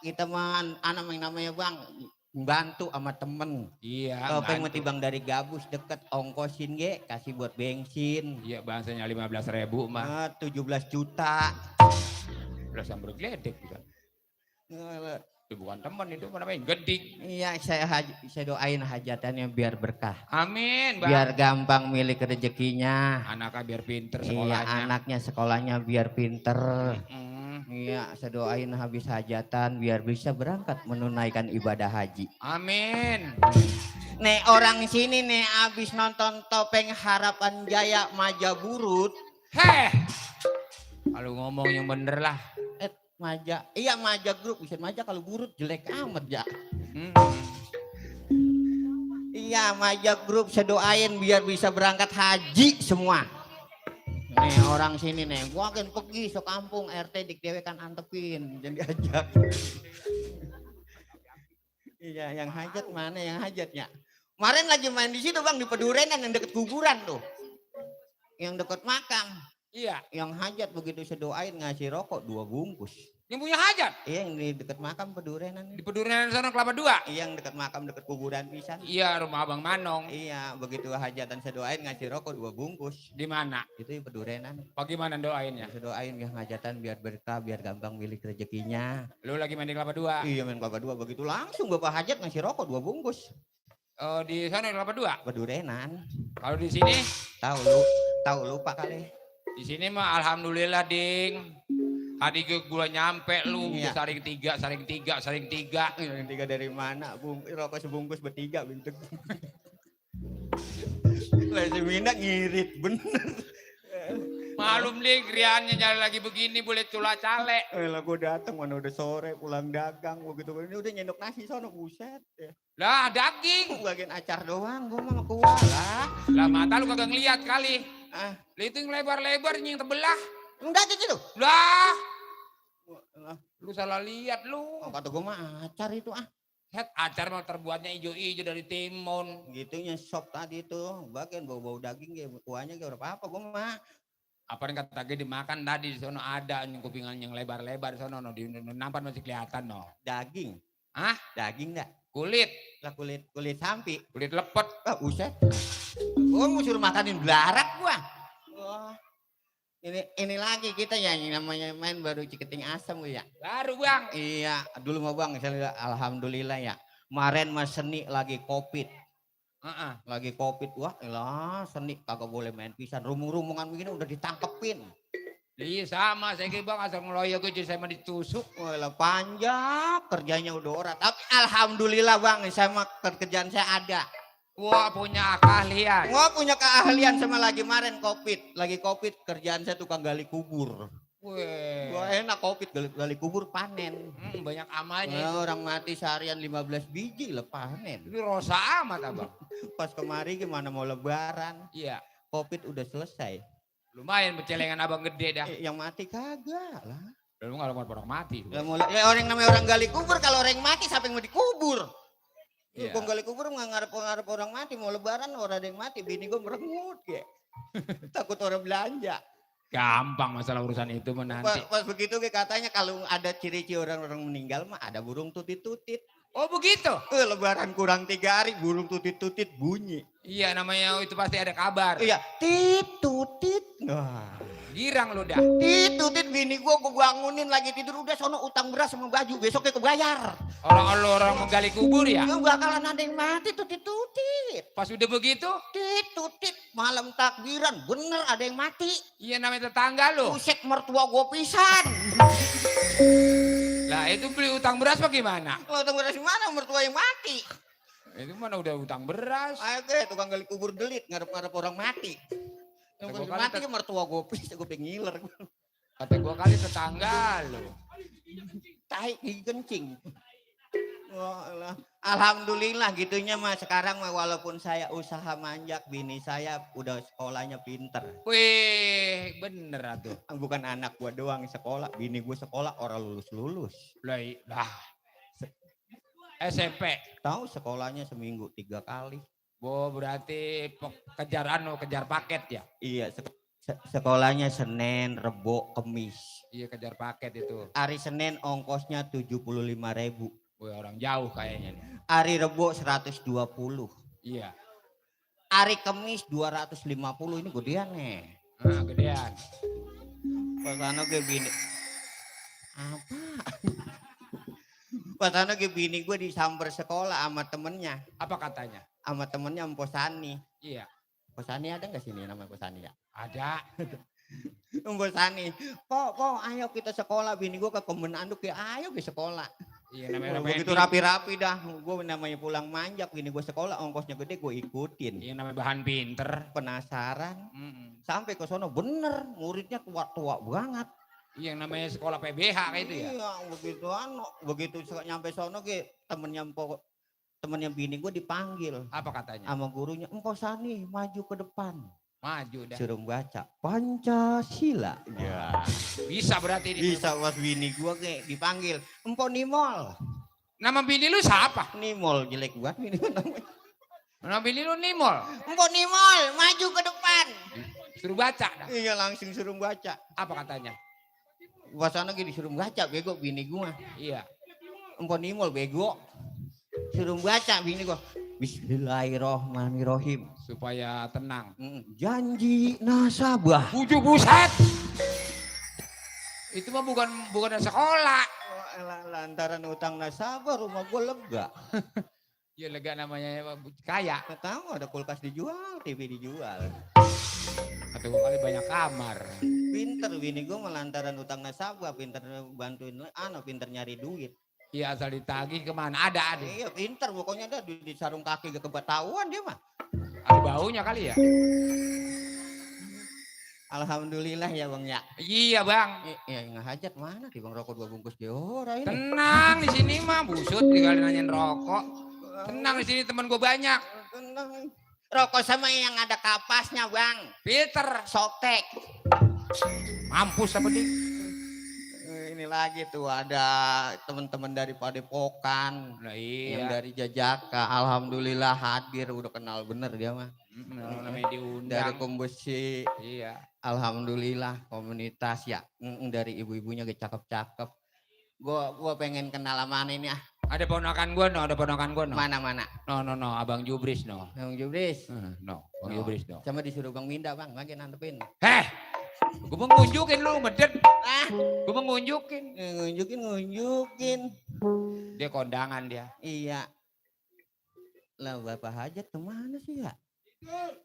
kita mah anak yang namanya Bang bantu sama temen. Iya. Topeng mah tibang dari gabus deket ongkosin ge kasih buat bensin. Iya bahasanya 15.000 mah. 17 juta. Udah Samber Gledek bukan. Itu bukan teman itu namanya gedik. Iya saya doain hajatannya biar berkah. Amin bang. Biar gampang milik rezekinya. Anaknya biar pinter Iya sekolahnya. anaknya sekolahnya biar pinter. Iya saya doain habis hajatan biar bisa berangkat menunaikan ibadah haji. Amin. Nih orang sini nih habis nonton Topeng Harapan Jaya Majaburut. Heh. Kalau ngomong yang bener lah. Maja, iya Maja Grup, bisa Maja kalau burut jelek amat ya. Iya Maja Grup sedoain biar bisa berangkat haji semua. Nih orang sini nih, gua akan pergi ke kampung RT dikdewe kan antepin, jadi diajak. Iya yang hajat mana yang hajatnya? Kemarin lagi main di situ bang di Pedurenan yang deket kuburan tuh, yang deket makam. Iya. Yang hajat begitu sedoain ngasih rokok 2 bungkus. Yang punya hajat? Iya yang di dekat makam Pedurenan. Di Pedurenan sana Kelapa 2? Iya yang dekat makam dekat kuburan pisan. Iya rumah Abang Manong. Iya begitu hajatan sedoain ngasih rokok 2 bungkus. Di mana? Itu di Pedurenan. Bagaimana doainnya? Sedoain yang hajatan biar berkah biar gampang milik rezekinya. Lu lagi main di Kelapa 2? Iya main Kelapa 2 begitu langsung bapak hajat ngasih rokok 2 bungkus. Oh di sana Kelapa 2? Pedurenan. Kalau di sini? Tahu lupa kali. Di sini mah alhamdulillah ding. Tadi gue nyampe lu Iya. saring tiga. Yang 3 dari mana? Rokok sebungkus bertiga bentuk. Lah si Minda ngirit bener. Malum ding kriannya nyari lagi begini boleh cula cale. Lah gue dateng mana udah sore pulang dagang begitu ini udah nyendok nasi sono buset ya. Lah daging. Bagian acar doang gue mah kuah lah. Lah mata lu kagak ngeliat kali. Ah, Itu yang lebar-lebar yang terbelah. enggak gitu. Lah. Lu salah lihat lu. Oh, kata gue mah acar itu ah. Lihat acar mah terbuatnya ijo-ijo dari timun. Gitunya sop tadi tuh. Bagian bau-bau daging ya kuahnya gak apa-apa gue mah. Apa yang kata gue dimakan tadi di sono ada yang kupingan yang lebar-lebar di sono no di nampak masih kelihatan no. Daging. Hah? Daging enggak? Kulit Lah kulit sampi. lepet. Ah, buset. Gue mau suruh makanin belarak gua. Wah. Ini lagi kita ya yang namanya main baru Ciketing Asem ya. Baru bang. Iya, dulu mah Bang, alhamdulillah ya. Kemarin mah seni lagi Covid. Lagi Covid, wah elah seni kagak boleh main pisan. Rumung-rumungan begini udah ditangkepin. Iya sama, saya kira bang asal ngeloyo gue saya mah ditusuk. Wah elah panjang kerjanya udah ora. Tapi alhamdulillah Bang, saya mah kerjaan saya ada. Wah punya keahlian. Nggak punya keahlian sama lagi kemarin Covid. Lagi Covid kerjaan saya tukang gali kubur. Weh. Gua enak covid gali kubur panen. Banyak amalnya. Nah, orang mati seharian 15 biji lah panen. Ini rosa amat abang. Pas kemari gimana mau lebaran, Iya. covid udah selesai. Lumayan bercelengan abang gede dah. Yang mati kagak lah. Lu nggak orang mati. Ya, orang namanya orang gali kubur, kalau orang mati siapa yang mau dikubur? Iya. Kok gali kubur nggak ngarep orang mati, mau lebaran orang ada yang mati, bini gue merengut ya. Takut orang belanja. Gampang masalah urusan itu mah nanti. Pas begitu katanya kalau ada ciri-ciri orang-orang meninggal mah ada burung tutit-tutit. Oh begitu? Lebaran kurang 3 hari burung tutit-tutit bunyi. Iya namanya itu pasti ada kabar. Iya, tit-tutit. Nah. Girang lu dah. Tit-tutit bini gua bangunin lagi tidur udah sono utang beras sama baju besoknya kebayar. Orang menggali kubur ya? Nggak bakalan ada yang mati tutit-tutit. Pas udah begitu? Tit-tutit malam takbiran bener ada yang mati. Iya namanya tetangga lu. Usek mertua gua pisan. Lah itu beli utang beras bagaimana? Kalau utang beras gimana mertua yang mati? Itu mana udah utang beras. Ayo ke tukang gali kubur delit ngarep-ngarep orang mati. Yang Gua mati kali kan mertua gua pisan gua pengiler. Kata gua kali tetangga lu. Tai gigi kencing. Wah, alhamdulillah gitunya mah sekarang mah walaupun saya usaha manjak bini saya udah sekolahnya pinter. Wih bener atuh. Bukan anak gua doang sekolah, bini gua sekolah orang lulus. Lah SMP. Tahu sekolahnya seminggu 3 kali. Oh berarti kejar paket ya? Iya, sekolahnya Senin, Rebo, Kemis. Iya kejar paket itu. Hari Senin ongkosnya 75.000. Wih orang jauh kayaknya nih. Hari Rebo 120. Iya. Hari Kemis 250 ini gedean nih. Nah gedean. Pasana ke bini. Apa? Pasana ke bini gue disamper sekolah sama temennya. Apa katanya? Sama temennya Mposani. Iya. Mposani ada nggak sini namanya Mposani ya? Ada. Mposani. Kok ayo kita sekolah bini gue ke Kemben Anduk ya ayo ke sekolah. Iya namanya Begitu rapi-rapi dah. Gue namanya pulang manjak bini gue sekolah ongkosnya gede gue ikutin. Iya namanya bahan pinter. Penasaran. Sampai ke sono bener muridnya tua-tua banget. Iya namanya sekolah PBH kayak itu ya. Iya begitu nyampe sono ke temennya bini gue dipanggil. Apa katanya? Sama gurunya, Mposani maju ke depan. Maju dah. Suruh baca Pancasila. Ya. Bisa berarti ini. Bisa was bini gue kayak dipanggil. Empo Nimol. Nama bini lu siapa? Nimol jelek banget bini gue namanya. Nama bini lu Nimol. Empo Nimol maju ke depan. Suruh baca dah. Iya langsung suruh baca. Apa katanya? Wasana lagi disuruh baca bego bini gue. Iya. Empo Nimol bego. Suruh baca bini gue. Bismillahirrohmanirrohim. Supaya tenang. Janji nasabah. Bujuk buset. Itu mah bukan sekolah. Lantaran utang nasabah rumah gue lega. Ya lega namanya kaya. Nggak tahu ada kulkas dijual, TV dijual. Atau kali banyak kamar. Pinter bini gue melantaran utang nasabah, pinter bantuin pinter nyari duit. Iya asal ditagih kemana ada. Iya pinter pokoknya ada di sarung kaki gak ketahuan dia mah. Ada baunya kali ya. Alhamdulillah ya bang ya. Iya bang. Ya nggak hajat mana di bang rokok 2 bungkus di orang ini. Tenang di sini mah busut tinggal nanyain rokok. Tenang di sini teman gue banyak. Tenang. Rokok sama yang ada kapasnya bang. Peter. Sotek. Mampus apa nih? Ini lagi tuh ada teman-teman dari Padepokan. Nah, Yang iya. dari Jajaka. Alhamdulillah hadir udah kenal bener dia mah. Namanya diundang. Dari Kombosi. Iya. Alhamdulillah komunitas ya. Dari ibu-ibunya cakep-cakep. Gua pengen kenal sama ini ah. Ada ponakan gue no, ada ponakan gue no. Mana? No, Abang Jubris no. Bang Jubris. No, Bang Jubris no. Sama disuruh Bang Minda bang, lagi nantepin. Heh, gue mau ngunjukin lu medet. Gue mau ngunjukin. Ngunjukin. Dia kondangan dia. Iya. Lah Bapak Hajat kemana sih ya?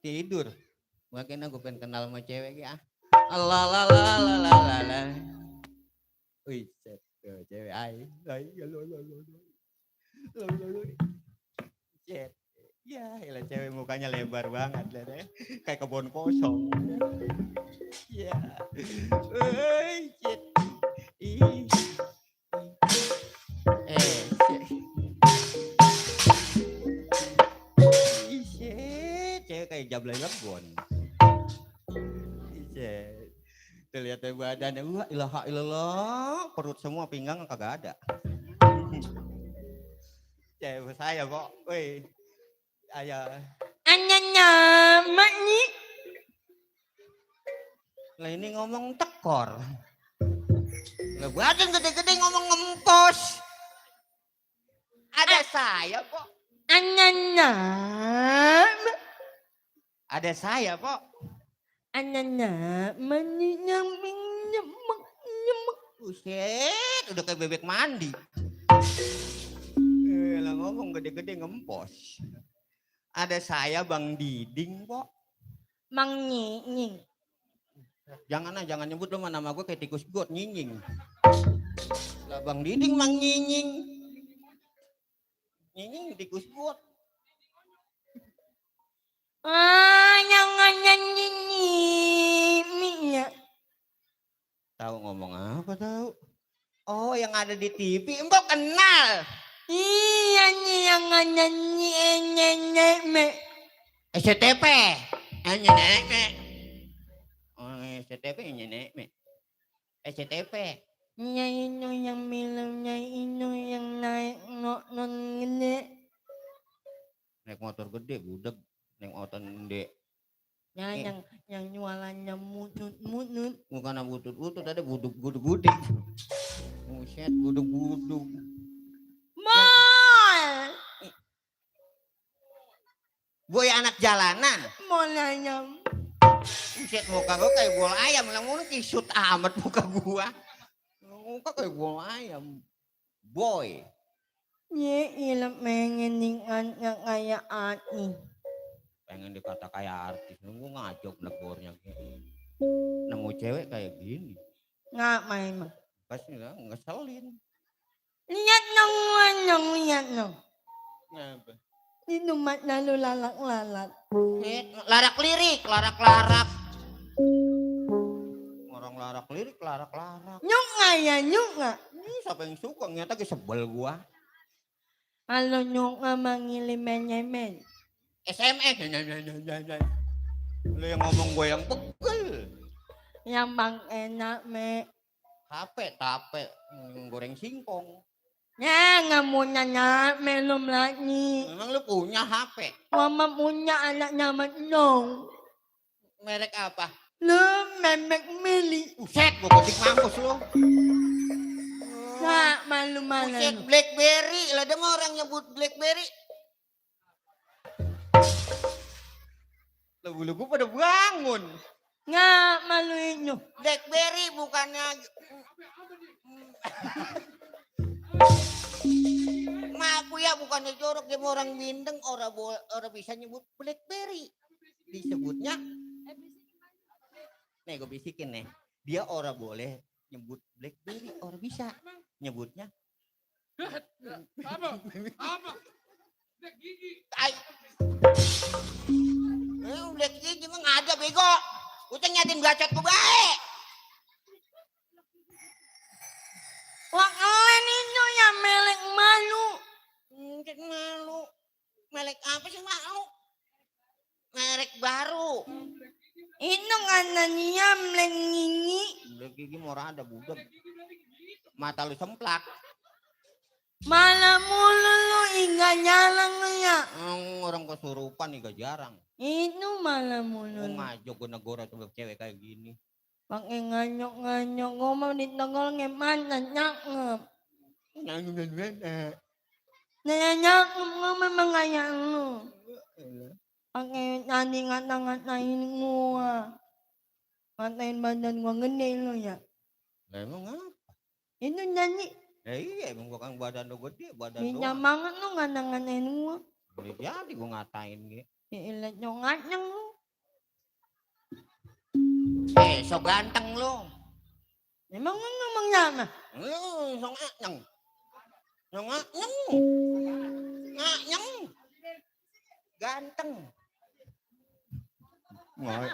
Tidur. Makanya gue pengen kenal sama cewek ya. Allah. Wih, cewek ai. Cet. Ya, elah cewek mukanya lebar banget deh. Kayak kebun kosong. Ya. Shit. Ih. Shit. Shit. Cewek kayak jablay lebon. Shit. Tuh lihat badannya, wah ilaha illallah, perut semua, pinggang kagak ada. Cewek saya kok, woi, ayah. Ananya makni. Lah ini ngomong tekor. Lah badan gede-gede ngomong ngempos. Ada saya kok. Ananya. Ada saya kok. Ananya makni nyemek nyemek nyemek. Buset, udah kayak bebek mandi. Lah ngomong gede-gede ngempos. Ada saya Bang Diding kok. Mang nyinying. Jangan nyebut lu nama gue kayak tikus got nyinying. Lah Bang Diding Mang nyinying. Nyinying tikus got. Jangan nyanyi ya. Tahu ngomong apa tahu? Oh, yang ada di TV, Mbok kenal. Iya nih yang nyanyi nyanyi. SCTV. Nyanyi. Oh, SCTV nyanyi. SCTV. Nyanyi yang milam nyanyi yang naik non gede. Naik motor gede, budeg. Naik motor gede. Yang jualannya mutut. Bukan butut-butut, ada buduk-buduk. Buset, buduk-buduk. Mal. Boy anak jalanan. Mal ayam. Buset, muka gua kayak bola ayam. Langsung kisut amat muka gua. Muka kayak bola ayam. Boy. Ye ilang pengen ningan yang kayak ani. Pengen dikata kayak artis. Nunggu ngajok negornya gitu. Nemu cewek kayak gini. Nggak main mah. Pasti lah, ngeselin. Lihat nong. Kenapa? Di rumah lalu lalak. Larak lirik. Orang larak lirik, larak. Nyuk nggak ya nyuk nggak. Siapa yang suka? Nyata sebel gua. Kalau nyuk nggak manggil men. SMS. Lu yang ngomong gue yang pegel. Yang bang enak me. Tape. Goreng singkong. Ya nggak mau nanya melum lagi. Memang lu punya HP? Mama punya anak nama Nong. Merek apa? Lu memek meli. Buset, gue ketik mampus lu. Nggak malu. Buset, Blackberry. Lah ada mah orang nyebut Blackberry. Lagu-lagu pada bangun. Nggak malu itu. Blackberry bukannya... Ngaku ya bukannya jorok, dia mau orang bindeng, orang bisa nyebut Blackberry. Disebutnya, nih gue bisikin nih, dia orang boleh nyebut Blackberry, orang bisa nyebutnya. Apa? Black gigi. Black gigi emang ada bego. Udah nyatin bacot gue baik. Wah kalian itu yang melek malu. Malu. Melek apa sih malu? Merek baru. Itu kanannya melengingi. Black gigi mau ada budak. Mata lu semplak. Malah mulu lu hingga nyalang lu ya. Orang kesurupan nih gak jarang. Itu malah mulu. Mau ngajak gue negara tuh cewek kayak gini. Pakai nganyok ngomong di tengol ngemana nyakep. Nyakep ngomong mengayang lu. Pakai nani ngata-ngatain gua. Ngatain badan gua gede lu ya. Lah emang apa? Itu nyanyi. Iya emang gua kan badan lu gede, badan lu. Bisa banget lu ngata-ngatain gua. Jadi gua ngatain gitu. Ilat nyongatnya lu. So ganteng lu. Emang lu ngomong nyama? Lu so nganyeng. So nganyeng. Nganyeng. Ganteng. Ngoy.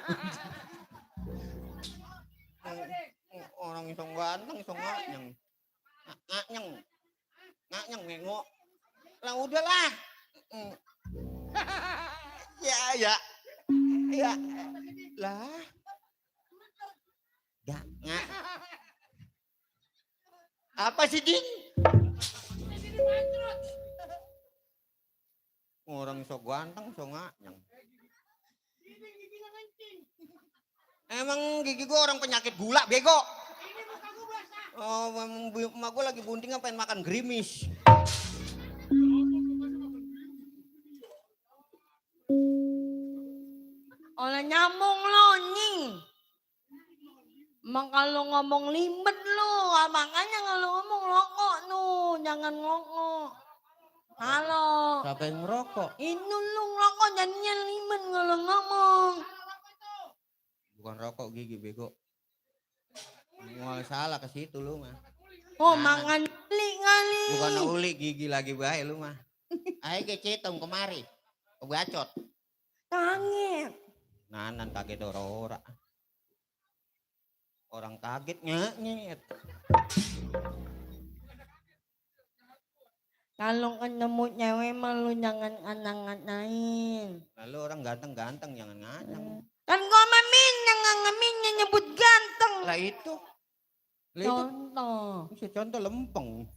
Orang isong ganteng, isong nganyang. Nganyang ngengok. Lah udahlah. Ya. Lah. Nggak. Apa sih, Ding? Orang so ganteng, so nganyang. Emang gigi gua orang penyakit gula, bego. Oh, emak gua lagi bunting pengen makan gerimis. Oleh nyambung lo nying. Emang kalau ngomong limbet lo, makanya kalau ngomong longok nu, jangan ngongok. Halo. Siapa yang ngerokok? Ini lu ngerokok jadinya limbet kalau ngomong. Bukan rokok gigi, bego. Mau salah ke situ lu mah. Oh, makan uli kali. Bukan uli gigi lagi baik lu mah. Ayo ke Cetong kemari. Ke Bacot. Kaget. Nanan kaget orang-orang. Orang kaget nyet. Kalau ketemu cewek mah lu jangan anang-anain. Lalu orang ganteng-ganteng jangan nganyang. Kan gua mamin yang ngaminnya nyebut ganteng. Lah itu. Contoh. Bisa contoh lempeng.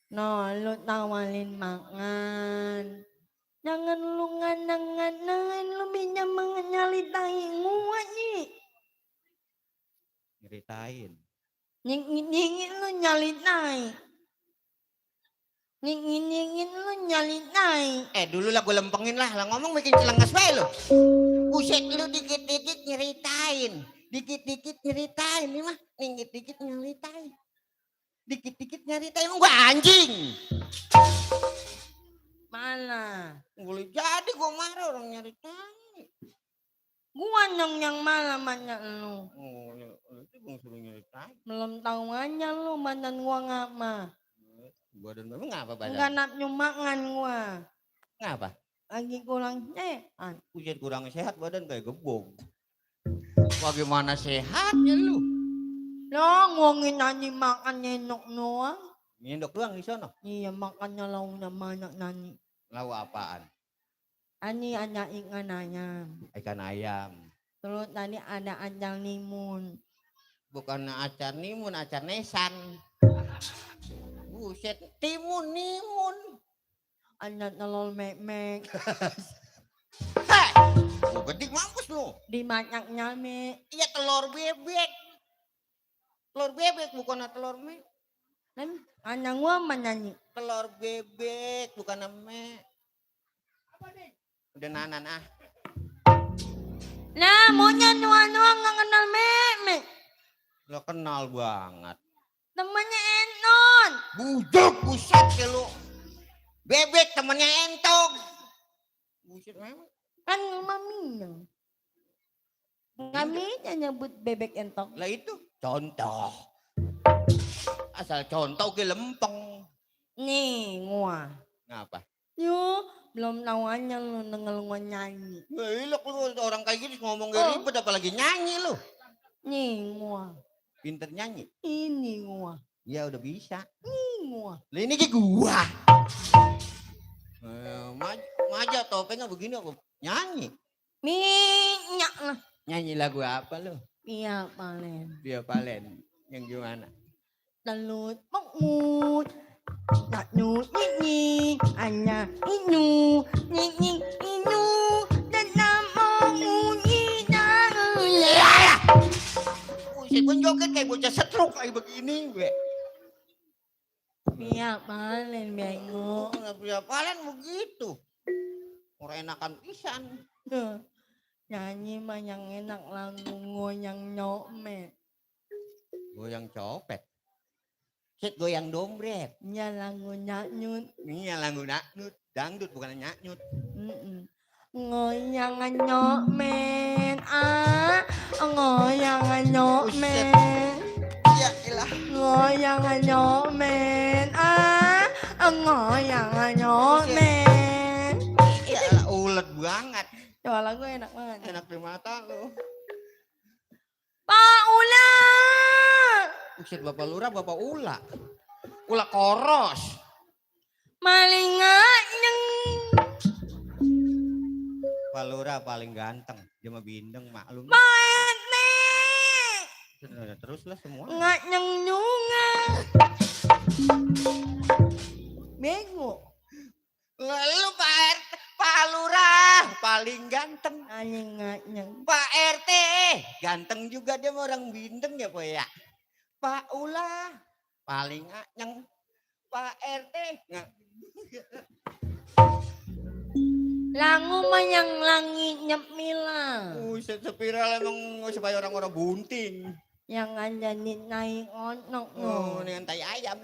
No, lu tawalin makan. Jangan lu nganang-nganangin, lu bisa nyalitain gua nih. Nyeritain. Nyingin lu nyalitain. Nyingin lu nyalitain. Dulu lah gue lempengin lah ngomong bikin celengas bae lu. Buset lu dikit-dikit nyeritain. Dikit-dikit nyeritain nih mah. Dikit-dikit nyeritain. Dikit-dikit nyeritain. Gua anjing. Mana? Boleh jadi gua marah orang nyeritain. Gua yang malah banyak lu. Oh, itu gua suruh nyeritain. Belum tahu aja lu badan gua ngapa. Badan lu ngapa badan? Enggak nafsu makan gua. Ngapa? Lagi kurang sehat. Buset kurang sehat badan kayak gebong. Bagaimana sehatnya lu? Lo ngomongin nani makan nyendok doang. Nyendok doang di sana. Iya makannya launya banyak nani. Lau apaan? Ani ada ikan ayam. Ikan ayam. Terus tadi ada acar limun. Bukan acar nimun, acar nesan. Buset, timun. Ada telur mek-mek. Hei, gua gede mampus lu. Dimacaknya mek. Iya telur bebek. Telur bebek bukan telur mek. Dan anak gua menyanyi. Telur bebek bukan mek. Udah nanan ah. Nah maunya nuan-nuan nggak kenal mek-mek. Lo kenal banget. Temannya Enon. Bujuk buset ya lu. Bebek temannya entong. Buset memang. Kan maminya. Kami aja nyebut bebek entok. Lah itu contoh. Asal contoh ke lempeng. Nih gua. Ngapa? Yo belum tahu aja lu denger gua nyanyi. Gilak lu orang kayak gini ngomong gak ribet apalagi nyanyi lu. Nih gua. Pinter nyanyi. Ini gua. Ya udah bisa. Ini gua. Lah ini ke gua. Maja topengnya begini aku nyanyi. Minyak lah. Nyanyi lagu apa lu? Iya palen. Dia palen. Yang gimana? Telut mokmut. Tak nyut nyi anya inu nyi inu dan nama nyi ya. Buset gua joget kayak bocah stroke kayak begini gue. Iya palen bego. Dia palen begitu. Orang enakan pisan. Nyanyi mah yang enak lagu goyang nyokme. Goyang copet. Set goyang dompet. Ya lagu nyanyut. Ini lagu nyanyut. Dangdut bukan nyanyut. Goyang nyokmen. Goyang nyokmen. Ya elah. Goyang nyokmen. Goyang nyokmen. banget. Coba lagu enak banget. Enak di mata lu. Pak Ula. Buset, Bapak Lurah, Bapak Ula. Ula koros. Malinganyang. Pak Lurah paling ganteng. Dia mah bindeng maklum. Pak Ete. Terus lah semua. Nganyang nyunga. Bego. Lalu Pak Lurah paling ganteng. Anjing nganyang. Pak RT ganteng juga, dia mah orang bindeng ya po ya. Pak Ula paling anyeng. Pak RT nggak. Langu mayang langit nyepmila. Sepiral emang supaya orang-orang bunting. Yang ada naik onok Oh, no. dengan tai ayam.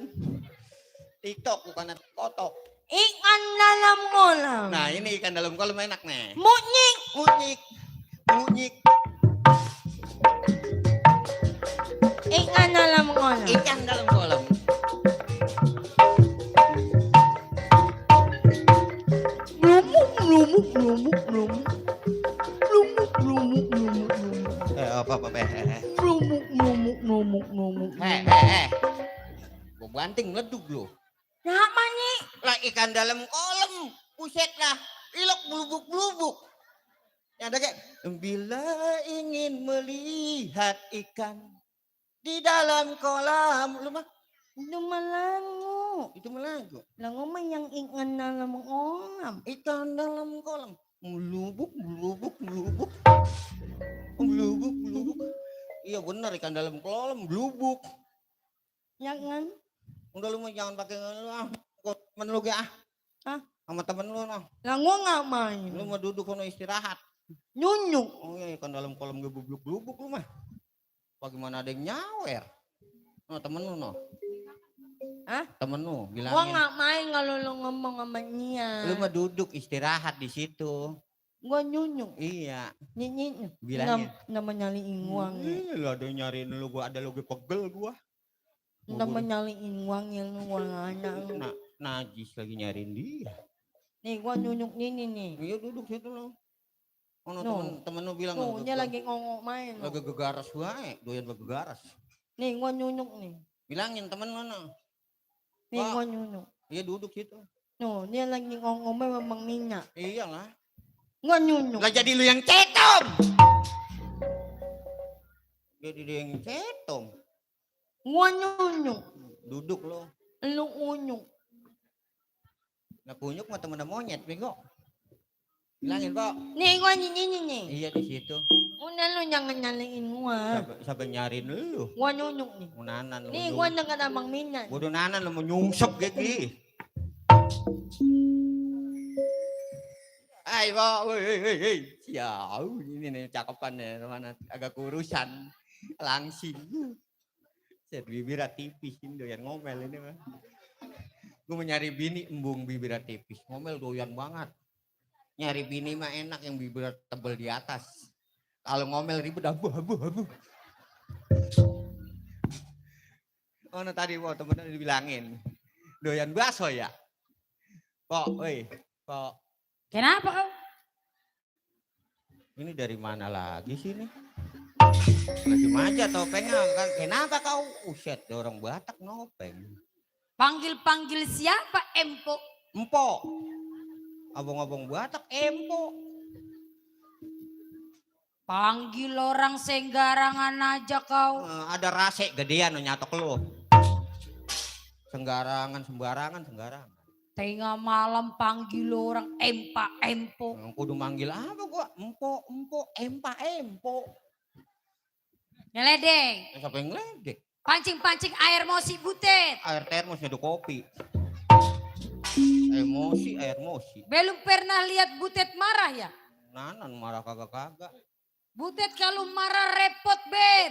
TikTok bukan kotok. Ikan dalam kolam. Nah ini ikan dalam kolam enak nih. Munyik. Munyik, munyik. Ikan dalam kolam. Ikan dalam kolam. Lumuk, lumuk, lumuk, lumuk. Lumuk, lumuk, lumuk, lumuk. Apa. Lumuk, lumuk, lumuk, lumuk. Gua banting meleduk lu. Apa nih? Lah ikan dalam kolam. Buset lah. Ilok blubuk-blubuk. Yang ada kayak, bila ingin melihat ikan di dalam kolam. Lu mah, Itu melangu. itu melagu. Langu mah yang ikan dalam kolam. Ikan dalam kolam. Blubuk, blubuk, blubuk. Blubuk, blubuk. Iya benar, ikan dalam kolam, blubuk. Jangan. Udah lu mah jangan pakai lu ah. Ikut temen lu ah. Hah? Sama temen lu nah. Langu nggak main. Lu mah duduk kono istirahat. Nyunyuk. Oh iya ikan dalam kolam geblubuk-blubuk lu mah. Bagaimana ada yang nyawer? Oh temen lu no. Hah? Temen lu Gua bilangin. nggak main kalau lu ngomong sama dia. Lu mah duduk istirahat di situ. Gua nyunyuk. Iya. Nyit. Bilangin. Nama nyaliin uang. Lu ada yang nyariin lu, gua ada lagi pegel gua. Nama nyaliin uang yang lu anak lu. Najis lagi nyariin dia. Nih gua nyunyuk ini nih. Iya duduk situ lo. Oh no, No. temen lu bilang Tuh dia lagi ngomong main. No. lagi gegaras wae, doyan begegaras. Nih gua nyunyuk nih. Bilangin temen lu no. Nih Pak. gua nyunyuk. Iya duduk situ. No, dia lagi ngomong memang minyak. Iyalah. Gua nyunyuk. Lah jadi lu yang cetom. Jadi dia yang cetom. Gua nyunyuk. Duduk lo. Lu unyuk. Nah kunyuk mah temen monyet bego. Bilangin Pak. Nih gua nyinyi nih. Iya di situ. Udah lu jangan nyaliin gua. Siapa nyariin lu? Gua nyunyuk nih. Mau nanan lu. Nih gua dengan abang minyak. Bodoh nanan lu mau nyungsep gigi. Ay, Pak. Woi. Siau, ini nih cakepan ya, mana agak kurusan. Langsing. Set bibirnya tipis ini doyan ngomel ini mah. Gue mau nyari bini embung bibirnya tipis. Ngomel doyan banget. Nyari bini mah enak yang bibirnya tebel di atas. Kalau ngomel ribet abu. Oh, nah tadi Pak temen dibilangin. Doyan bakso ya? Pak, woi, Pak. Kenapa kau? Ini dari mana lagi sih ini? Lagi maja topengnya kan. Kenapa kau? Uset, orang Batak nopeng. Panggil-panggil siapa Empo? Empok. Abang-abang Batak empok. Panggil orang senggarangan aja kau. Ada rase gedean nyatok lu. Sembarangan. Tengah malam panggil orang Empo. Kudu manggil apa gua? Empok, empo. Ngeledek. Siapa yang ngeledek? Pancing-pancing air mosi butet. Air termos ada kopi. Emosi, air mosi. Belum pernah lihat butet marah ya? Nanan marah kagak. Butet kalau marah repot ber.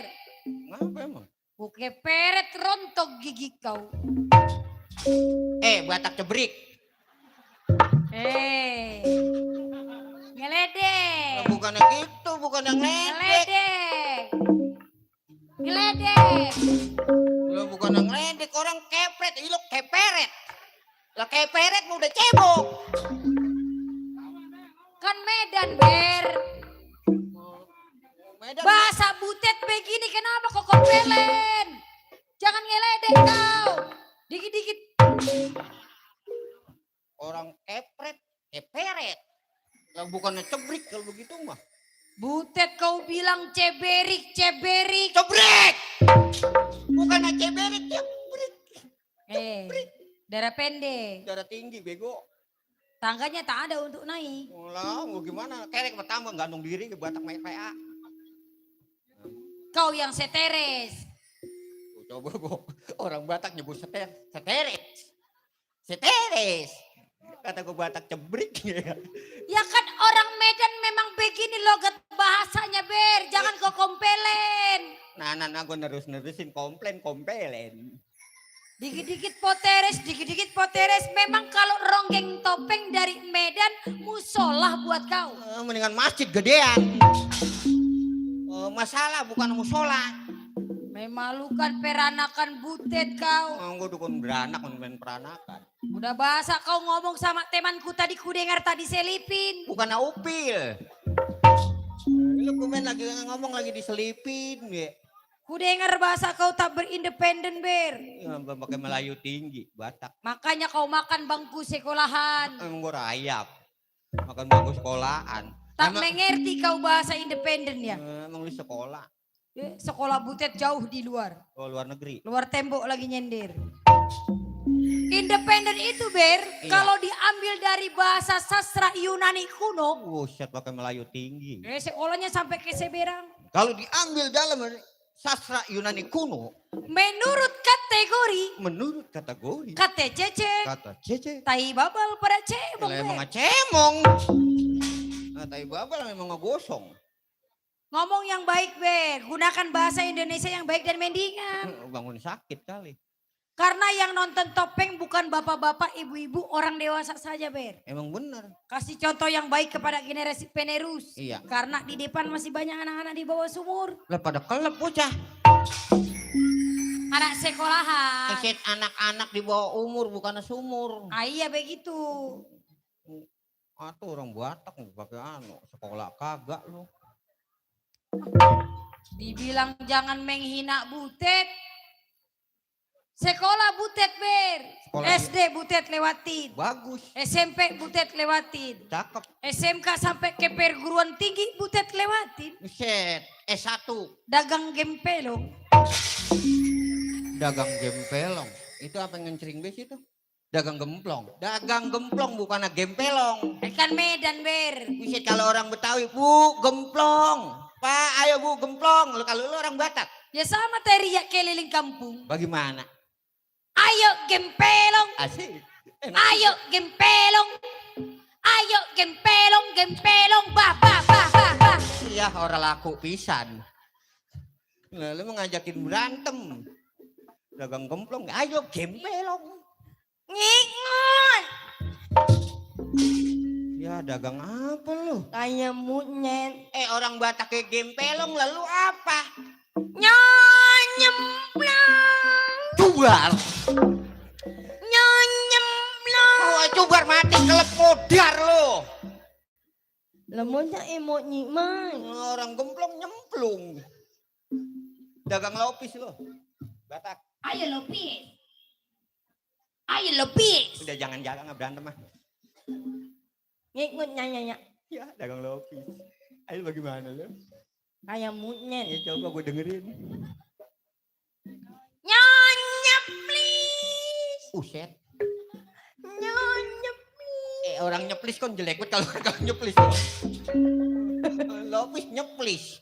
Ngapa emang? Buke peret rontok gigi kau. Batak cebrik. Ngeledek. Bukannya gitu, bukan yang ngeledek. Ngeledek. Lo bukan yang ngeledek, orang kepret, lo keperet. Lah keperet mau udah cebok. Kan orang Medan, Ber. Medan. Bahasa butet begini kenapa kok kompelen? Jangan ngeledek kau. Dikit-dikit. Orang kepret, keperet. Kalau bukannya cebrik kalau begitu mah. Butet kau bilang ceberik. Cebrek! Bukannya ceberik, cebrek. Darah pendek. Darah tinggi, bego. Tangganya tak ada untuk naik. Lah, mau gimana? Kerek pertama gantung diri ke Batak main PA. Kau yang seteres. Coba gua orang Batak nyebut seteres. Seteres. Kata gua Batak cebrik ya. Ya kan orang Medan memang begini logat bahasanya, Ber. Jangan kau kompelen. Nah, gua nerusin kompelen. Dikit-dikit poteres. Memang kalau ronggeng topeng dari Medan, musolah buat kau. Mendingan masjid gedean. Masalah bukan musola. Memalukan peranakan butet kau. Gua dukun beranak main peranakan. Udah bahasa kau ngomong sama temanku tadi, ku dengar tadi selipin. Bukan upil. Lu komen lagi ngomong lagi diselipin ya. Ku dengar bahasa kau tak berindependen, Ber. Ya, pakai Melayu tinggi, Batak. Makanya kau makan bangku sekolahan. Emang gue rayap. Makan bangku sekolahan. Tak mengerti kau bahasa independen ya. Emang lu sekolah. Sekolah butet jauh di luar. Oh, luar negeri. Luar tembok lagi nyender. Independen itu, Ber, Iya. kalau diambil dari bahasa sastra Yunani kuno. Buset, pakai Melayu tinggi. Sekolahnya sampai ke Seberang. Kalau diambil dalam sastra Yunani kuno, Menurut menurut kategori, kata cece, kata cece, tai babal pada cebong. lah emang Ber. ngecemong. Nah, tai babal memang ngegosong. Ngomong yang baik, Ber. Gunakan bahasa Indonesia yang baik dan mendingan. Bangun sakit kali. Karena yang nonton topeng bukan bapak-bapak, ibu-ibu, orang dewasa saja, Ber. Emang bener. Kasih contoh yang baik kepada generasi penerus. Iya. Karena di depan masih banyak anak-anak di bawah sumur. Lah pada kelep bocah. Anak sekolahan. Keset anak-anak di bawah umur bukan sumur. Iya begitu. Atau orang Batak pakai sekolah kagak lo. Dibilang jangan menghina butet. Sekolah butet, Ber. Sekolah SD butet lewatin. Bagus, SMP butet lewatin. cakep. SMK sampai ke perguruan tinggi butet lewatin. Buset, S1 Dagang gempelong. dagang gempelong. Itu apa yang ngecering bes itu? Dagang gemplong. Dagang gemplong bukan gempelong. Ikan Medan, Ber. Buset kalau orang Betawi, Bu, gemplong. Pak, ayo Bu, gemplong. Kalau lu orang Batak, Ya sama teriak keliling kampung. bagaimana? Ayo gempelong, Asik. Enak. ayo gempelong. Ayo gempelong, bah. Iya, orang laku pisan. Nah, lu mau ngajakin berantem. Dagang gemplong, ayo gempelong. Ngingon. Ya dagang apa lu? Kayak monyet. Orang Batak kayak gempelong lalu apa? Nyonyemplang. Cubar. Nyonyemplang. Oh, cubar mati kelep modar lo. Lemotnya emot nyimai. Orang gemplong nyemplung. Dagang lopis lo. Batak. Ayo lopis. Udah jangan berantem mah. Ngikut nyanyi. Ya dagang lopis. Ayo bagaimana lo? Kayak monyet. Ya coba gue dengerin. Nyonyeplis. Uset. Nyonyeplis. Orang nyeplis kan jelek banget kalau nyeplis lo. Lopis nyeplis.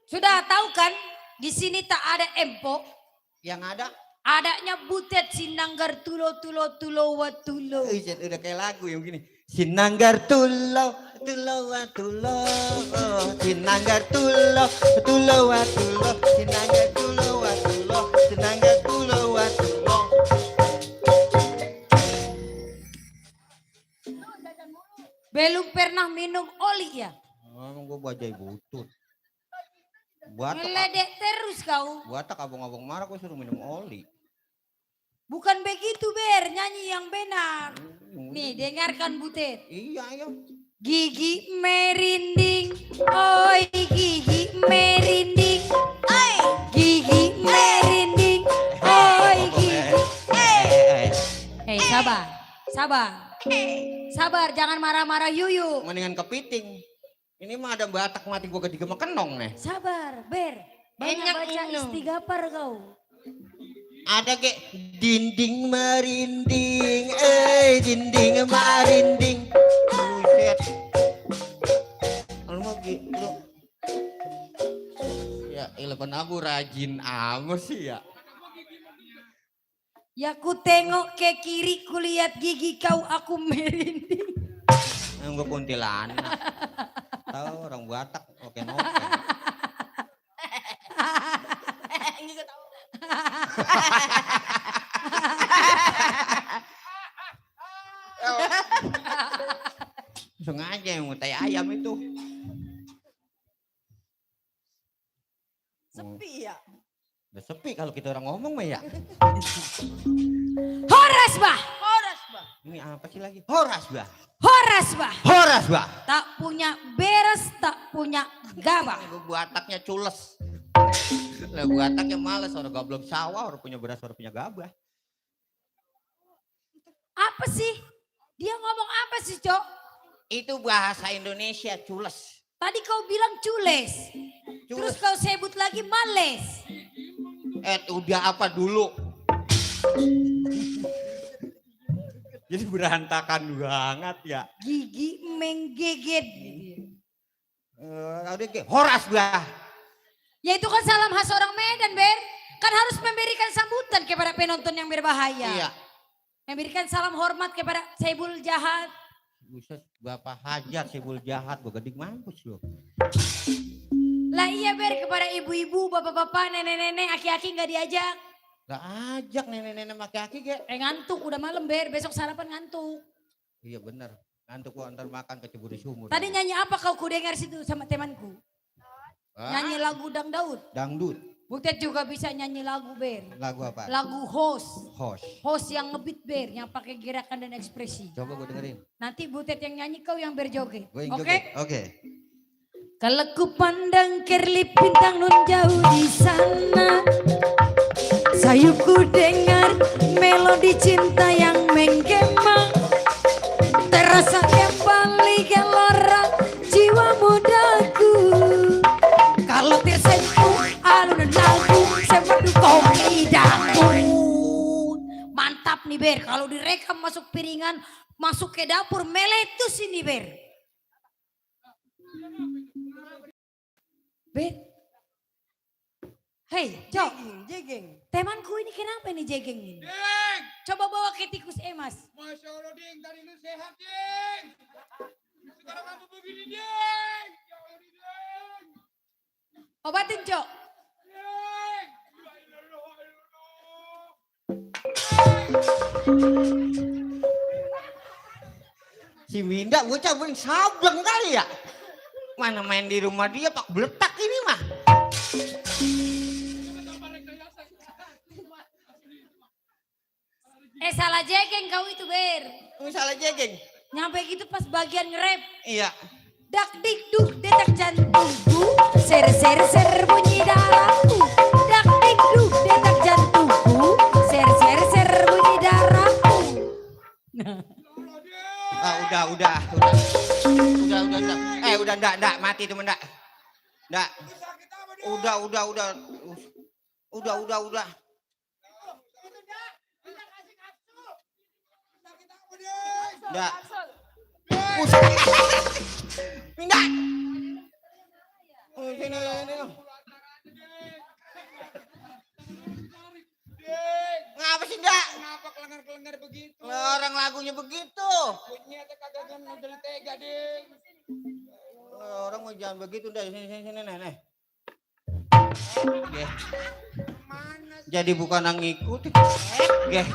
Sudah tahu kan? Di sini tak ada empok. Yang ada Adanya butet sinanggar tulo. Uset, udah kayak lagu yang begini. Sinanggar tulo, Sinanggar tulo, Sinanggar tulo, Sinanggar tulo. Belum pernah minum oli ya? Emang gue bajai butut. Batak Ngeledek terus kau. abang-abang marah gue suruh minum oli. Bukan begitu Ber, nyanyi yang benar. Nih dengarkan Butet. Iya, ayo. Gigi merinding, oi gigi merinding, oi gigi merinding, oi gigi. Hei sabar, sabar, sabar jangan marah-marah Yuyu. Mendingan kepiting. Ini mah ada Batak mati gua ketiga mah kenong nih. Sabar Ber, banyak Enak baca ini. istighfar kau. Ada ke dinding merinding, dinding merinding. Buset. Lu mau lu. Ya, ilepan aku rajin amat sih ya. Ya ku tengok ke kiri kulihat gigi kau aku merinding. Gue kuntilanak. Tahu orang Batak oke noke. Sengaja yang mau tai ayam itu. Sepi ya. Udah sepi kalau kita orang ngomong mah ya. Horas bah, Horas bah. Ini apa sih lagi? Horas bah. horas bah. Horas bah. Tak punya beres, tak punya gabah. Gue Bataknya cules. Lah Bataknya males, orang goblok sawah, orang punya beras, orang punya gabah. Apa sih? Dia ngomong apa sih, Cok? Itu bahasa Indonesia cules. Tadi kau bilang cules. Terus kau sebut lagi males. Udah apa dulu? Jadi berantakan banget ya. Gigi menggigit. Udah horas bah. Ya itu kan salam khas orang Medan, Ber. Kan harus memberikan sambutan kepada penonton yang berbahaya. Iya. Memberikan salam hormat kepada Saibul Jahat. Buset, Bapak Hajar Sibul Jahat, gue gedik mampus loh. Lah iya Ber, kepada ibu-ibu, bapak-bapak, nenek-nenek, aki-aki nggak diajak. Lah ajak nenek-nenek maki-aki ge. Ngantuk, udah malam Ber, besok sarapan ngantuk. Iya bener, ngantuk gua antar makan ke Ciburi Sumur. Tadi nyanyi apa kau ku dengar situ sama temanku? Ah, Nyanyi lagu Dangdaut. dangdut. Butet juga bisa nyanyi lagu Ber. Lagu apa? Lagu host. Host. Host yang ngebeat Ber, yang pakai gerakan dan ekspresi. Coba gue dengerin. Nanti Butet yang nyanyi, kau yang berjoget. Gue Oke? joget. Oke. Kalau ku pandang kerlip bintang nun jauh di sana, sayupku dengar melodi cinta yang menggema, terasa kembali gelora jiwa mudaku. Kalau tersentuh alun lagu semadu komidaku. Mantap nih Ber, kalau direkam masuk piringan, masuk ke dapur meletus ini Ber. Ber. Hei, Cok. Jegeng. Temanku ini kenapa nih jegeng ini? Coba bawa ke tikus emas. Masya Allah, Ding. Tadi lu sehat, Ding. Sekarang apa begini, Ding? Ya Allah, Ding. Obatin, Cok. Ding. Si Winda bocah paling sableng kali ya. Mana main di rumah dia pak beletak ini mah. Salah jegeng kau itu Ber. Misalnya jegeng. Nyampe gitu pas bagian nge-rap. Iya. Dak dik duk detak jantungku, ser ser ser bunyi darahku. Dak dik duk detak jantungku, ser ser ser bunyi darahku. Ah, udah. Udah, ndak, mati itu ndak. Ndak. Udah. Ndak. Ndak. Sini. Ngapa sih ndak? Kenapa kelengar-kelengar begitu? Orang lagunya begitu. Bunyinya kagak kan model tega, Ding. Orang mau jangan begitu dah sini nih. Geh. Jadi bukan yang ngikut. Geh.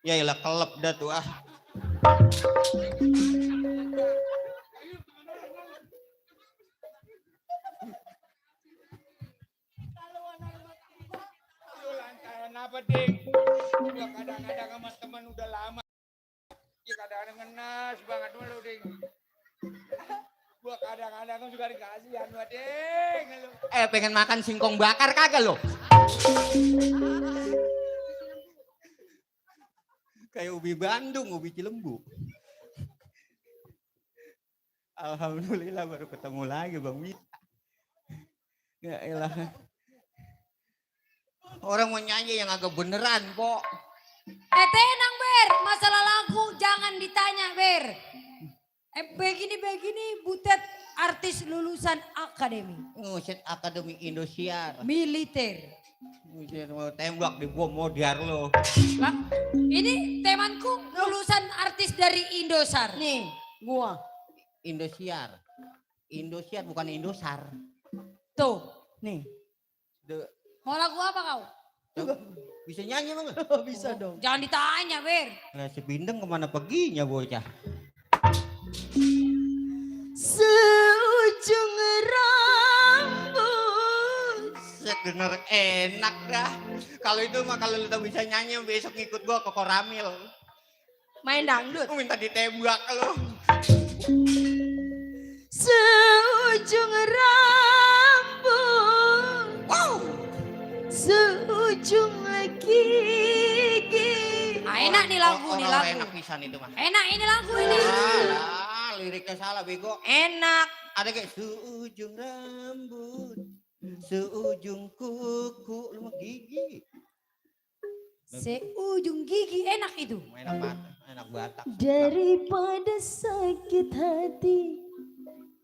Ya ilah kelep dah tuh ah. apa ding? Udah kadang-kadang sama teman udah lama. Ya kadang-kadang ngenas banget dulu ding. Gua kadang-kadang juga dikasih anu ding. Pengen makan singkong bakar kagak lo? Kayak ubi Bandung, ubi Cilembu. Alhamdulillah baru ketemu lagi Bang Mita. Ya elah. Orang mau nyanyi yang agak beneran, Pok. Tenang Ber, masalah lagu jangan ditanya Ber. Begini Butet artis lulusan akademi. Nguset Akademi Indosiar. Militer. Nguset mau tembak di bom modar lo. Lah, ini temanku lulusan artis dari Indosar. Nih, gua. Indosiar. Indosiar bukan Indosar. Tuh, nih. Mau lagu apa kau? Bisa nyanyi bang? Bisa dong. Jangan ditanya Ber. Nah si Bindeng kemana perginya bocah? Seujung rambut. Set bener enak dah. Kalau itu mah kalau lu tak bisa nyanyi besok ngikut gua ke Koramil. Main dangdut. Gua minta ditembak lo. Seujung rambut. Wow. Seujung gigi. Enak nih lagu nih lagu. Enak pisan itu mah. Enak ini lagu ini. Alah, liriknya salah bego. Enak. Ada kayak seujung rambut, seujung kuku, lu mah gigi. Seujung gigi enak itu. Enak Batak. Daripada sakit hati,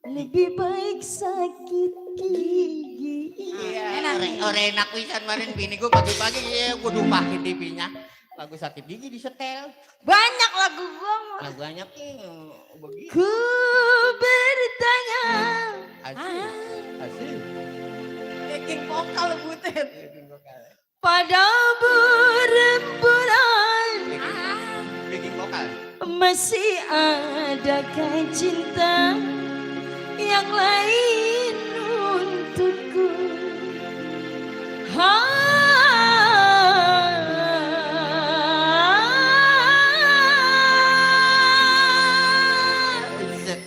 lebih baik sakit gigi. Iya, orang enak pisan kemarin bini gua pagi-pagi ya gua dumpahin TV-nya. Lagu sakit gigi disetel. Banyak lagu gua. Lagu banyak begitu. Ku bertanya. Asik. Backing vokal Butet. Bikin vokal. Pada berembulan Bikin vokal. masih adakah cinta yang lain untukku?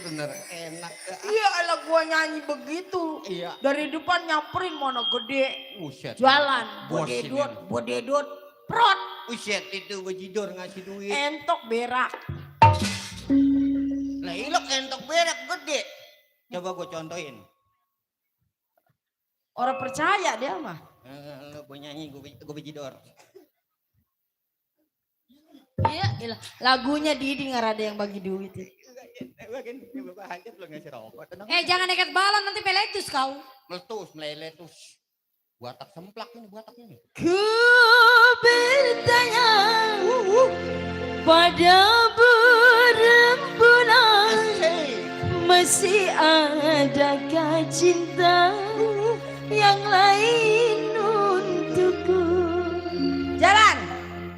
Bener enak. Iya lah gua nyanyi begitu. Iya. Dari depan nyamperin mana gede. Buset. Jualan. Bos Bodedot. ini. Bodedot. Prot. Buset itu bajidor ngasih duit. Entok berak. Lah ilok entok berak gede. Coba gue contohin. Orang percaya dia mah. Lo gue nyanyi gue bajidor. Iya, ilah. Lagunya Didi nggak ada yang bagi duit. Ya. Bapak hajat lo ngasih rokok. Jangan nekat balon nanti meletus kau. Meletus, meleletus. Buatak semplak ini, buatak ini. Ku bertanya pada berembulan masih adakah cinta yang lain untukku? Jalan.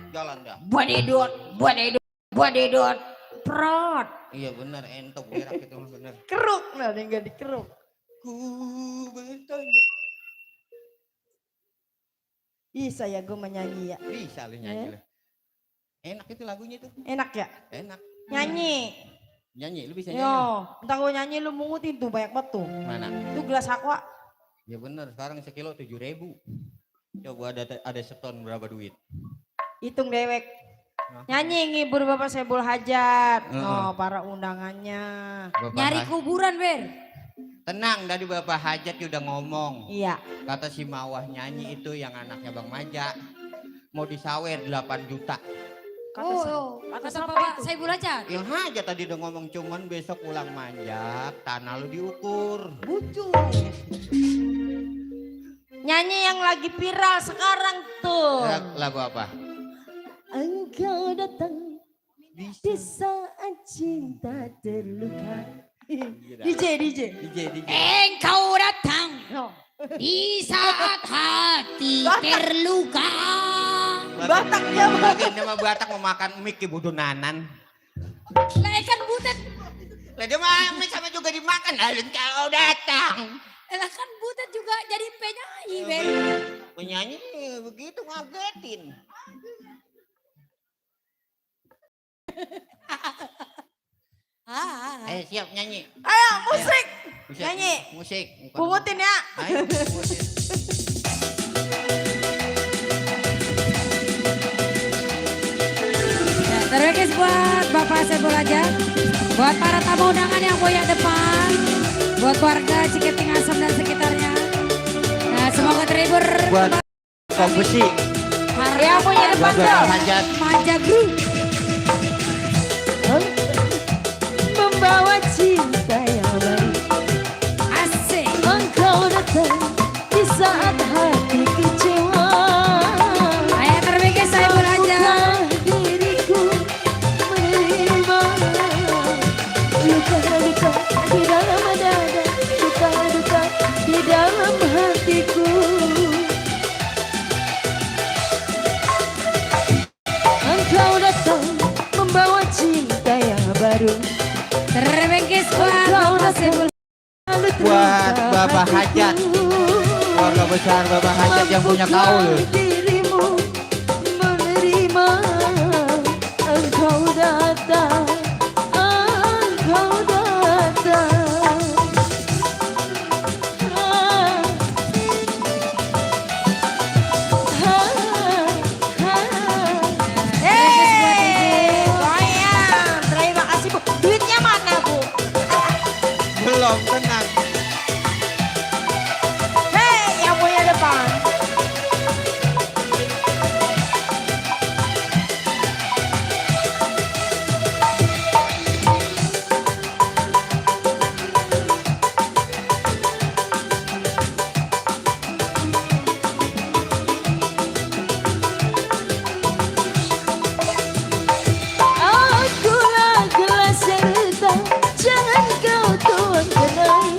Jalan dah. Bodedot, bodedot, bodedot. Prot. Iya benar entok berak itu benar. Keruk, nah dia nggak dikeruk. Ku bertanya. Ih saya gue menyanyi ya. Bisa lu nyanyi lah. Enak itu lagunya tuh. Enak ya? Enak. Nyanyi. Nyanyi, lu bisa nyanyi. Yo, entar gue nyanyi lu mungutin tuh banyak banget tuh. Mana? Itu gelas aqua. Ya benar, sekarang sekilo 7.000. Coba ada seton berapa duit? Hitung dewek. Nyanyi ngibur Bapak Saiful Hajat. No, para undangannya. Bapak Nyari kuburan Ber. Tenang, tadi Bapak Hajat udah ngomong. Iya. Kata si Mawah nyanyi itu yang anaknya Bang Maja. Mau disawer 8 juta. Kata Bapak Saiful Hajat. Yang Hajat tadi udah ngomong cuman besok pulang manjak, tanah lu diukur. Bucu. Nyanyi yang lagi viral sekarang tuh. Lagu apa? Engkau datang di saat cinta terluka. DJ. Engkau datang di saat hati terluka. Batak ya Bagian dia mah Batak mau makan mie bodoh nanan. Lah kan Butet. Lah dia mah mie sama juga dimakan. Engkau datang. Lah kan Butet juga jadi penyanyi, Ben. Penyanyi begitu ngagetin. Ayo siap nyanyi. Ayo musik. Musik, Nyanyi. Musik. Pungutin ya. Ayo, pungutin. Ya, terima buat Bapak Saiful Aja, buat para tamu undangan yang boyak depan, buat warga Ciketing Asem dan sekitarnya. Nah, semoga terhibur. Buat kompetisi. Yang punya depan Buat tuh. hajat. Manja Group. Membawa cinta yang baik. Asik. Engkau datang di saat hati kecewa. Ayo terbikin Saiful Aja. Diriku menerima luka-luka di dalam dada, luka-luka di dalam hatiku. Engkau datang membawa cinta yang baru. Terbikin buat Bapak Saiful. Buat Bapak Hajat. Keluarga besar Bapak Hajat yang punya kaul. Dirimu menerima, engkau datang, engkau datang. Goyang. Terima kasih Bu. Duitnya mana Bu? Belum tenang. Hei, yang punya depan. Akulah gelas serta, jangan kau tuang kenai.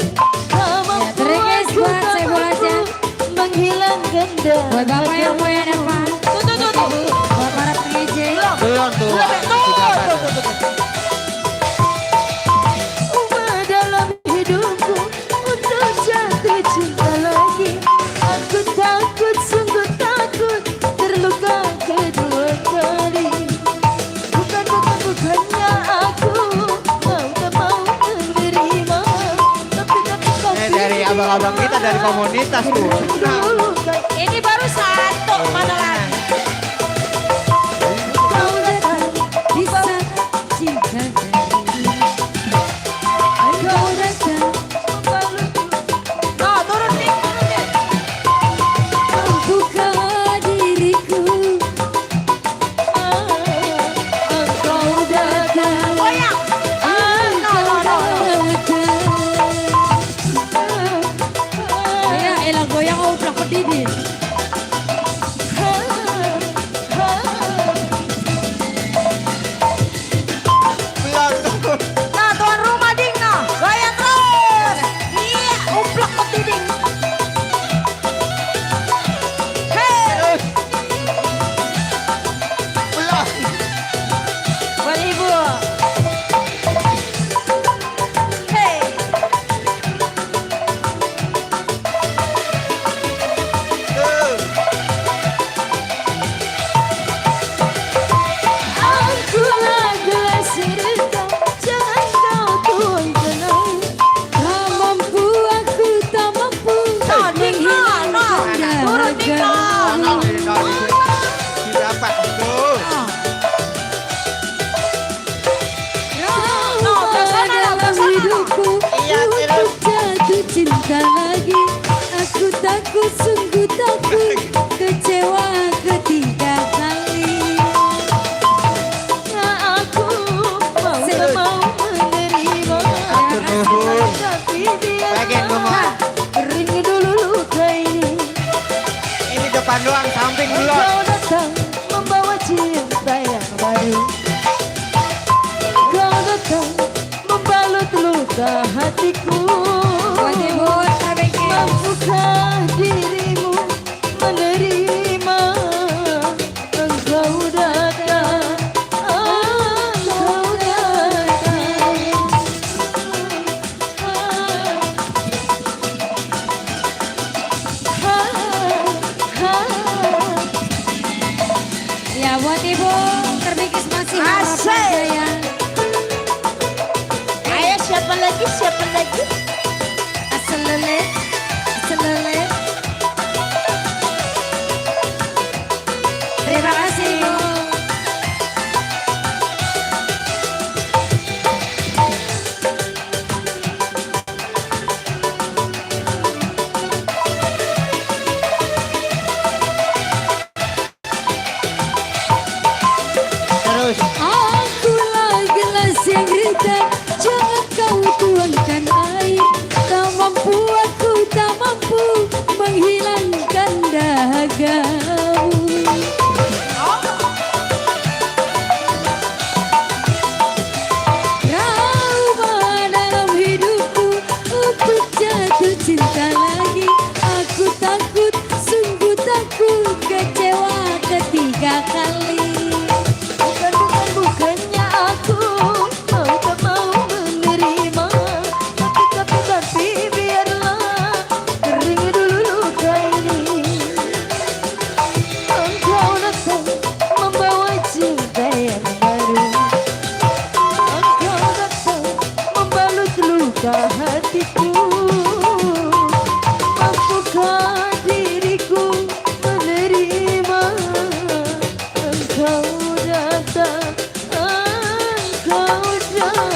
Tak mampu terikis aku, buat tak Saiful Aja. mampu menghilangkan Buat Bapak yang dahaga. punya depan. Buat para PJ. Belum tuh. Dalam hidupku untuk jatuh cinta lagi. Aku takut, sungguh takut terluka kedua kali. Bukannya aku tak mau menerima. Tapi Dari abang-abang kita dari komunitas tuh. dulu kan Ini baru satu. Mana lagi? kau datang Di saat cinta jadi. kau datang No, turun nih, turun nih. Buka diriku. engkau datang. Goyang. Ya elah goyang udah pedidin. Nah, tuan rumah ding nah. Goyang terus. Iya, umplok ke dinding. Hei. Buat ibu. Hei. Akulah gelas serta, jangan kau tuang kenai. Tak mampu aku tak mampu. No, ding no, no. Turun ding no. Dapat tuh. No, ke sana lah, ke sana. Hidupku Iya, untuk jatuh cinta lagi. Aku takut, sungguh takut kecewa ketiga kali. Ya aku tak mau menerima. Nuhun. Tapi dia Bagian gua. kering dulu luka ini. Ini depan doang, samping belum. Kau datang membawa cinta yang baru. Kau datang membalut luka hatiku. Buat ibu terbikin. Mampukah dirimu menerima? Engkau datang, engkau datang. Buat ibu terbikis masih harapan Asik. jaya. Ayo siapa lagi? Siapa lagi? Aselele, aselele. Terima kasih ibu. Terus. Akulah gelas yang retak, jangan kau tuangkan air. Tak mampu aku, tak mampu menghilangkan dahagamu. Trauma dalam hidupku untuk jatuh cinta lagi. Aku takut, sungguh takut kecewa ketiga kali. Bukannya aku mau tak mau menerima, tapi biarlah kering dulu luka ini. Engkau datang membawa cinta yang baru, engkau datang membalut luka hatiku. Mampukah diriku menerima engkau datang, engkau datang.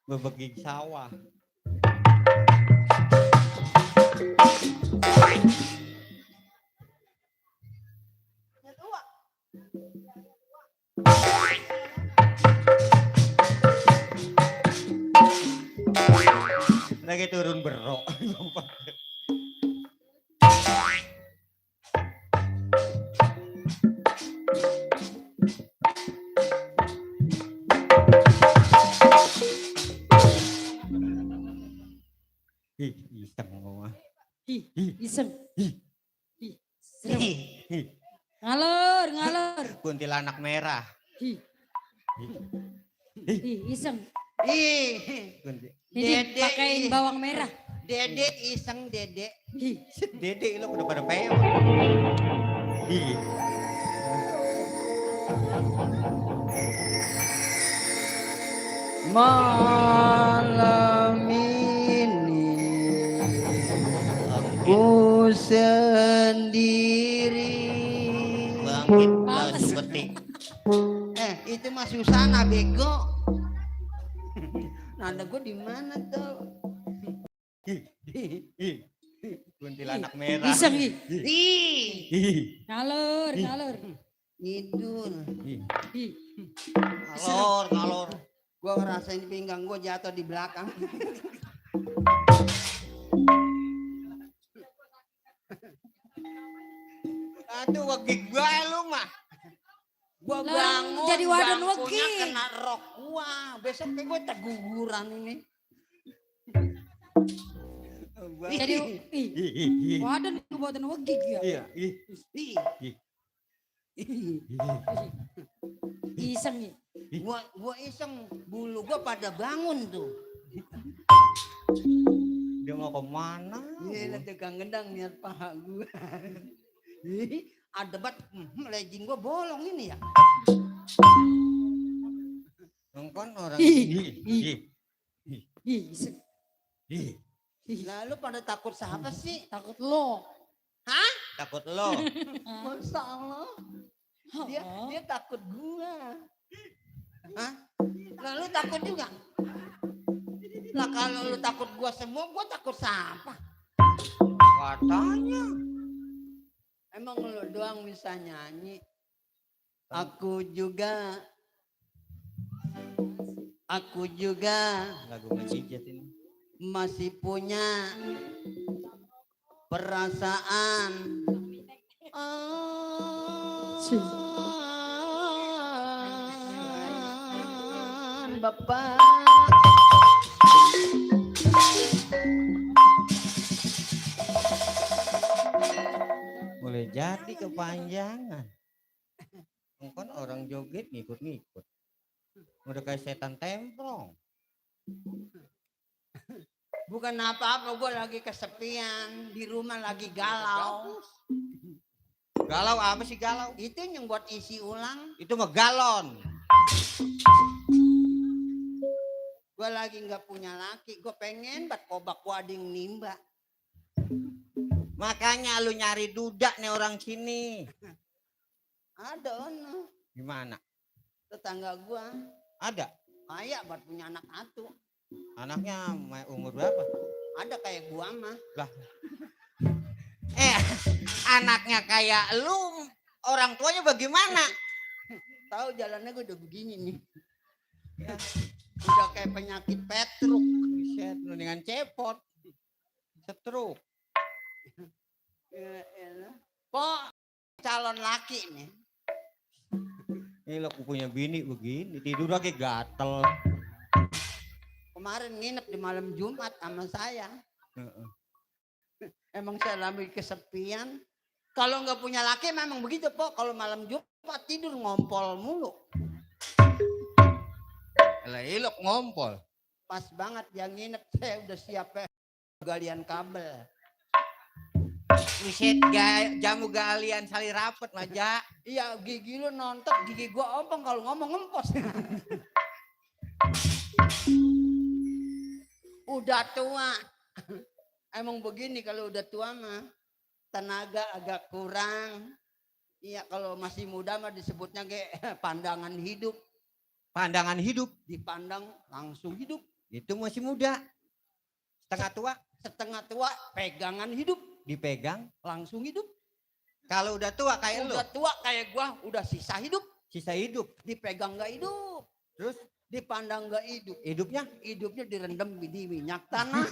Bebegik sawah. Lagi turun berok. Ih, iseng ngomong. Iseng. Serem. Ngalor, ngalor. Kuntilanak merah. Iseng. Ih, Ini pakein bawang merah. Dede iseng dede. Ih, Dede lo udah pada peo. Ih. Malam ini aku sendiri. Bangkit Males. langsung petik. Itu mah Susana bego. Nada gue di mana tuh? Kuntilanak merah. iseng. Ih. Ngalor, ngalor. Ngidul. Ih, Ngalor, ngalor. Gue ngerasain pinggang gue jatuh di belakang. Aduh, wegik gue lu mah. Gua Lah, bangun jadi wadon bangkunya wegi. kena rok gua. Besok kayak gue teguguran ini. Jadi, waduh kebuatan wegik ya. Iya, Iseng nih. gua iseng, bulu gua pada bangun tuh. Dia mau kemana? Iya, tegang gendang niat paha gua. Ada bat, legging gua bolong ini ya. Nongkon orang ini. Iseng. Lalu pada takut siapa sih? Takut lo. Hah? Takut lo. Masa Allah, dia takut gua. Hah? Lalu takut juga? Lah kalau lu takut gua semua, gua takut siapa? Katanya. Emang lu doang bisa nyanyi. Aku juga Lagu ngejijat ini. masih punya perasaan. Bapak. Boleh jadi kepanjangan. Kan orang joget ngikut-ngikut. Udah kayak setan templong. Bukan apa-apa, gue lagi kesepian. Di rumah lagi galau. Galau apa sih galau? Itu yang buat isi ulang. Itu mah galon. Gue lagi nggak punya laki. Gue pengen buat kobak wading nimba. Makanya lu nyari duda nih orang sini. Ada ono. Gimana? Tetangga gue. Ada? Kayak buat punya anak atu. Anaknya umur berapa? Ada kayak gua mah. Lah. Anaknya kayak lu, orang tuanya bagaimana? Tahu jalannya gue udah begini nih. Ya, udah kayak penyakit petruk. Buset, lu dengan cepot. Setruk. Kok calon laki nih. Ini lo punya bini begini, tidur lagi gatel. Kemarin nginep di malam Jumat sama saya. Emang saya lagi kesepian. Kalau nggak punya laki memang begitu, Pok. Kalau malam Jumat tidur ngompol mulu. Lah ilok ngompol. Pas banget yang nginep, saya udah siap galian kabel. Buset, jamu galian sali rapet aja. Iya, gigi lu nonton, gigi gua ompong kalau ngomong ngempos. Udah tua. Emang begini kalau udah tua mah. Tenaga agak kurang. Iya, kalau masih muda mah disebutnya kayak pandangan hidup. Pandangan hidup. Dipandang langsung hidup. Itu masih muda. Setengah tua. Setengah tua pegangan hidup. Dipegang. Langsung hidup. Kalau udah tua kayak lu. Udah tua kayak gua udah sisa hidup. Sisa hidup. Dipegang gak hidup. Terus dipandang gak hidup. Hidupnya direndam di minyak tanah.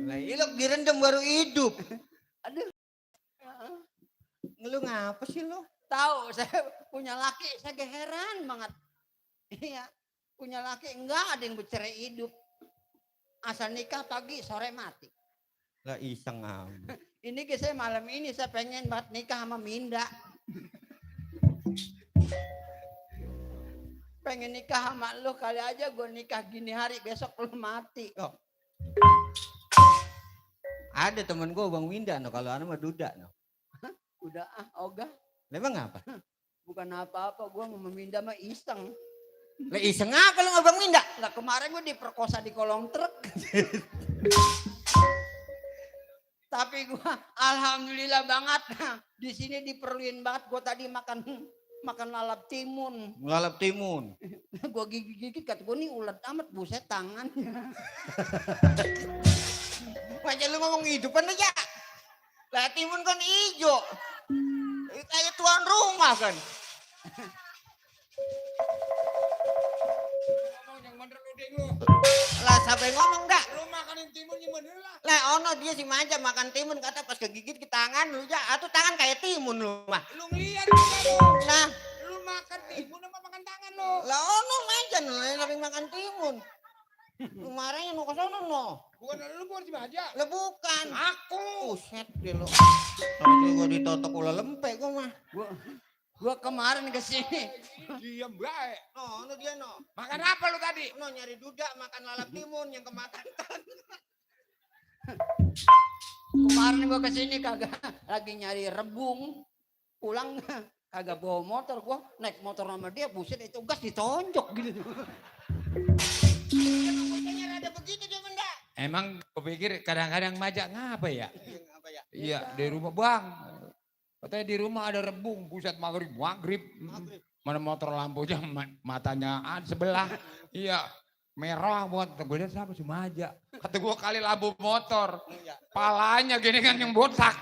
Lah ilok direndam baru hidup. Aduh. Lu ngapa sih lu? Tahu saya punya laki, saya heran banget. Iya, punya laki enggak ada yang bercerai hidup. Asal nikah pagi sore mati. Lah iseng amat. Ini saya malam ini saya pengen banget nikah sama Minda. Pengen nikah sama lu, kali aja gue nikah gini hari, besok lu mati. Oh. Ada temen gue Bang Winda no, kalau anak mah duda no. Udah ogah. Memang apa? Bukan apa-apa, gue mau Minda mah iseng. Lah iseng apa lu Bang Winda? Lah kemarin gue diperkosa di kolong truk. Tapi gue alhamdulillah banget. Di sini diperluin banget. Gue tadi makan lalap timun. Lalap timun. Gue gigit-gigit kata gue nih ulet amat, buset tangannya. Macam lu ngomong hidupan aja. Lah timun kan hijau. Kayak tuan rumah kan. Lah sampai ngomong dah. Lu makanin timun gimana lah? Lah ono dia si manja makan timun kata pas kegigit ke tangan lu ja. Atuh tangan kayak timun lu mah. Lu ngeliat juga lu. Nah, Lu makan timun apa makan tangan lu? lah ono manja lu sering makan timun. Lu marahnya nu ke sono no. Bukan lu bukan si Baja. Lah bukan. Aku. Buset deh lu. Tadi gua ditotok ulah lempe gua mah. Gue kemarin kesini. Diam baik. No, dia no. Makan apa lu tadi? No nyari duda makan lalap timun yang kemakan. Kemarin gue kesini kagak lagi nyari rebung. Pulang kagak bawa motor, gue naik motor sama dia, buset itu gas ditonjok gitu. Ada begitu dia benda. Emang gue pikir kadang-kadang majak ngapa ya? Apa ya? Iya di rumah bang. Katanya di rumah ada rebung, buset maghrib. Mana motor lampunya matanya sebelah. Iya merah buat. Gue lihat siapa si Maja. Kata gue kali lampu motor. Palanya gini kan yang botak.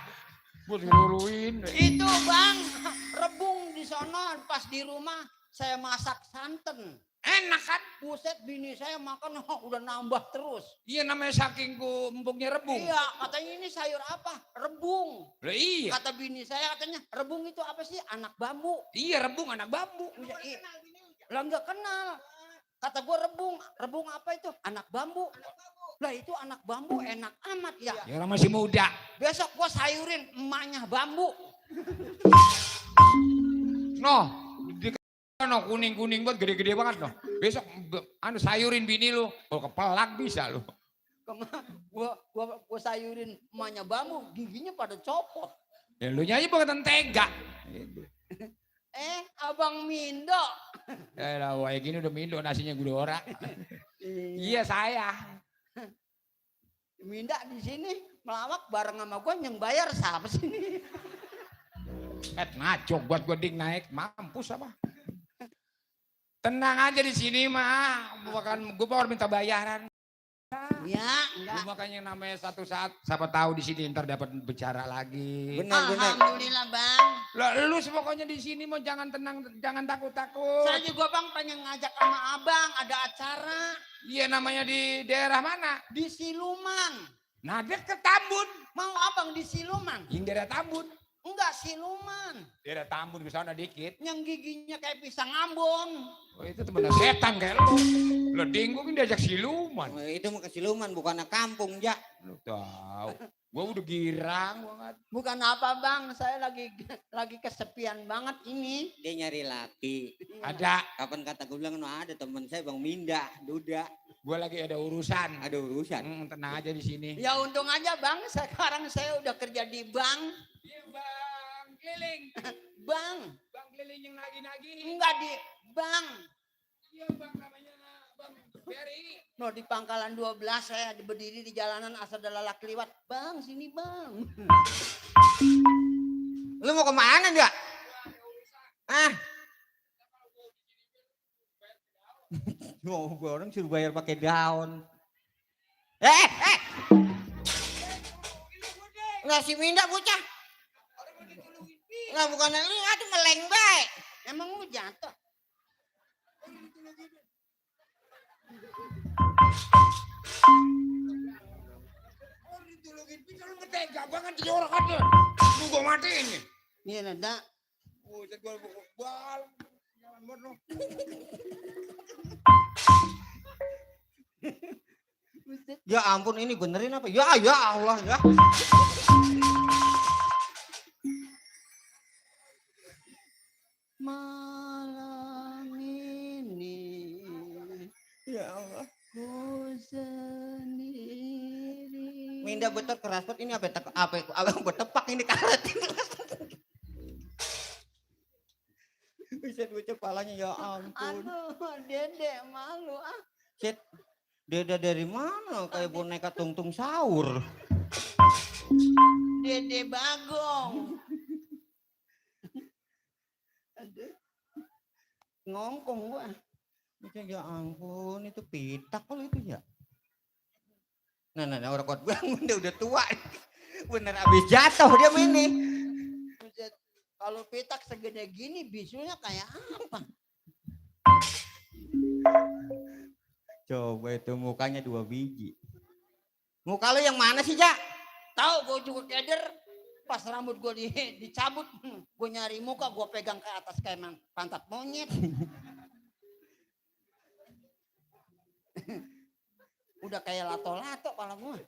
Gue diluruin. Itu bang, rebung di sono pas di rumah saya masak santan. Enak kan? Buset bini saya makan udah nambah terus. Iya namanya saking gue empuknya rebung. Iya katanya ini sayur apa? Rebung. Lah iya. Kata bini saya katanya rebung itu apa sih? Anak bambu. Iya rebung anak bambu. Iya. Lah nggak kenal. Kata gue rebung apa itu? Anak bambu. Lah itu anak bambu enak amat ya. Ya orang masih muda. Besok gue sayurin emaknya bambu. Noh, di no kuning-kuning banget, gede-gede banget noh. Besok sayurin bini lu. Kalau kepelak bisa lu. Gua sayurin emaknya bambu, giginya pada copot. Ya lu nyanyi bukan tega. Abang Mindo. Ya lah, kayak gini udah mindo nasinya gudora. Iya saya. Minda di sini melawak bareng sama gua, yang bayar siapa sih? Ngaco buat gue ding naik, mampus apa? Tenang aja di sini mah, bukan gue baru minta bayaran. Ya, Lu enggak. makanya namanya satu saat, siapa tahu di sini ntar dapat bicara lagi. Benar. Alhamdulillah bang. Lah lu pokoknya di sini mau jangan tenang, jangan takut-takut. Saya juga bang pengen ngajak sama abang ada acara Iya namanya di daerah mana? di Siluman. Nah deket Tambun. Mau abang di Siluman? Yang daerah Tambun. Enggak Siluman. Daerah Tambun ke sana dikit. Yang giginya kayak pisang Ambon. Oh itu temen setan kayak lu. Lo dinggung diajak siluman. Itu mau ke Siluman, bukan kampung, ja. Lu tahu. Gua udah girang banget. Bukan apa bang, saya lagi kesepian banget ini. Dia nyari laki. Ada. Kapan kata gue bilang, no, ada teman saya Bang Minda, Duda. Gua lagi ada urusan. Ada urusan. Tenang aja di sini. Ya untung aja bang, sekarang saya udah kerja di bank. Iya bang, keliling. Bang, Bang keliling yang nagi-nagi. enggak di bank. Iya bang namanya Bang Ferry. No di pangkalan 12 saya berdiri di jalanan asal ada lelaki liwat. Bang, sini bang. Lu mau kemana, ja? Ah. Mau orang suruh bayar pakai daun. Nggak si Minda bocah. Nggak bukan lu, aduh meleng baik. Emang lu jatuh? Lu tega banget jadi orang aja. Lu gua matiin nih. Iya nada. Buset gua bal. Jangan bodoh. Ya ampun ini benerin apa? Ya Allah ya. Malam ini Ya Allah. ku sendiri. Minda betul keras banget ini apa bertepak ini karet ini. Bisa bocah palanya ya ampun. Aduh, Dede malu ah. Cet, Deda dari mana kayak boneka tungtung sahur? Dede Bagong. Aduh. Ngongkong gua. Ya ampun itu pitak kalau itu ya. Nah orang kuat bangun dia udah tua. Bener abis jatuh dia ini. Buset, kalau petak segede gini bisunya kayak apa? Coba itu mukanya 2 biji. Muka lu yang mana sih, Jak? Tahu gue juga keder. Pas rambut gue dicabut, gue nyari muka, gue pegang ke atas kayak pantat monyet. Udah kayak lato-lato kepala gue.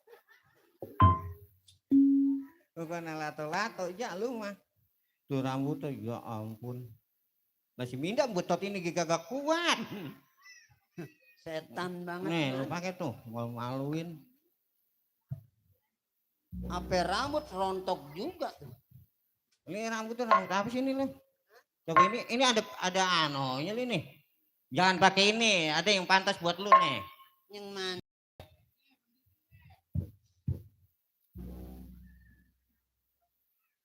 Bukan lato-lato, Jak lu mah. Tuh rambutnya ya ampun. Masih Minda butot ini gak kuat. Setan banget. Nih lu pakai tuh, malu-maluin. Apa rambut rontok juga tuh. Ini rambut tuh rambut apa sih ini lu? Coba ini ada anonya nih. Jangan pakai ini, ada yang pantas buat lu nih. Yang mana?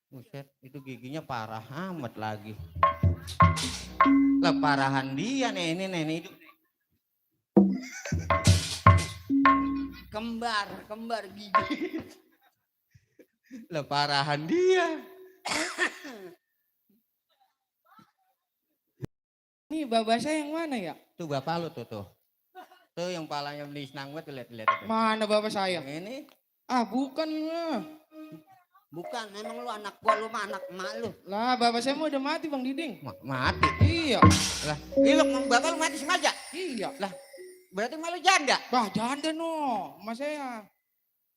Buset, itu giginya parah amat lagi. Lah parahan dia nih ini itu. Kembar gigi. Lah parahan dia. Nih bapak saya yang mana ya? Tuh bapak lu tuh. Tuh yang palanya beli senang banget lihat. Mana bapak saya? Ini. Ah bukan lah. Bukan, emang lu anak gua, lu mah anak emak lu. Lah bapak saya mau udah mati Bang Diding. Mati. Iya. Lah, lu bapak lu mati sengaja. Iya. Lah, berarti malu janda. Bah janda no, mas saya.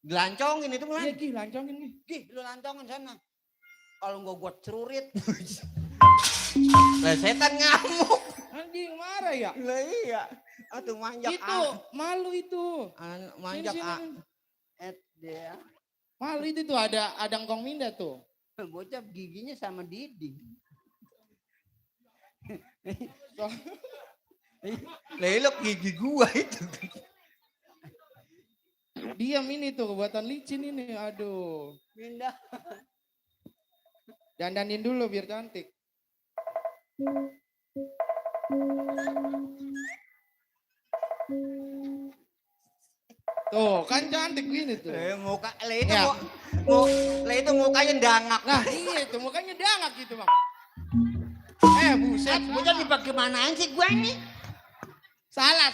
Dilancongin itu Iya mah. Gi, lancongin nih. Gih, lu lantongin sana. Kalau gua cerurit. Lah setan ngamuk. Anjing marah ya? Lah iya. Atuh manjak Itu malu itu. manjak Sini, A. sini. Dia Malu itu tuh ada engkong minda tuh. bocah giginya sama Didi. Lelok gigi gua itu. Diam ini tuh buatan licin ini. Aduh. Pindah. Dandanin dulu biar cantik. Tuh kan cantik gini tuh. Muka lah itu Ya. lah itu mukanya dangak. Nah iya tuh mukanya dangak gitu bang. Buset. Bocah dibagaimanain sih gua ini? Salah.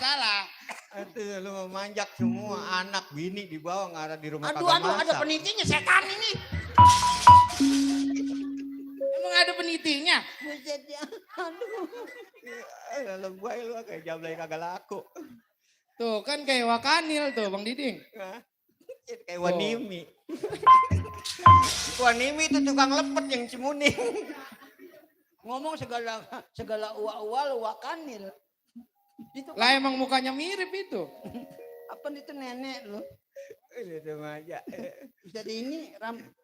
Aduh lu mau manjak semua anak bini di bawah nggak ada di rumah Aduh, kagak ada masak. penitinya setan ini. Emang ada penitinya? Buset ya. Aduh. Lalu gua lu kayak jablay kagak laku. Tuh kan kayak Wakanil tuh Bang Diding. Kayak Wanimi. Wanimi itu tukang lepet yang cimuning. Ngomong segala uwa-uwa lu wakanil. Itu Lah emang mukanya mirip itu. apa itu nenek lu? Itu aja. Jadi ini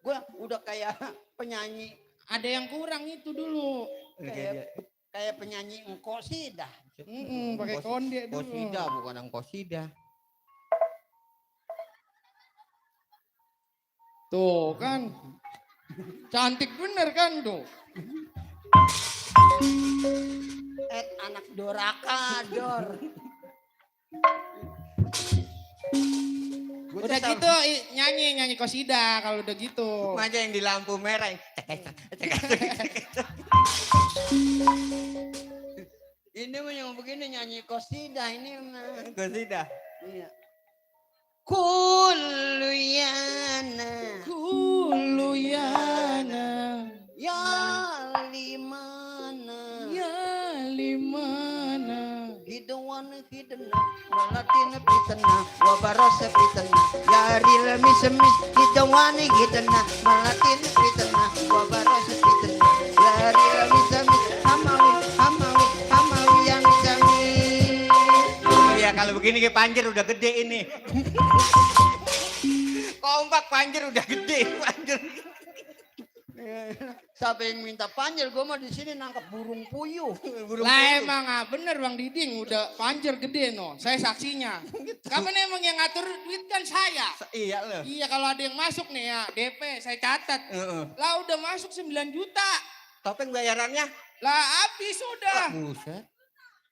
gua udah kayak penyanyi Ada yang kurang itu dulu. kayak penyanyi engkau sih dah. Pakai konde dulu. Kosida bukan ang kosida. Tuh kan. Cantik bener kan tuh. Anak doraka, Dor. Udah gitu nyanyi kosida kalau udah gitu. Aja yang di lampu merah. Ini mah yang begini nyanyi kosida ini mah. Kosida. Iya. Kuluyana Kuluyana ya limana hidawan hidana walatina pitana wabarasa pitana yaril misemis hidawan hidana walatina pitana wabarasa pitana yaril misemis hamawi yang misemis. Iya kalau begini kayak Panjer udah gede ini. Kompak Panjer udah gede Panjer. Siapa yang minta panjer? Gue mah di sini nangkap burung puyuh. Lah emang bener Bang Diding udah panjer gede no. Saya saksinya. Kapan emang yang ngatur duit kan saya. Iya loh. Iya kalau ada yang masuk nih ya DP saya catat. Lah udah masuk 9 juta. Topeng bayarannya? Lah habis udah. Buset.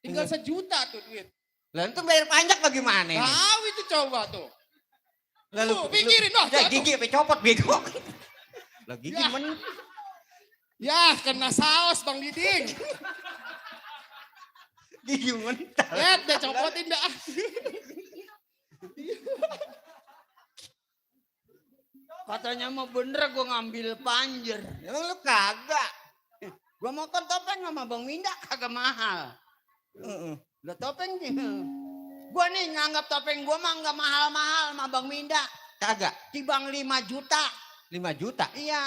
Tinggal 1 juta tuh duit. Lah itu bayar pajak bagaimana ini? Tahu itu coba tuh. Lalu Tuh, pikirin noh. gigi apa copot bego. Lah gigi Ya. Ya kena saus Bang Diding. Gigi mental. Lihat deh copotin dah. Katanya mah bener gue ngambil panjer. Emang lu kagak? Gue mau kan topeng sama Bang Minda kagak mahal. Lah topeng gue nih nganggap topeng gue mah nggak mahal-mahal sama Bang Minda. Kagak. Tibang 5 juta. 5 juta. Iya.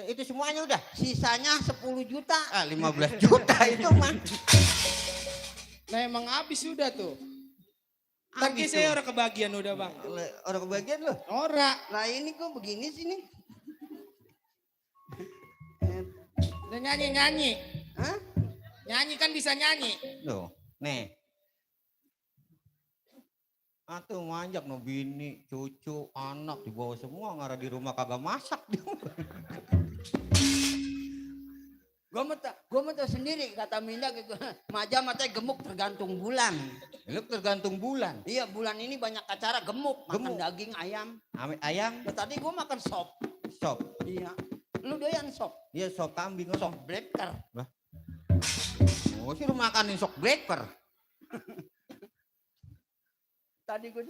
Itu semuanya udah. Sisanya 10 juta. 15 juta itu mah. Nah emang habis udah tuh. Tapi Habis saya tuh. orang kebagian udah Bang. Orang kebagian lu. Ora. Lah ini kok begini sini. Udah nyanyi. Hah? Nyanyi kan bisa nyanyi. Loh, nih. Atuh manjak no bini, cucu, anak dibawa semua ngarah di rumah kagak masak. Gue mau tahu sendiri kata Minda gitu. Maja matanya gemuk tergantung bulan. Lu tergantung bulan. Iya bulan ini banyak acara gemuk. Makan Gemuk. daging ayam. Ayam, Nah, tadi gue makan sop. sop. Iya. Lu doyan sop? Iya sop kambing. Sop breaker. Oh, suruh makanin sop breaker. Tadi gue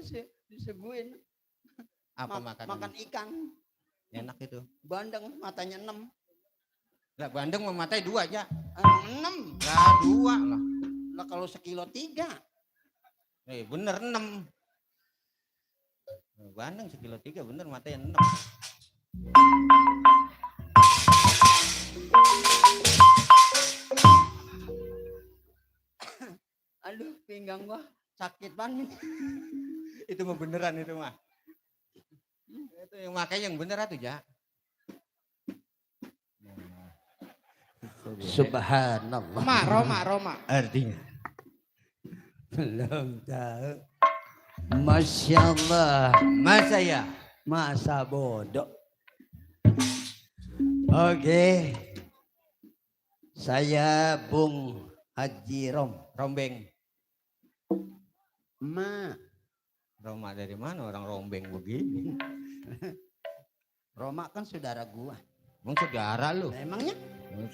disuguhin Apa makanan? makan ikan. Enak itu. Bandeng matanya 6. Lah bandeng sama matanya 2 aja. 6. Lah 2 lah. Lah kalau sekilo 3. Bener 6. Bandeng sekilo 3 bener matanya 6. pinggang gua sakit banget. Itu mah beneran itu mah. Itu yang makanya yang bener tuh ya. Subhanallah. Roma. Artinya Belum tahu. Masya Allah. masa ya. Masa bodoh. Oke. Saya Bung Haji Rombeng. Ma. Roma dari mana orang rombeng begini? Roma kan saudara gua. Emang saudara lu? Emangnya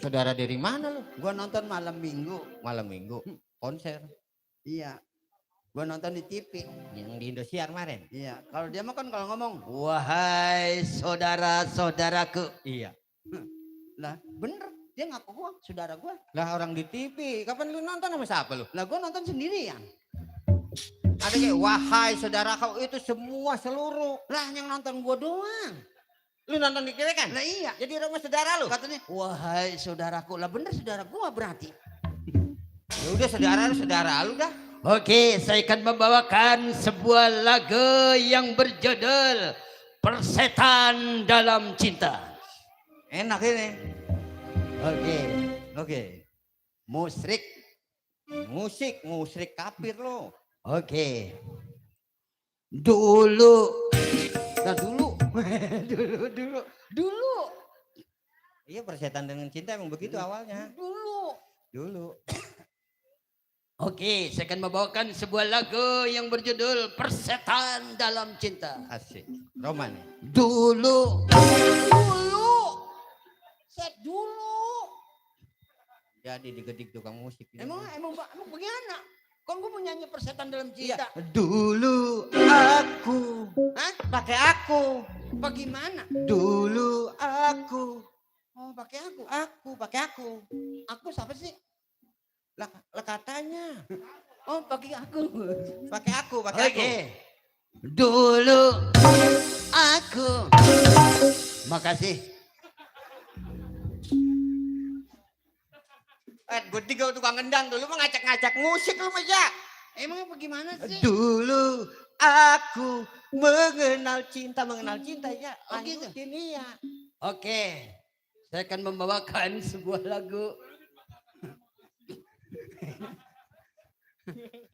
Saudara dari mana lu? gua nonton malam minggu. Malam minggu konser Iya. Gua nonton di TV. yang di Indosiar kemarin. Iya. Kalau dia mah kan kalau ngomong, wahai saudara-saudaraku. Iya. Lah bener. Dia ngaku gua, saudara gua. Lah orang di TV, kapan lu nonton sama siapa lu? Lah gua nonton sendirian. Ada kayak wahai saudara kau itu semua seluruh. Lah yang nonton gua doang. Lu nonton di kiri kan? Lah iya. Jadi rumah saudara lu. Katanya, wahai saudaraku. Lah bener saudara gua berarti. Ya udah saudara lu dah. Oke, saya akan membawakan sebuah lagu yang berjudul Persetan dalam Cinta. Enak ini. Oke. Musrik. Musik kafir lo. Oke. Dulu. Nah dulu. Dulu. Iya persetan dengan cinta emang begitu awalnya. Dulu. Oke, saya akan membawakan sebuah lagu yang berjudul Persetan dalam Cinta. Asik. Roman. Dulu. Set dulu. Jadi digedik tukang musik. Emang bagaimana? Kan gue mau nyanyi persetan dalam Iya. cinta. Dulu aku. Hah? Pakai aku. Bagaimana? Dulu aku. Oh pakai aku. Aku pakai aku. Aku siapa sih? Lah katanya. Oh pakai aku. Pakai aku, pakai aku. Oke. Dulu aku. Makasih. Gue tiga tukang ngendang tuh, lu mau ngacak-ngacak musik lu aja. Emang bagaimana sih? Dulu aku mengenal cinta ya. Oh, gitu? Lanjutin iya. Oke, saya akan membawakan sebuah lagu.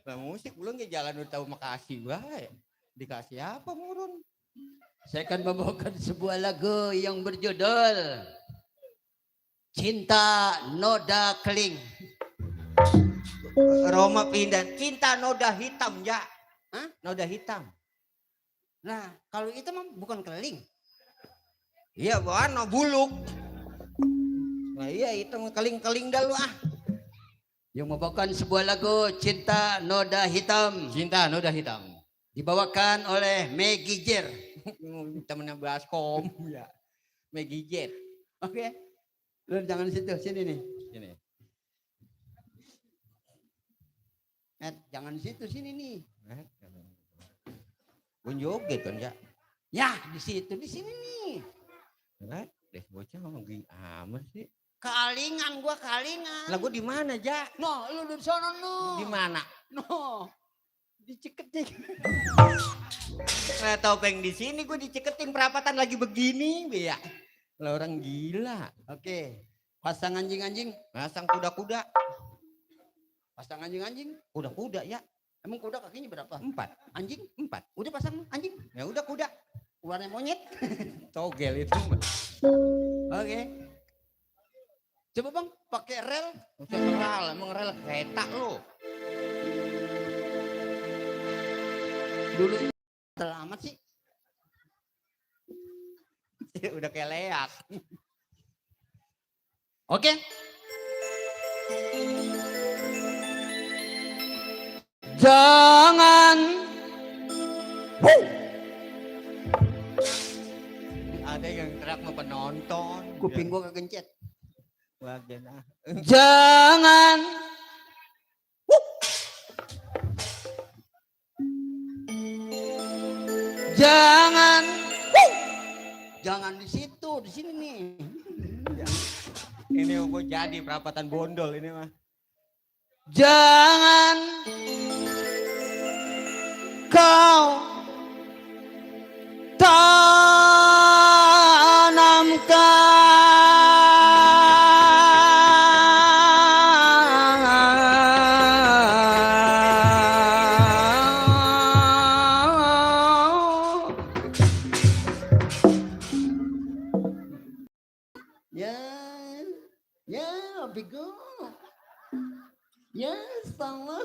Nah, musik belum ke jalan udah tahu makasih bae. Dikasih apa murun? Saya akan membawakan sebuah lagu yang berjudul Cinta Noda Keling. Roma pindah cinta noda hitam ya. Hah? Noda hitam. Nah kalau itu mah bukan keling. Iya, warna buluk. Nah iya itu keling-keling dah lu ah. Yang membawakan sebuah lagu Cinta Noda Hitam. Cinta noda hitam. Dibawakan oleh Maggie Jer. Temennya Baskom ya. Maggie Jet. Oke. Lu jangan situ, sini nih. Sini. Jangan situ, sini nih. Gue joget kan ya. Ya di situ, di sini nih. Deh bocah ngomong amat sih. Kalingan gua kalingan. Lah gue di mana ja? No, lu di sono no. Di mana? No. Diceketin. Nah, topeng di sini gue diceketin perapatan lagi begini ya. Lah orang gila. Oke. Pasang anjing-anjing. Pasang kuda-kuda. Pasang anjing-anjing. Kuda-kuda ya. Emang kuda kakinya berapa? 4. Anjing? 4. Udah pasang anjing. Ya udah kuda. Warna monyet. Togel itu. Oke. Coba bang, pakai rel. Usah ngeral, emang rel kereta lo. Dulu terlamat sih. Udah kayak leak. Oke. Jangan. Ada yang teriak sama penonton. Kuping gua kegencet. Bagian ah. Jangan. Jangan. Jangan di situ, di sini nih. Ini gue jadi perapatan bondol ini mah. Jangan kau tanamkan. Ya, ya, bego. Ya, sama.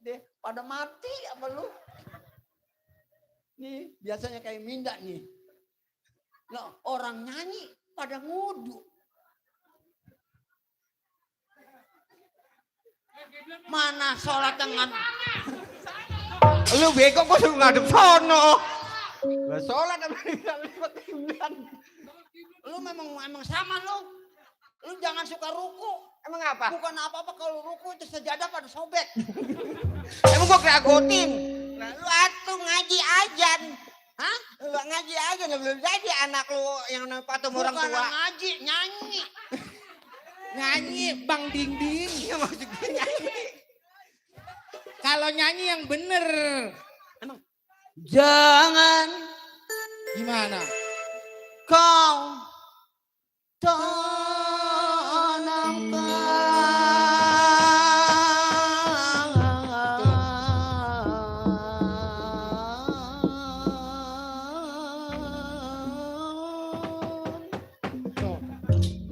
Deh, pada mati apa lu? Nih, biasanya kayak Minda nih. Nah, orang nyanyi pada ngudu. Mana sholat dengan lu bego kok suruh ngadep sono. Gak sholat apa lu memang sama lu. Lu jangan suka ruku. Emang apa? Bukan apa-apa kalau ruku itu sejadah pada sobek. Emang gua keragotin. Nah, lu atuh ngaji ajan. Hah? Lu ngaji aja belum jadi anak lu yang patung orang tua. Bukan ngaji, nyanyi. Nyanyi Bang Ding Ding. Iya maksudnya nyanyi. Kalau nyanyi yang bener. Emang jangan Gimana? kau tanamkan.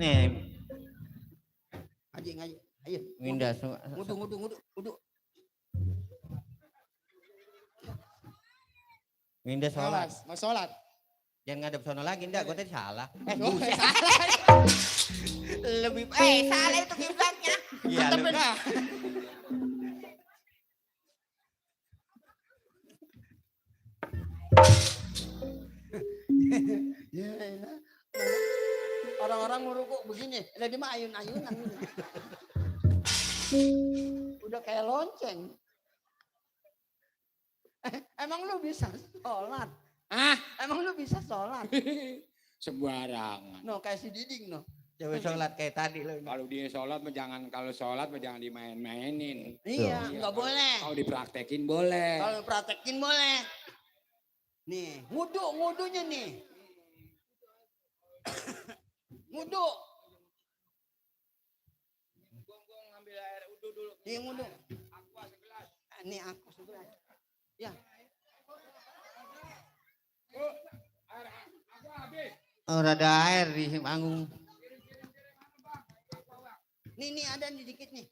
Nih. Ngaji. Ayo. Minda Ngudu. Minda sholat. Mau sholat. Jangan ngadep sono lagi, ndak, gue tadi salah. Oh, buset. salah. Lebih salah itu kiblatnya. Iya, lu. Nah, Ya elah. Orang-orang meruku begini, lagi mah ayun-ayunan. Udah kayak lonceng. Emang lu bisa sholat? Emang lu bisa sholat? sembarangan. No, kayak si Diding no. Coba sholat kayak tadi lo. Kalau dia sholat, kalau sholat jangan dimain-mainin. Iya, nggak boleh. Kalau dipraktekin boleh. Kalau praktekin boleh. Nih, ngudunya nih. Ngudu. Gua ngambil air udu dulu. Iya, ngudu. Aqua segelas. Ini aku sebelah. Ya. Aqua habis. Oh, rada air di panggung. Nih ada nih dikit nih.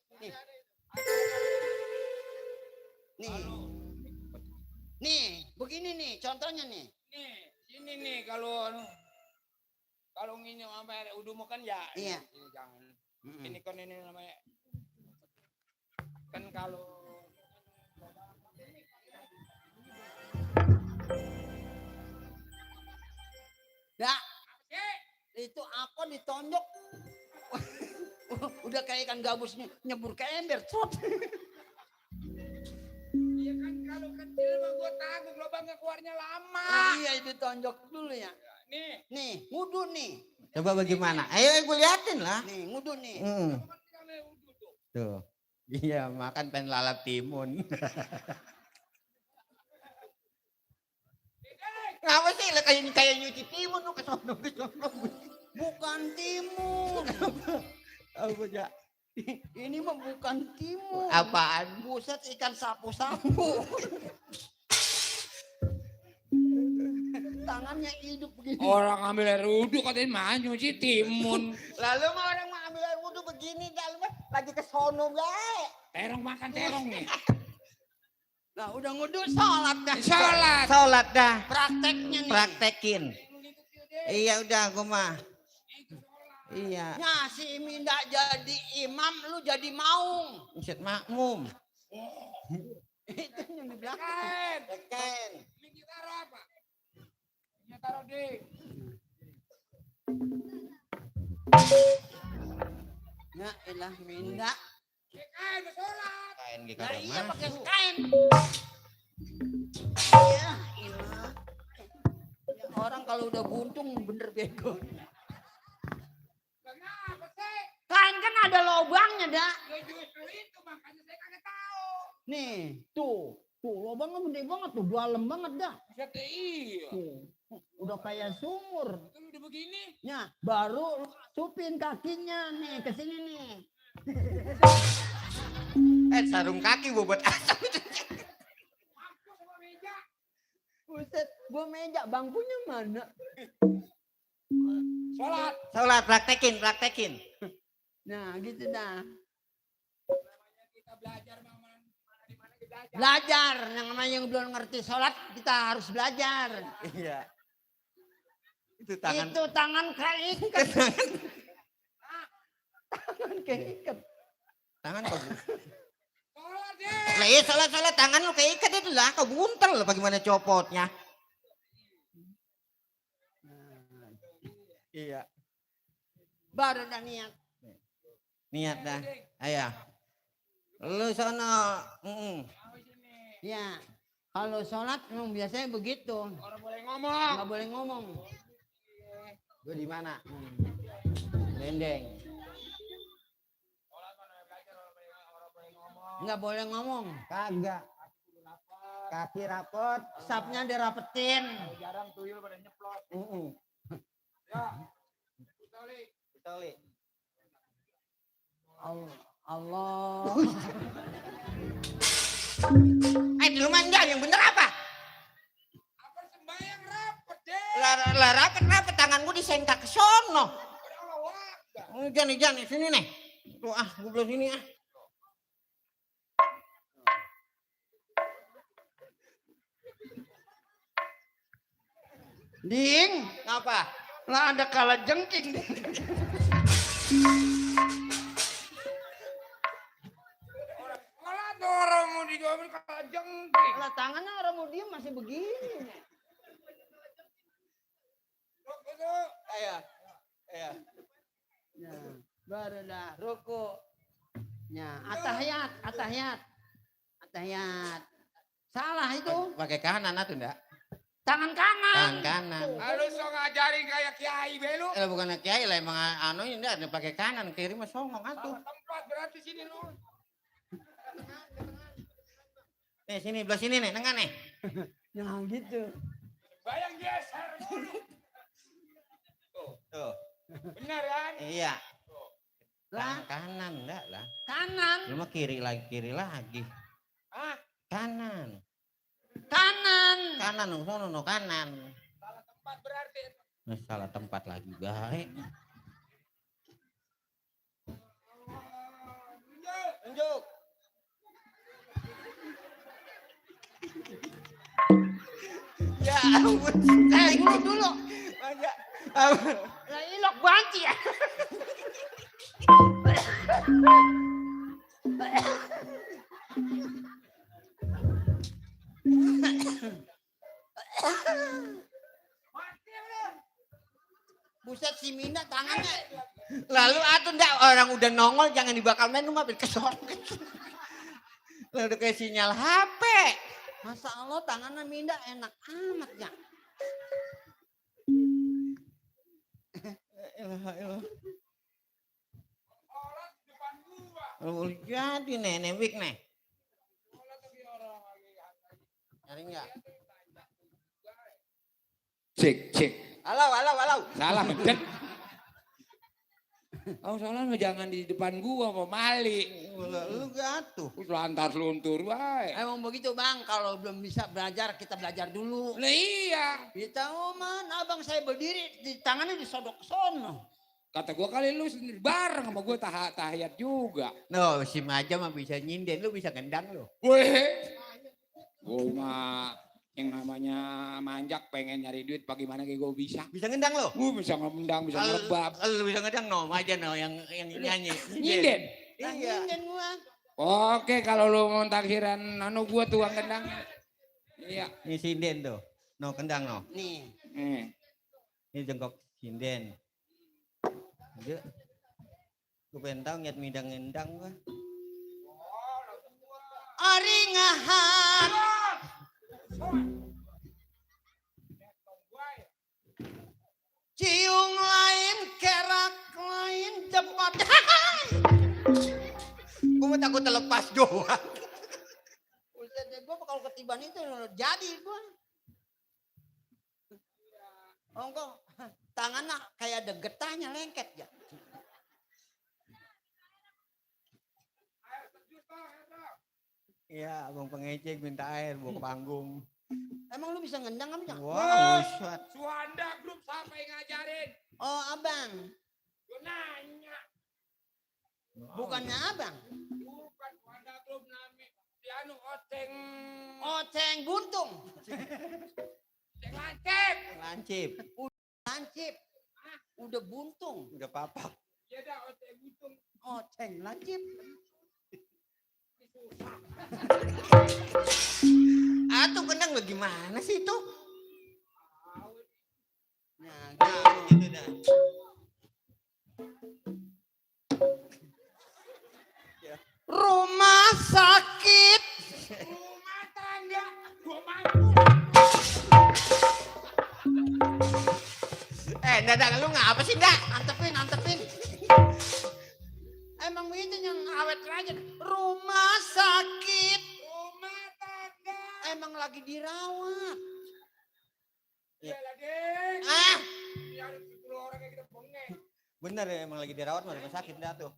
Nih, begini nih contohnya nih. Nih, sini nih kalau ini sampai air udu mau kan ya. Iya. Ini jangan. Ini kan ini namanya. Kan kalau Dak. Itu aku ditonjok. Udah kayak ikan gabusnya nyebur ke ember. iya kan kalau kecil mah gua takut lubangnya keluarnya lama. Iya, ditonjok dulu ya. Nih, ngudu nih. Coba bagaimana? Ayo gue liatin lah. Nih, ngudu nih. Tuh. Iya, makan pengen lalap timun. Ngapa sih lah kayak nyuci timun lu ke sono. Bukan timun. Apa ya? Ini mah bukan timun. Apaan? Buset, ikan sapu-sapu. Tangannya hidup begini. Orang ambil air wudhu katanya mah nyuci timun. Lalu mah orang mau ambil air wudhu begini, dalam lagi ke sono gak? Terong makan terong nih. Nah udah ngudu sholat dah. Sholat dah. Prakteknya nih. Praktekin. Iya udah gue mah. Iya. Ya si Minda jadi imam, lu jadi maung. Buset makmum. Itu yang di belakang. Ken. Ini taruh apa? Ini taruh di. Ya elah Minda. Kain sholat. Kain gitu. Nah iya pakai kain. Ya elah. Ya, orang kalau udah buntung bener bego. Kenapa sih? Kain kan ada lubangnya dah. Ya justru itu makanya saya kagak tahu. Nih, tuh lubangnya gede banget tuh, dalam banget dah. Iya. Tuh, udah kayak sumur. Udah begini. Ya, baru supin kakinya nih ke sini nih. Sarung kaki bobot asap. Buset, gua meja, bangkunya mana? Sholat, praktekin. Nah, gitu dah. Belajar, yang namanya yang belum ngerti sholat, kita harus belajar. Iya. Itu tangan. Itu tangan keikat. Tangan keikat. Tangan kok. Lah iya sholat tangan lu keikat itu lah, kau buntel lah bagaimana copotnya. Iya. Baru dah niat. Niat dah. Ayo. Lu sono. Ya, kalau sholat memang biasanya begitu. Orang boleh ngomong. Nggak boleh ngomong. Gue di mana? Dendeng. Nggak boleh ngomong. Kagak. Kaki rapot. Sapnya dirapetin. Jarang tuyul pada nyeplot. Pitoli. Allah. Di lu manjang yang bener apa? Apa sembahyang rapet deh. Lah rapet tangan gue disengkak ke sono. Jangan sini nih. Tuh gue belum sini ah. Ding, Ngapa? lah ada kala jengking. Malah dorong mau digomel kalau jengking. Lah tangannya orang mau diem masih begini. Ayo. Ya, baru dah ruku. Ya, atahiyat. Salah itu. Pakai kanan tuh enggak? Tangan kanan. Tangan kanan. Lu so ngajarin kayak kiai belu. Bukan kiai lah emang ini enggak pakai kanan, kiri mah songong atuh. Tempat berarti sini lu. Nih sini belah sini nih, nengah nih. Nah gitu. Bayang geser dulu. Tuh. Benar kan? Iya. Lah, Kanan enggak lah. kanan. Lu mah kiri lagi. Ah, Kanan. Kanan. Sono kanan. salah tempat berarti. Salah tempat lagi baik. Tunjuk. Ya ampun. Dulu. Manja. Lah ilok banci ya. Buset si Mina tangannya. Lalu atuh ndak orang udah nongol jangan dibakal main rumah kesorot. Lalu udah kayak sinyal HP. Masa Allah tangannya Minda enak amat ya. Elah. Oh, jadi nenek Wik nih. Nyari enggak? Cek. Halo. Salah mencet. Oh salah jangan di depan gua mau mali. Lu gatuh. Lantar luntur wae. Emang begitu bang, kalau belum bisa belajar kita belajar dulu. Lah iya. Kita mana abang saya berdiri di tangannya disodok sono. Kata gua kali lu sendiri bareng sama gua tahiyat juga. No, si Maja mah bisa nyinden, lu bisa gendang lu. Weh. Gua mah yang namanya manjak pengen nyari duit bagaimana kayak gua bisa. Bisa ngendang lu? Bisa ngemendang, bisa ngelebab. Lu bisa ngendang no, Maja no yang nyanyi. Nyinden. Iya. Gua. Oke kalau lu mau takhiran gua tuang gendang. Iya. Ini sinden tuh. No, kendang no. Nih. Ini jengkok sinden. Enggak. Gue pengen tahu ngiat midang ngendang gua. Aringahan. Ciung lain, kerak lain, cepat. Gue mau takut terlepas doang. ketiban itu jadi gua. Oh kok tangannya kayak ada getahnya lengket ya. Iya, abang pengecek minta air bawa ke panggung. Emang lu bisa ngendang apa enggak? Wah, usat. Suanda grup siapa yang ngajarin? Oh abang, Gue nanya. bukannya abang. Bukan Suanda grup nami. Piano Oceng. Oceng buntung. Oceng lancip. Lancip. Lancip. Udah buntung. Udah papak. Ya dah Oceng buntung. Oceng lancip. Tuh kendang lo gimana sih itu? Nah, Gitu dah. rumah sakit. Rumah tangga. Gue mampu. Dadang lu ngapa sih, Dak? Antepin. Emang itu yang awet aja. Rumah sakit. Rumah tangga. Emang lagi dirawat. Ya lagi. Ah, Biar 10 orang yang kita bengeng. Bener ya, emang lagi dirawat mah rumah sakit dah tuh.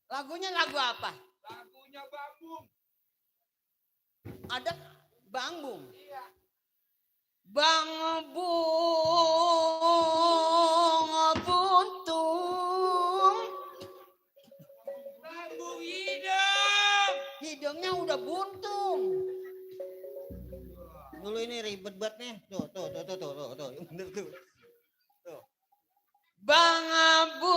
lagunya lagu apa? Lagunya Bambung. Ada Bangbung. Iya. Bangbung buntung. Bambung hidup. Hidungnya udah buntung. Dulu ini ribet banget nih. Tuh. Bener tuh. Bangbung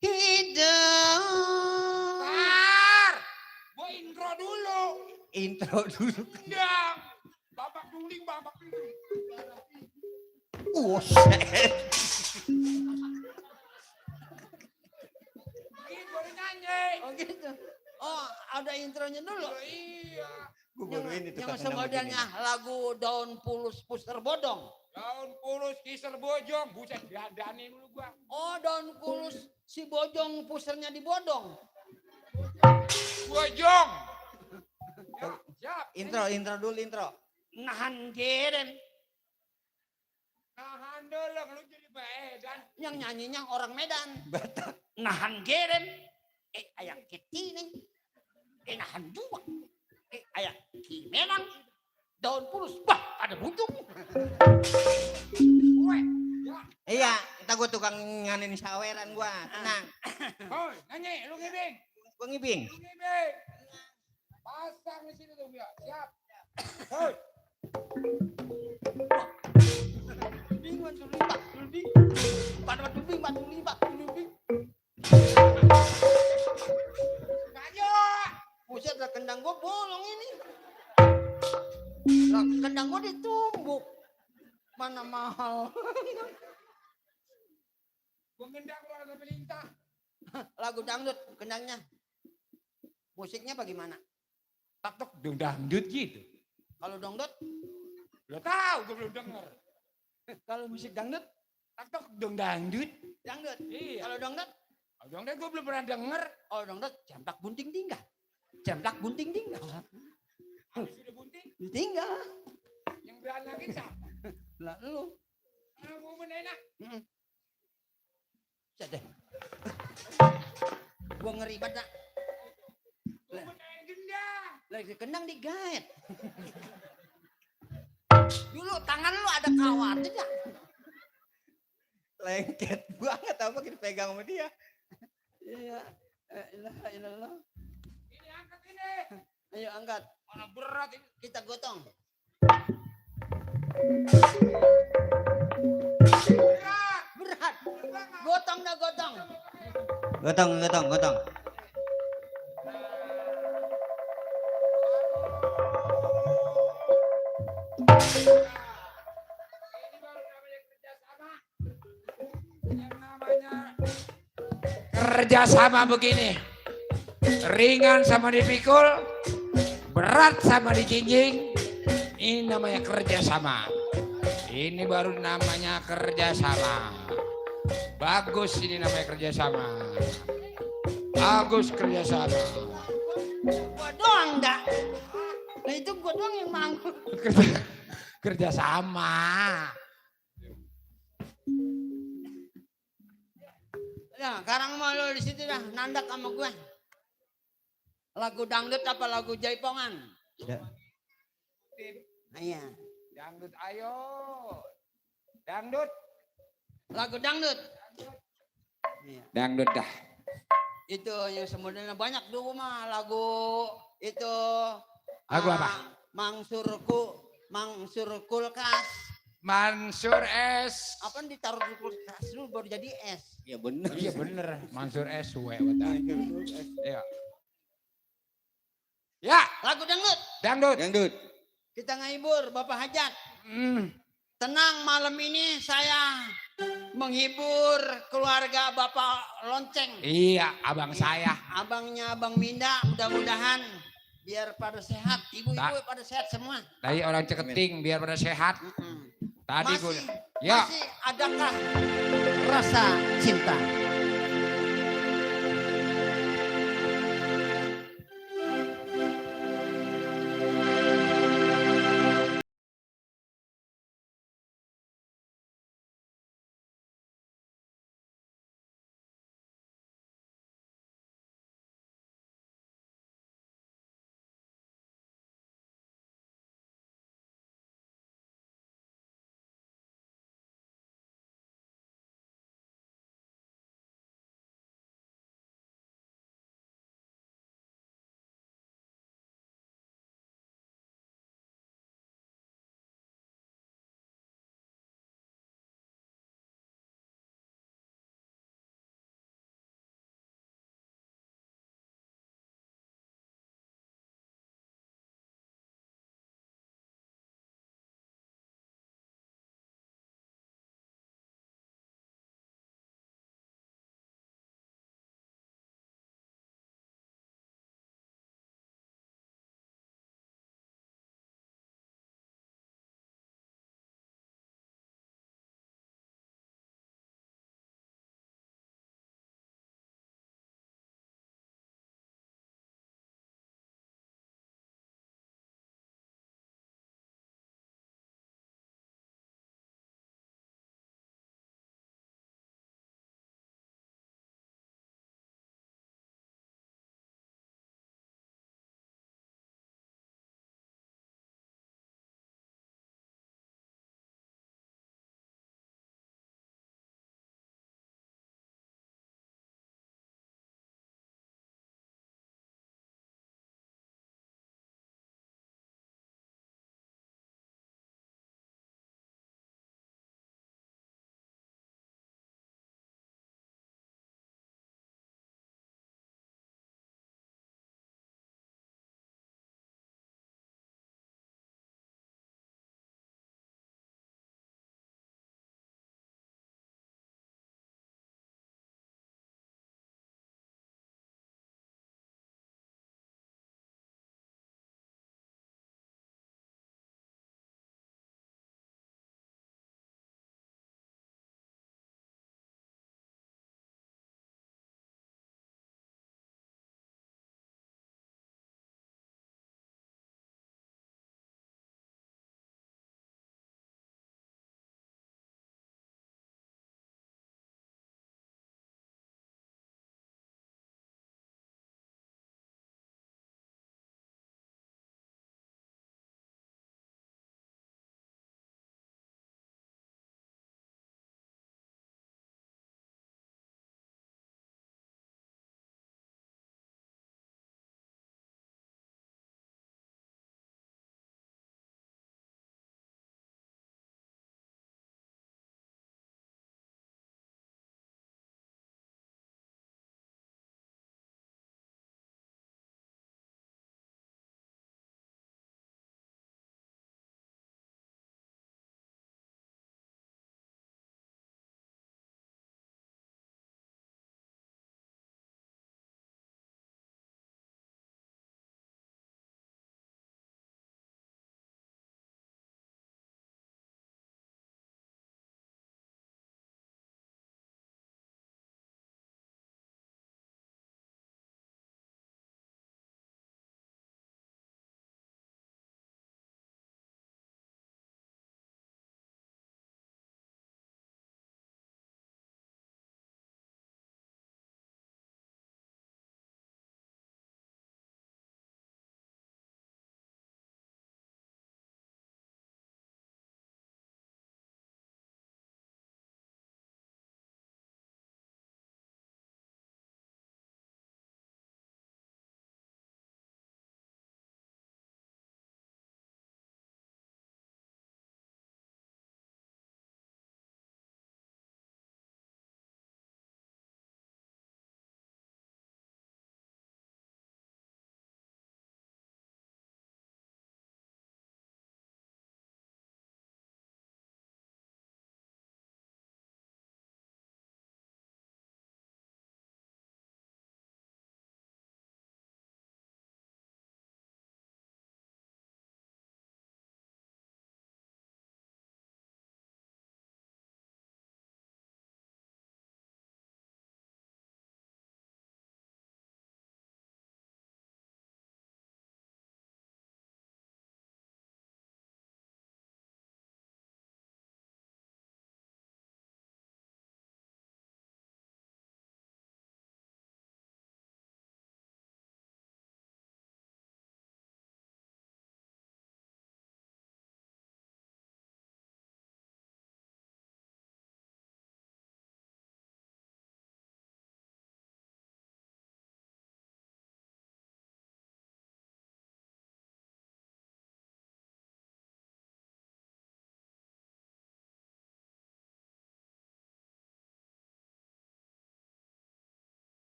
hidup. Bentar. Gue intro dulu. Intro dulu. Dang. Babak duling. Ini baru nyanyi. Oh gitu. Oh, ada intronya dulu. Iya. Gue baru ini tuh. Yang semodelnya lagu Daun Pulus Puster Bodong. Daun pulus kisar bojong. Buset, dadani dulu gua. Oh, Daun Pulus si Bojong pusernya di bodong. Bojong. Ya, siap. Intro dulu intro. Nahan geren. Nahan dulu, lu jadi baedan. Yang nyanyinya orang Medan. Batak. Nahan geren. Ayang ketine. Nahan dua. Ayang kimenang. Daun Pulus. Bah, ada bujung. Iya, kita gue tukang nganin saweran gua. Tenang. Hoi, nyanyi, lu ngibing. Gua ngibing. Lu ngibing. Pasang di sini tuh, Bia. Siap. Hoi. Buset lah kendang gua bolong ini. Lah kendang gua ditumbuk. Mana mahal. Gua ngendang lu ada pelintah. Lagu dangdut kendangnya. Musiknya bagaimana? Tak dangdut gitu. Kalau dangdut, Lo tahu gue belum denger. kalau musik dangdut, Tak dangdut. dangdut. Iya. Kalau dangdut, Dangdut gue belum pernah denger. oh dangdut jamtak bunting tinggal. Jamtak bunting tinggal. Habis udah bunting, Tinggal. yang beranak siapa? Lah lu. Mau enak. Sedih. Gua ngeri banget. Gue main gendang. Lagi kendang digaet. Dulu tangan lu ada kawatnya enggak? Lengket banget apa kita pegang sama dia. Iya. Ilah. Ini angkat ini. Ayo angkat. Mana berat ini. Kita gotong. Berat. Gotong dah gotong. Gotong. Ini baru namanya kerjasama. Yang namanya kerjasama begini. Ringan sama dipikul, berat sama dijinjing. Ini namanya kerjasama. Ini baru namanya kerjasama. Bagus ini namanya kerjasama. Bagus kerjasama. Gua doang dah. Nah itu gua doang yang manggung. Kerjasama. Ya, sekarang mau lo di situ dah, nandak sama gue. Lagu dangdut apa lagu jaipongan? Iya. Dangdut ayo. Dangdut. Lagu dangdut. Iya. Dangdut dah. Itu yang sebenarnya banyak dulu mah lagu itu. Lagu apa? Mangsur kulkas. Mansur S. Apa ditaruh di kulkas dulu baru jadi es. Ya bener. Iya bener. Mansur S. Weta. Iya. Ya. Lagu dangdut. Dangdut. Dangdut. Kita ngehibur Bapak Hajat. Hmm. Tenang, malam ini saya menghibur keluarga Bapak Lonceng. Iya, abang saya. Abangnya Abang Minda, mudah-mudahan biar pada sehat. Ibu-ibu pada sehat semua. Tadi orang Ceketing biar pada sehat. Tadi gue. Masih adakah rasa cinta?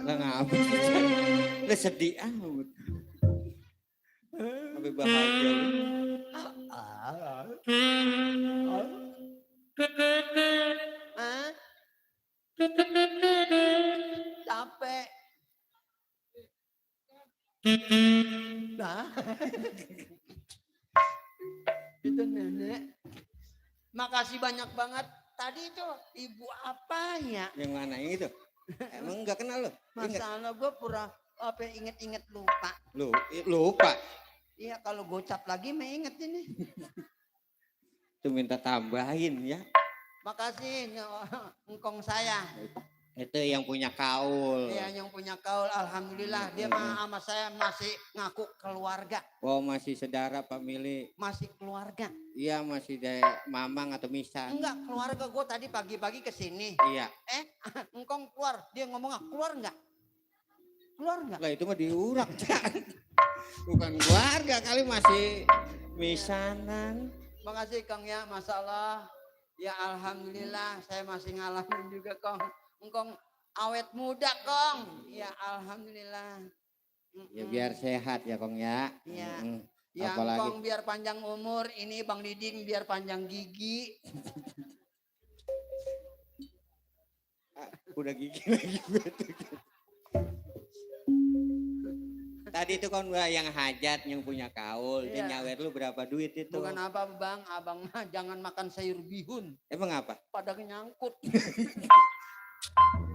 Lah ngapa sih Jan? Lah sedih amat. Sampai bahagia. Hah? Capek. Nah. Itu nenek. Makasih banyak banget. Tadi itu ibu apa ya? Yang mana yang itu? Emang enggak kenal lo? Masalah gue pura apa inget-inget lupa. Lupa? Iya kalau gocap lagi mah inget ini. Itu minta tambahin ya. Makasih engkong saya. Itu yang punya kaul. Iya yang punya kaul. Alhamdulillah dia mah sama saya masih ngaku keluarga. Oh masih saudara family. Masih keluarga. Iya masih dari mamang atau misan. Enggak keluarga gue tadi pagi-pagi kesini. Iya. Engkong keluar. Dia ngomong keluar enggak? Keluar enggak? Lah itu mah diurak. Bukan keluarga kali masih misanan. Makasih Kang ya masalah. Ya alhamdulillah saya masih ngalamin juga Kong. Engkong awet muda Kong. Ya alhamdulillah. Ya biar sehat ya Kong ya. Iya. Ya Kong biar panjang umur. Ini Bang Diding biar panjang gigi. Udah gigi lagi. Tadi itu kan yang hajat yang punya kaul. Dia nyawer lu berapa duit itu? Bukan apa Bang. Abang mah jangan makan sayur bihun. Emang apa? Pada nyangkut.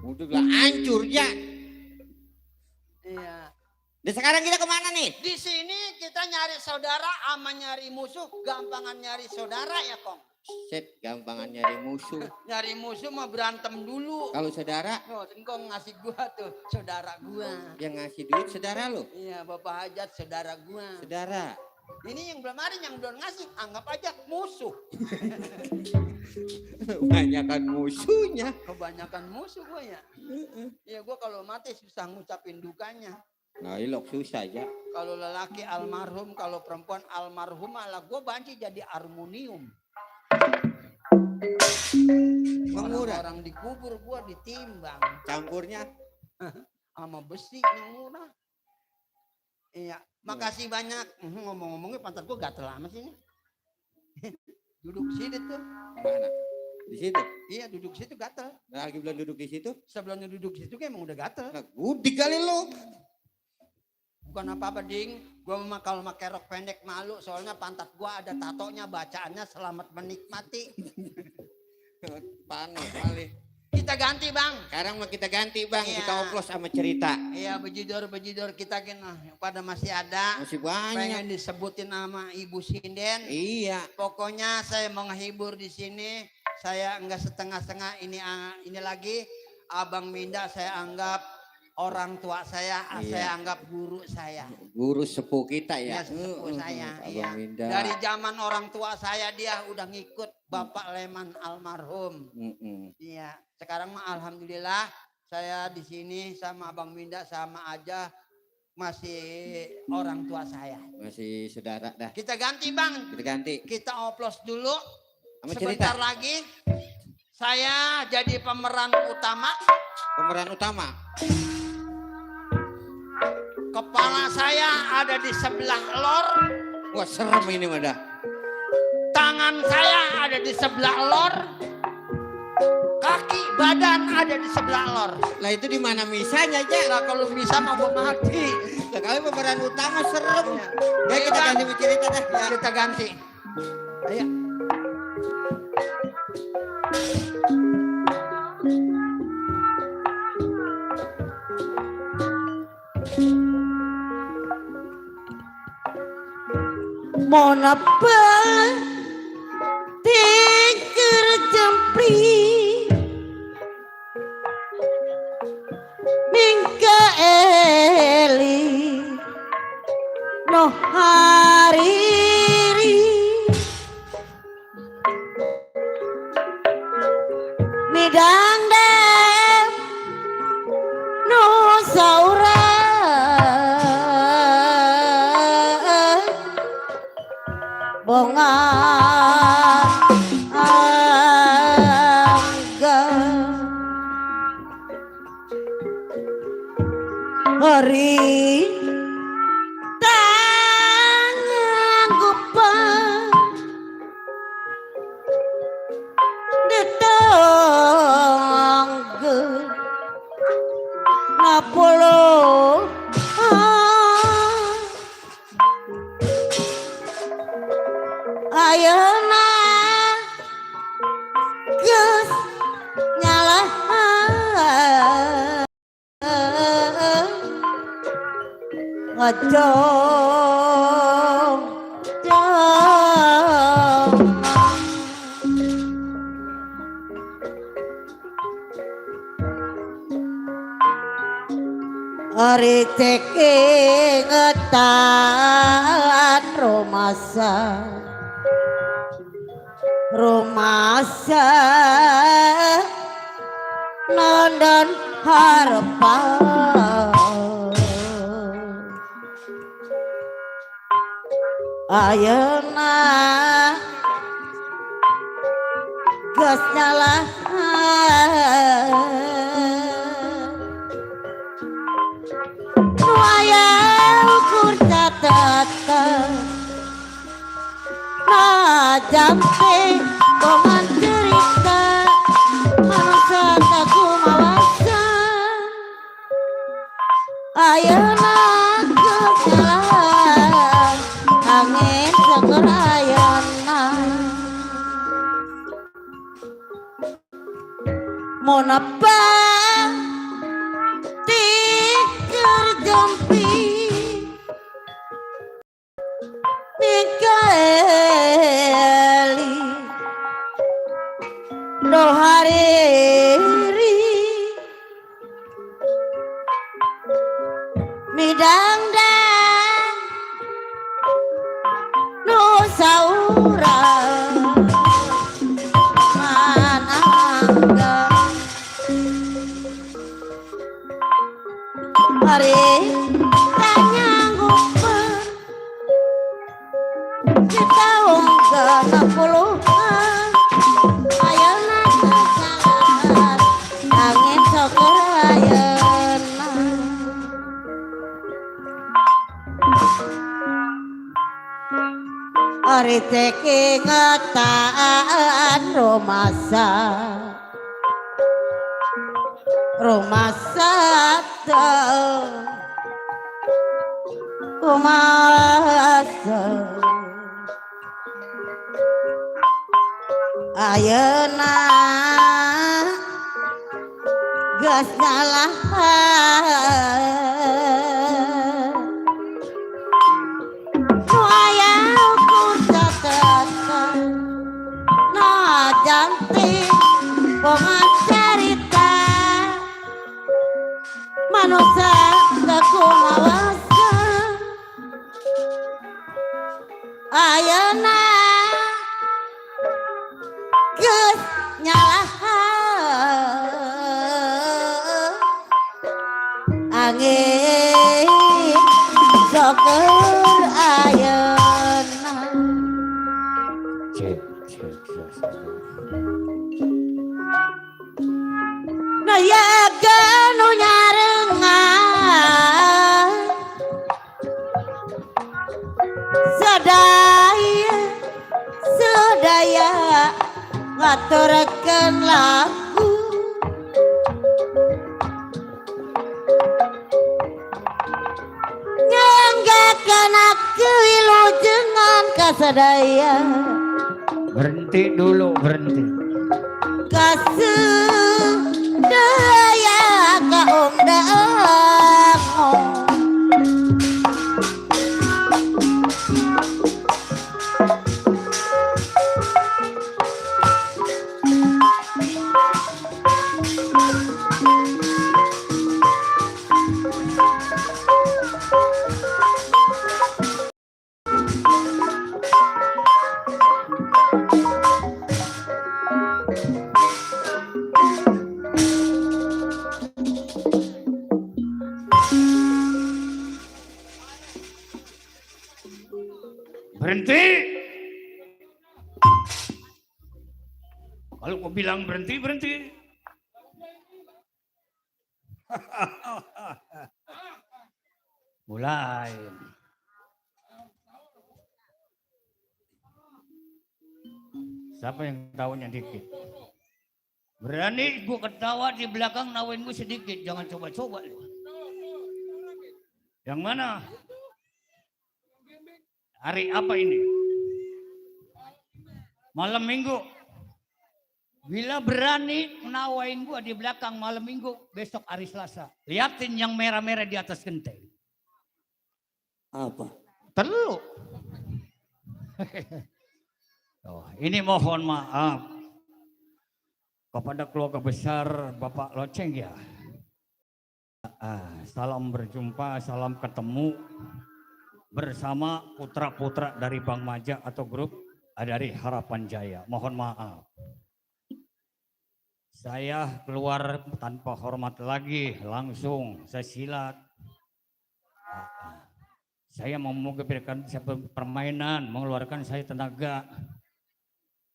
Udah bilang hancur ya. Iya. Dan sekarang kita kemana nih? Di sini kita nyari saudara ama nyari musuh. Gampangan nyari saudara ya Kong. Set gampangan nyari musuh. Nyari musuh mah berantem dulu. Kalau saudara? Oh, engkong ngasih gua tuh saudara gua. Yang ngasih duit saudara lo? Iya Bapak Hajat saudara gua. Saudara? Ini yang belum ada yang belum ngasih. Anggap aja musuh. Kebanyakan musuhnya. Kebanyakan musuh gua ya. Iya gua kalau mati susah ngucapin dukanya. Nah ilok susah ya. Kalau lelaki almarhum, kalau perempuan almarhum malah gua banci jadi harmonium. Orang dikubur gua ditimbang. Campurnya sama besi yang murah. Iya, makasih banyak. Ngomong-ngomongnya pantat gua gatel amat sih. Duduk sini tuh. Mana? Di situ? Iya, duduk situ gatel. Lagi belum duduk di situ? Sebelumnya duduk di situ kan emang udah gatel. Nah, gudik kali lu. Bukan apa-apa ding, gua mah kalau pakai rok pendek malu soalnya pantat gua ada tatonya bacaannya selamat menikmati. Panas kali. Kita ganti Bang. Sekarang mah kita ganti Bang, iya. Kita oplos sama cerita. Iya bejidor kita kan pada masih ada. Masih banyak. Pengen disebutin nama Ibu Sinden. Iya. Pokoknya saya mau ngehibur di sini. Saya enggak setengah-setengah ini lagi. Abang Minda saya anggap orang tua saya, iya. Saya anggap guru saya. Guru sepuh kita ya. Ya sepuh saya. Iya. Dari zaman orang tua saya dia udah ngikut Bapak Leman almarhum. Iya. Sekarang mah alhamdulillah saya di sini sama Abang Minda sama aja masih orang tua saya. Masih saudara dah. Kita ganti Bang. Kita ganti. Kita oplos dulu. Sebentar lagi saya jadi pemeran utama. Pemeran utama. Kepala saya ada di sebelah lor. Wah serem ini mah dah. Tangan saya ada di sebelah lor. Kaki badan ada di sebelah lor. Lah itu di mana misanya aja? Lah kalau bisa mah gua mati. Lah kali pemeran utama serem. Ya kita ganti cerita dah. Ya. Kita ganti. Ayo. Monapa tingker jempli mingka eli no hariri midang dem no saura bongan angga Ari tangan gupan ditangge napolo ayeuna geus nyalahan ngejong ari teke ngetan rumasa nonton harapan ayeuna geus nyalahan nu aya ukur catatan jampe bongan cerita manusia tak kumawasa ayeuna geus nyalahan angin seger ayeuna monapa tikeur jampi Mikaeli dohariri midangdang nu saurang manangga hari tanyanggupan kita wongga puluhan ayeuna jalan angin soker ayeuna ari teke ngataan rumasa ayeuna geus nyalahan nu aya ukur catatan na jantik bongan cerita manusia teu kumawasa ayeuna geus nyalahan angin soker ayeuna nayaga nu nyarengan sadaya ngaturakeun lagu nyanggakeun wilujengan kasadaya Berhenti dulu, berhenti. kasadaya kaum daang Berhenti. Kalau kau bilang berhenti, berhenti. Mulai. Siapa yang tahunya dikit? Berani gue ketawa di belakang nawain gue sedikit. Jangan coba-coba. Yang mana? Hari apa ini? Malam minggu. Bila berani nawain gue di belakang malam minggu, besok hari Selasa. Liatin yang merah-merah di atas genteng. Apa? Telur. Oh, ini mohon maaf kepada keluarga besar Bapak Loceng ya. Salam berjumpa, salam ketemu bersama putra-putra dari Bang Maja atau grup dari Harapan Jaya. Mohon maaf. Saya keluar tanpa hormat lagi, langsung saya silat. Saya mau memberikan permainan, mengeluarkan saya tenaga.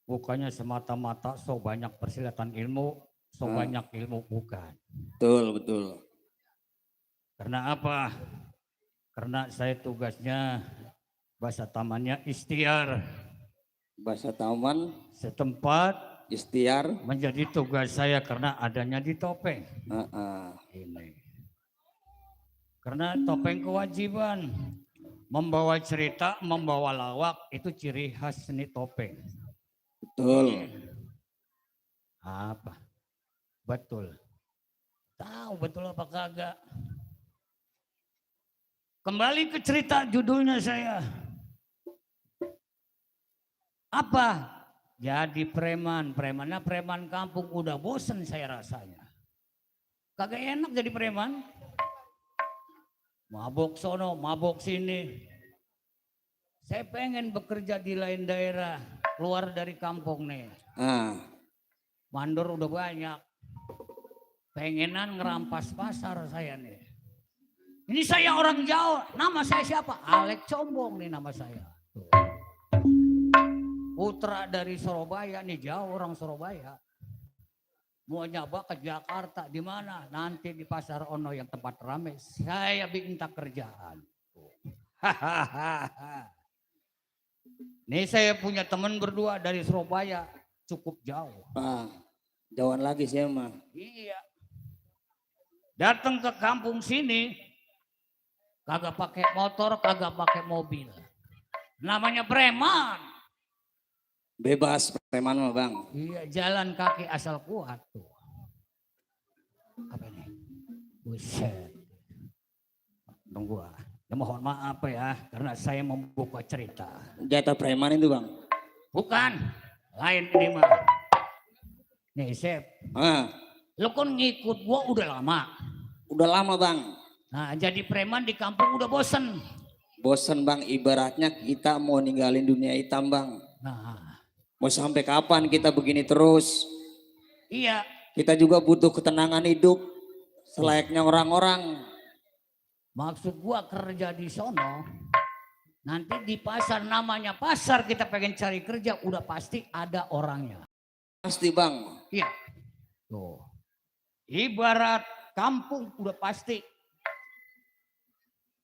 Bukannya semata-mata so banyak persilatan ilmu, so banyak ilmu bukan. Betul, betul. Karena apa? Karena saya tugasnya bahasa tamannya ikhtiar. Bahasa taman Setempat ikhtiar. menjadi tugas saya karena adanya di topeng. Ini. Karena topeng kewajiban. Membawa cerita, membawa lawak itu ciri khas seni topeng. Betul. Apa? Betul. Tahu betul apa kagak? Kembali ke cerita judulnya saya. Apa? Jadi preman. Premannya preman kampung. Udah bosen saya rasanya. Kagak enak jadi preman. Mabok sono, mabok sini. Saya pengen bekerja di lain daerah. Keluar dari kampung nih. Mandor udah banyak. Pengenan ngerampas pasar saya nih. Ini saya orang Jawa. Nama saya siapa? Alek Combong nih nama saya. Tuh. Putra dari Surabaya nih, Jawa orang Surabaya. Mau nyoba ke Jakarta di mana? Nanti di Pasar Ono yang tempat ramai. Saya minta kerjaan. Nih saya punya teman berdua dari Surabaya, cukup jauh. Jauhan lagi sih mah. Iya. Datang ke kampung sini, kagak pakai motor, kagak pakai mobil. Namanya preman. Bebas preman mah bang. Iya, jalan kaki asal kuat tuh. Apa ini? Buset. Tunggu ya, mohon maaf ya, karena saya membuka cerita. Jatah preman itu bang? Bukan, lain ini mah. Nih Sep, lo kan ngikut gua udah lama. Udah lama bang. Nah jadi preman di kampung udah bosen. Bosen bang, ibaratnya kita mau ninggalin dunia hitam bang. Nah. Mau sampai kapan kita begini terus? Iya. Kita juga butuh ketenangan hidup selayaknya orang-orang. Maksud gua kerja di sono, nanti di pasar namanya pasar kita pengen cari kerja udah pasti ada orangnya. Pasti bang. Iya. Tuh. Ibarat kampung udah pasti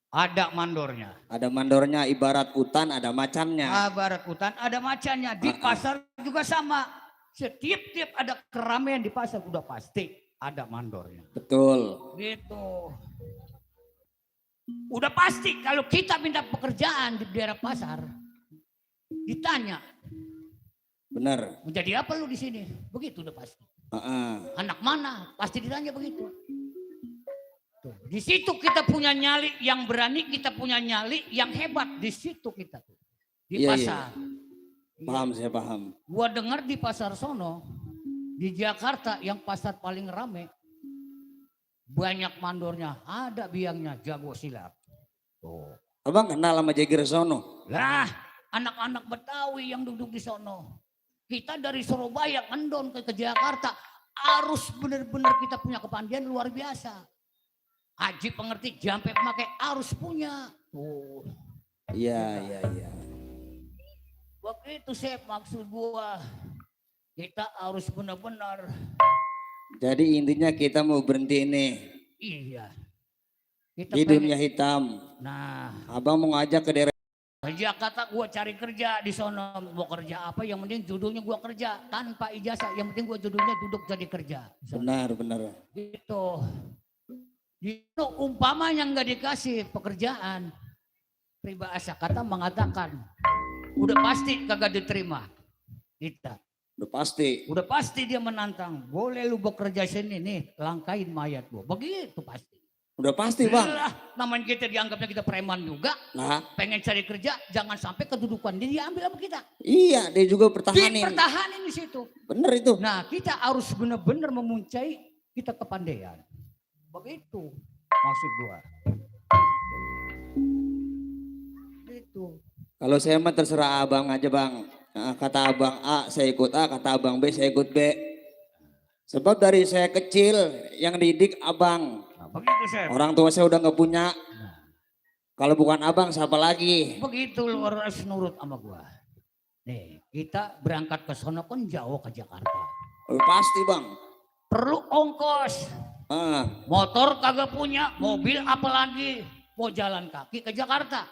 ada mandornya. Ada mandornya, ibarat hutan ada macannya. Ibarat hutan ada macannya. Di pasar juga sama. Setiap ada keramaian di pasar udah pasti ada mandornya. Betul. Gitu. Udah pasti kalau kita minta pekerjaan di daerah pasar, ditanya. Benar. Menjadi apa lu di sini? Begitu udah pasti. Anak mana? Pasti ditanya begitu. Tuh, di situ kita punya nyali yang berani, kita punya nyali yang hebat di situ kita tuh. Di pasar. Iya. Paham, saya paham. Gua dengar di pasar sono, di Jakarta yang pasar paling rame, banyak mandornya, ada biangnya, jago silat. Tuh. Abang kenal sama Jagir sono? Lah, anak-anak Betawi yang duduk di sono. Kita dari Surabaya ngendon ke Jakarta, harus benar-benar kita punya kepandaian luar biasa. Haji pengerti, jampe pemakai harus punya. Tuh. Iya. Begitu saya maksud gua. Kita harus benar-benar. Jadi intinya kita mau berhenti ini. Iya. Kita Di dunia pengen- hitam. Nah, Abang mau ngajak ke daerah. kerja kata gue cari kerja di sono. Mau kerja apa yang penting judulnya gue kerja tanpa ijazah. Yang penting gue judulnya duduk jadi kerja. Benar, benar. Gitu. Itu umpamanya nggak dikasih pekerjaan. Peribahasa kata mengatakan udah pasti kagak diterima. Kita. Udah pasti. Dia menantang. Boleh lu bekerja sini nih, langkain mayat gua. Begitu pasti. Udah pasti bang. Lah, namanya kita dianggapnya kita preman juga. Nah, Pengen cari kerja, jangan sampai kedudukan dia diambil sama kita. iya dia juga pertahanin. Dipertahanin di situ. Bener itu. Nah, kita harus benar-benar memuncai kita kepandaian. Begitu maksud gua. Itu. Kalau saya mah terserah abang aja bang. Nah, kata abang A saya ikut A, kata abang B saya ikut B. Sebab dari saya kecil yang didik abang. Nah, begitu saya. Orang tua saya udah nggak punya. Kalau bukan abang siapa lagi? Begitu lu harus nurut sama gua. Nih, kita berangkat ke sono kan jauh ke Jakarta. Udah pasti bang. Perlu ongkos. Ah, Motor kagak punya, mobil apalagi. Mau jalan kaki ke Jakarta.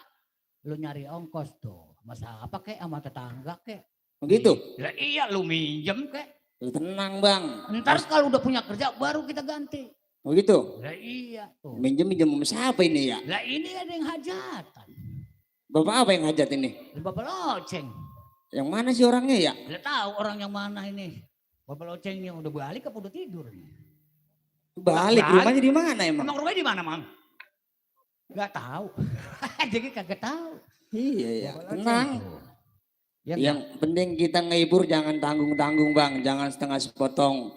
Lu nyari ongkos tuh. Masa apa kek sama tetangga kek. begitu. Lah iya lu minjem kek. Lu tenang bang. Ntar kalau udah punya kerja baru kita ganti. Begitu. Lah iya tuh. Minjem sama siapa ini ya? Lah ini ada yang hajatan. Bapak apa yang hajat ini? Bapak loceng. Yang mana sih orangnya ya? Lah tahu orang yang mana ini. Bapak locengnya udah balik apa udah tidur nih? Balik. Rumahnya di mana emang? Emang rumahnya di mana, Mang? Gak tahu. Jadi kagak tahu. Iya ya. Bapak Tenang. loceng tuh. Ya, Yang penting kita ngehibur jangan tanggung-tanggung bang. Jangan setengah sepotong.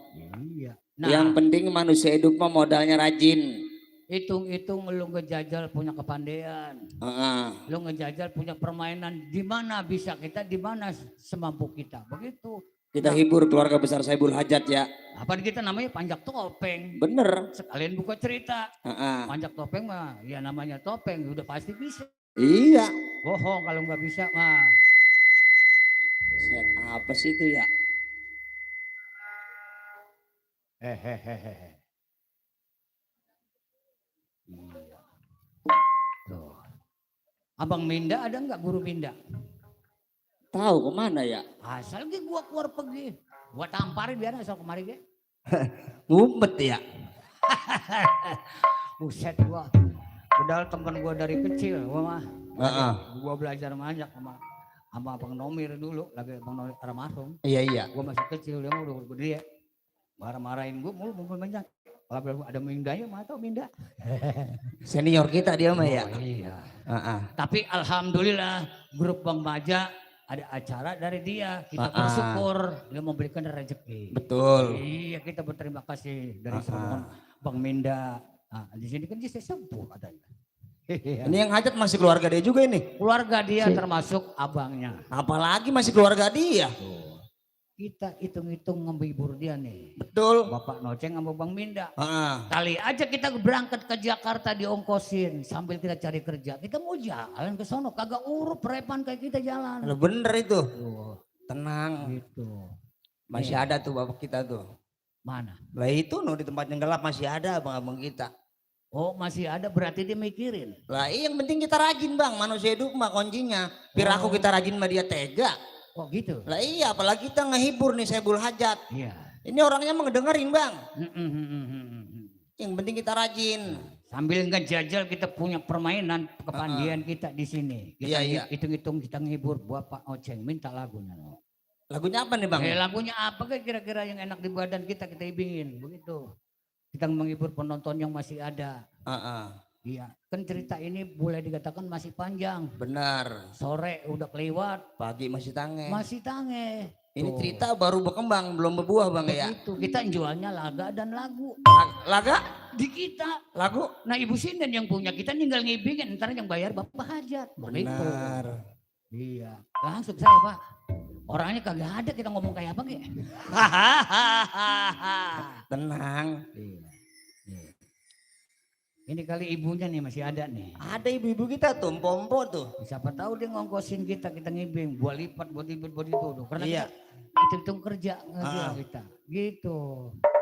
iya. Nah, Yang penting manusia hidup mah modalnya rajin. hitung-hitung lu ngejajal punya kepandaian. Ah, Lu ngejajal punya permainan. Di mana bisa kita, di mana semampu kita. Begitu. kita hibur keluarga besar Saibul Hajat ya. Apa kita namanya panjak topeng. Bener. Sekalian buka cerita. Ah, Panjak topeng mah ya namanya topeng. Udah pasti bisa. iya. Bohong kalau nggak bisa mah. Set apa sih itu ya? Hehehe. Iya. Tuh. Abang Minda ada nggak guru Minda? Tahu kemana ya? Asal gua keluar pergi. Gua tamparin biar asal kemari ge. Ngumpet ya. Buset gua. Padahal teman gua dari kecil gua mah. Gua belajar banyak sama Abang Nomir dulu, lagi Abang Nomir Aramasung. Iya iya. Gua masih kecil, dia mah udah gede ya. Marah-marahin gua mulu banyak. Kalau ada Minda ya, mah tau Minda. Senior kita dia mah ya. Oh, iya. Ah. Tapi alhamdulillah grup Bang Baja ada acara dari dia. Kita bersyukur dia memberikan rezeki. Betul. Iya, kita berterima kasih dari semua Bang Minda. Nah, di sini kan dia sesepuh katanya. Ini yang hajat masih keluarga dia juga ini. Keluarga dia termasuk abangnya. Apalagi masih keluarga dia. Kita hitung-hitung menghibur dia nih. Betul. Bapak Noceng sama Bang Minda. Ah. Kali aja kita berangkat ke Jakarta diongkosin sambil kita cari kerja. Kita mau jalan ke sono kagak urut preman kayak kita jalan. Lo bener itu. Tuh, Tenang. gitu. Masih ada tuh bapak kita tuh. Mana? Lah itu no di tempat yang gelap masih ada abang-abang kita. Oh masih ada berarti dia mikirin. Lah yang penting kita rajin bang. Manusia hidup mah kuncinya. Piraku kita rajin mah dia tega. Oh gitu? Lah iya apalagi kita ngehibur nih Saibul Hajat. Iya. Ini orangnya mah ngedengerin bang. Mm-mm. Yang penting kita rajin. Sambil ngejajal kita punya permainan kepandian kita di sini. Kita Iya. hitung-hitung kita ngehibur Bapak Oceng minta lagunya. Lagunya apa nih bang? Lagunya apa kayak kira-kira yang enak di badan kita ibingin begitu. Kita menghibur penonton yang masih ada. Iya, kan cerita ini boleh dikatakan masih panjang. Benar. Sore udah kelewat, Pagi masih tange. masih tange. Ini Tuh. cerita baru berkembang, belum berbuah bang ya. Begitu, kita jualnya laga dan lagu. Laga? Di kita. Lagu? Nah Ibu Sinden yang punya, kita tinggal ngibingin, ntar yang bayar Bapak Hajat. Begitu. Benar. Iya, langsung saya Pak. Orangnya kagak ada kita ngomong kayak apa kayak. Tenang. Iya. Ini kali ibunya nih masih ada nih. Ada ibu-ibu kita tuh, pompo tuh. Siapa tahu dia ngongkosin kita ngibing, buat lipat, buat itu. Karena Iya. kita hitung kerja ngerja kita. Gitu.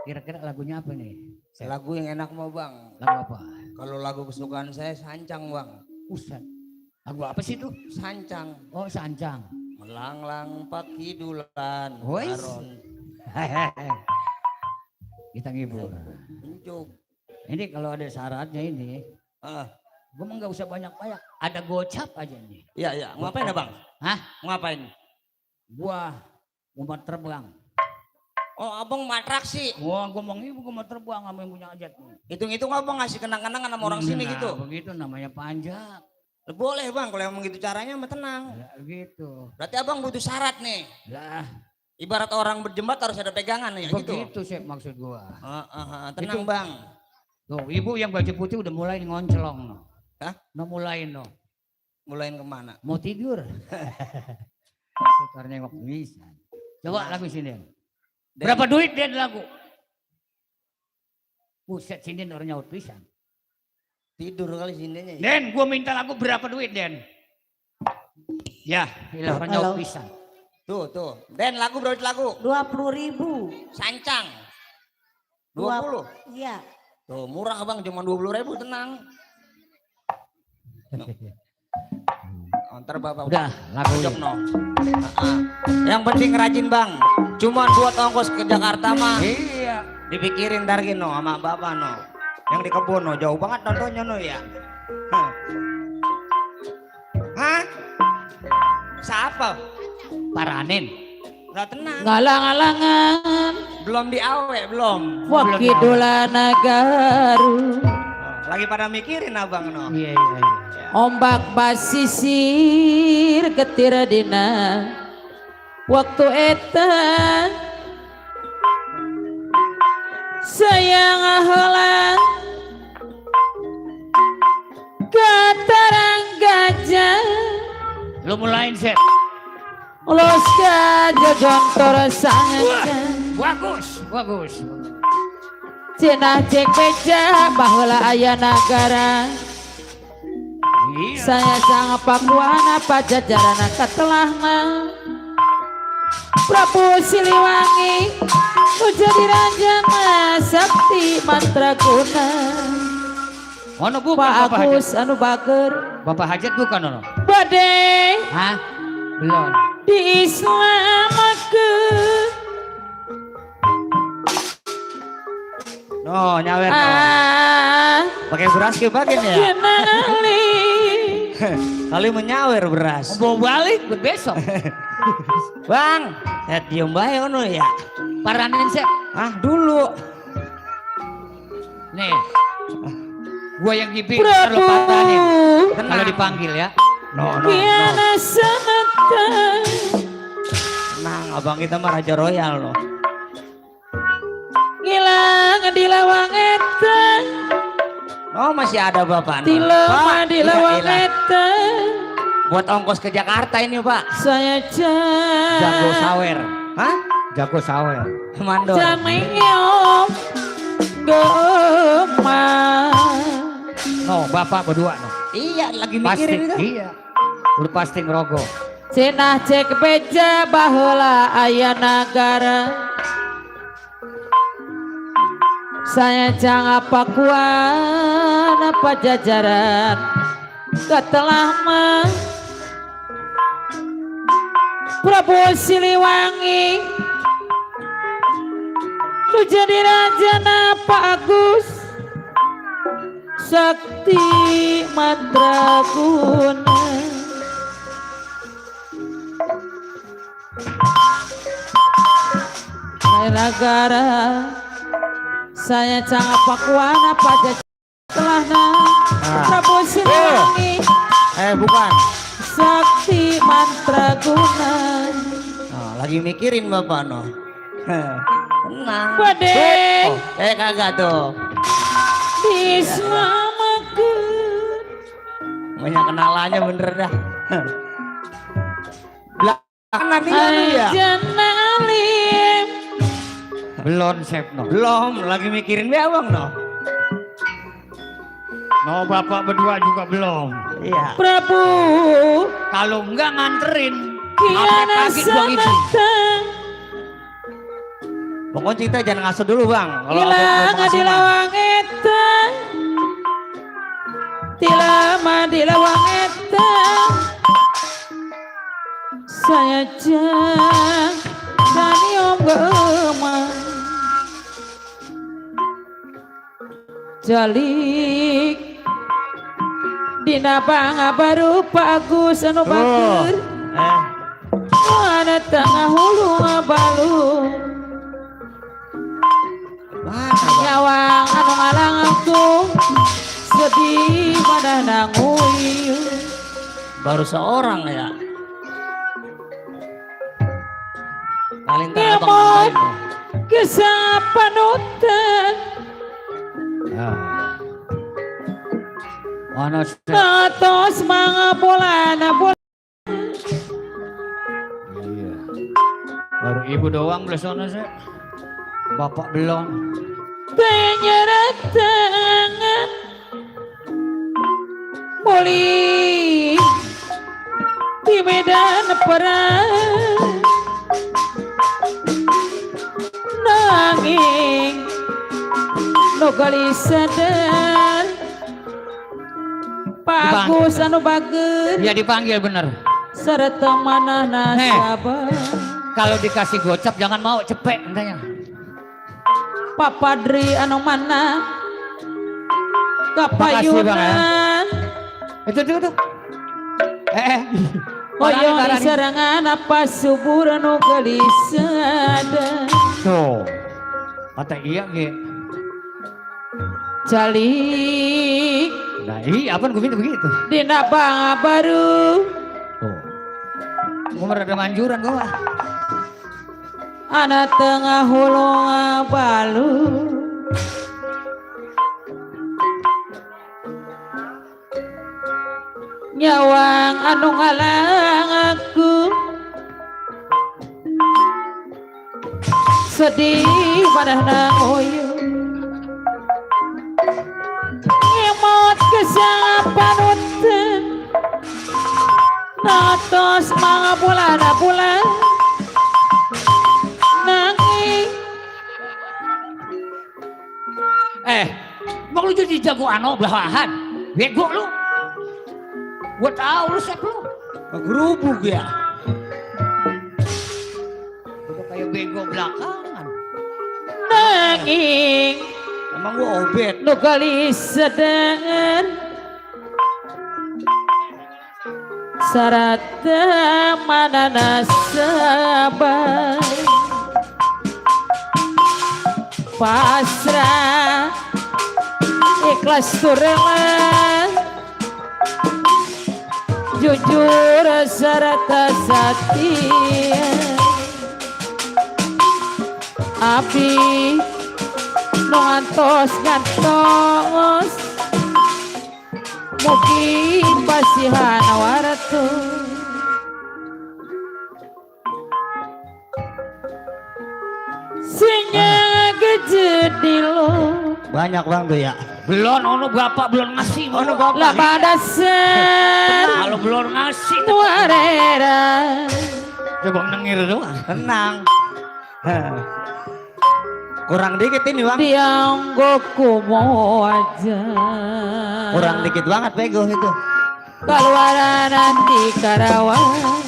Kira-kira lagunya apa nih? Lagu yang enak mau bang. Lagu apa? Kalau lagu kesukaan saya Sancang bang. Ustad. Lagu apa sih itu? Sancang. Oh, Sancang. Melanglang pakidulan. Wes. Baron. Kita ngibur. Unjuk. Ini kalau ada syaratnya ini, Ah, gue mah nggak usah banyak-banyak. Ada gocap aja nih. iya iya. Ngapain ya bang? Hah? Ngapain? Gua mau terbang. Oh abang mau atraksi. Wah, gue mau ngibur, gue mau terbang sama yang punya hajat. Hitung-hitung abang ngasih kenang-kenangan sama orang sini Nah, gitu. begitu namanya panjat. Boleh bang kalau emang gitu caranya mah tenang. Ya, gitu. Berarti abang butuh syarat nih. Lah, Ibarat orang berjembat harus ada pegangan ya gitu. begitu sih maksud gua. Tenang Itu- bang. Tuh, ibu yang baju putih udah mulai ngoncelong. No. Hah? No mulai no. Mulain kemana? Mau tidur. Sekarang nengok bisa. Coba lagu sini. Berapa duit dia lagu? Buset sini orang nyaut pisan. Tidur kali sininya. Ya. Den, gua minta lagu berapa duit Den? Ya, ilah orang nyaut pisan. Tuh. Den lagu berapa lagu? 20.000. Sancang. 20. Iya. Tuh murah bang, cuma 20.000 tenang. Ntar bapak Udah, lagu ujok no. Yang penting rajin bang. Cuma buat ongkos ke Jakarta mah. Iya. Dipikirin dargin no sama bapak no. Yang di kebun no, jauh banget nontonnya no ya. Hah? Siapa? Paranin. Udah tenang. Ngalang-alangan Belum diawe belum. wakidulana garu Lagi pada mikirin abang no. Iya. ombak basisir getir dina waktu eta sayang heula katarang gajah Lu mulain Sep. ulos kajojon toresangan Bagus. cenah cek beja baheula aya nagara Iya. saya sang pakuana pajajarana katelahna Prabu Siliwangi nu jadi rajana sakti mantraguna Ono bukan Pak Bapak Hajat. Agus anu bager Bapak Hajat bukan ono. bade Hah? Belum. diislamakeun No nyawer no. Pakai beras ke bagian ya. kenali Kali menyawer beras. Mau balik buat besok. Bang, saya diem bae ono ya. Paranin Sep. Dulu. Nih. Gua yang gipin ntar lu Prabu paranin. Kalau dipanggil ya. No. kiana sanata Tenang, abang kita mah Raja Royal no. ngilang di lawang eta Oh masih ada bapak. di lama di lawang iya. eta Buat ongkos ke Jakarta ini pak. saya Jago sawer. Hah? Jago sawer. Mandor. Jamiyom gema No, bapak berdua no. Iya lagi Pasti. mikirin itu. Iya. Udah pasti ngerogoh. cenah cek beja baheula aya nagara saya jangan pakuan pajajaran katelah mah Prabu Siliwangi lu jadi rajana Pak Agus sakti mantraguna saya negara saya canggap pakuana pajak telahna Prabu Siliwangi Bukan. sakti mantraguna Lagi mikirin bapak no. Tenang. bade Kagak tuh. dislamakeun Banyak kenalannya bener dah. Belakangan ini ya. ajana alim Belum Sep no. Belum, lagi mikirin dia abang no. No, bapak berdua juga belum. Iya. Prabu Kalau enggak nganterin. Sampai kiana pagi gua gitu. sanata Pokoknya kita jangan ngaso dulu bang. Kalau Hilang di lawang eta, tilama di lawang eta, saya jang dan om gemang, jalik dina bangga baru Pak Agus anu bager, mana tengah hulu ngabalung. Nyawang anu ngalang aku sedih pada nanguy. Baru seorang ya. Paling Ngemot kisah panutan mana natos mga bola. iya. Baru ibu doang belum sih. Bapak belum. Penyeret tangan Muli di medan perang nanging no gali sadar Pak Agus anu bager Dia dipanggil bener. serta mana nasabah Kalau dikasih gocap jangan mau cepet entahnya. Pak Padri anu mana Makasih, Bang, kapayunan Itu. Hoyong di serangan apa subur anu gelisada Tuh. Kata iya ge. Jalik Nah iya apa gue begitu. dina bangga baru Tuh. Gue merada manjuran gue mah. anak tengah hulu ngabalu nyawang anu ngalang aku sedih pada nangoyo ngemot kesapanutan natos mga bulan nanging Mau lu jadi jagoan belahan. Bego lu. Gue tahu lu siap lu. Gerubuk ya. Udah kayak bego belakangan. nanging Emang gua obet. nu kali sedang syarat mana nasabah pasrah ikhlas turela jujur syarat setia abdi nu ngantos mugi pasihan waratu sinya gejedi lo Banyak bang tuh ya. Belum, ono bapak belum ngasih. Ono bapak. lah badasan Kalau belum ngasih. nuarera Coba nengir doang. Tenang. Kurang dikit ini bang. dianggoku mau aja Kurang dikit banget bego itu. keluaran nanti Karawang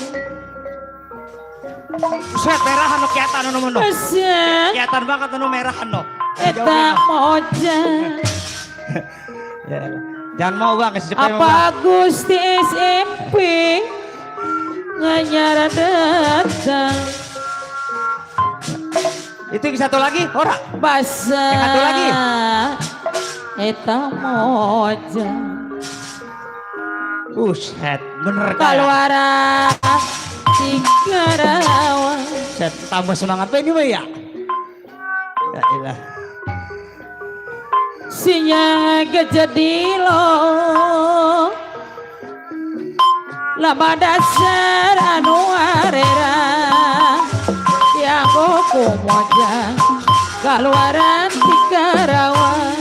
Set merah anu kiatan anu mono. Kesan Kiatan banget anu merah anu. eta moja Ya, jangan mau bang kasih cepet apa Gusti SMP nganyara datang Itu yang satu lagi ora. basa Yang satu lagi. eta moja Set bener keluaran di Karawang Set tambah semangat ini mah ya. Ya ilah. sinya gejadi lo lama dasar anu arera yang goku moja keluaran di Karawang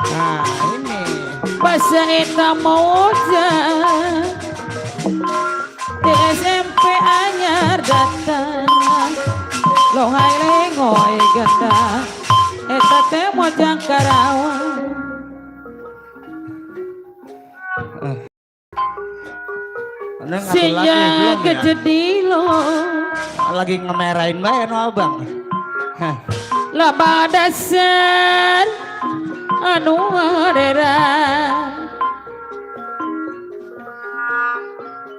Nah ini. bahasa eta moja di SMP anyar datang Longai lengoy gendang eta teh mojang Karawang. Neng atuh lagi Sinya belum ya? kejedilo Lagi ngemerain bae no abang. Hah. laba dasar anu harera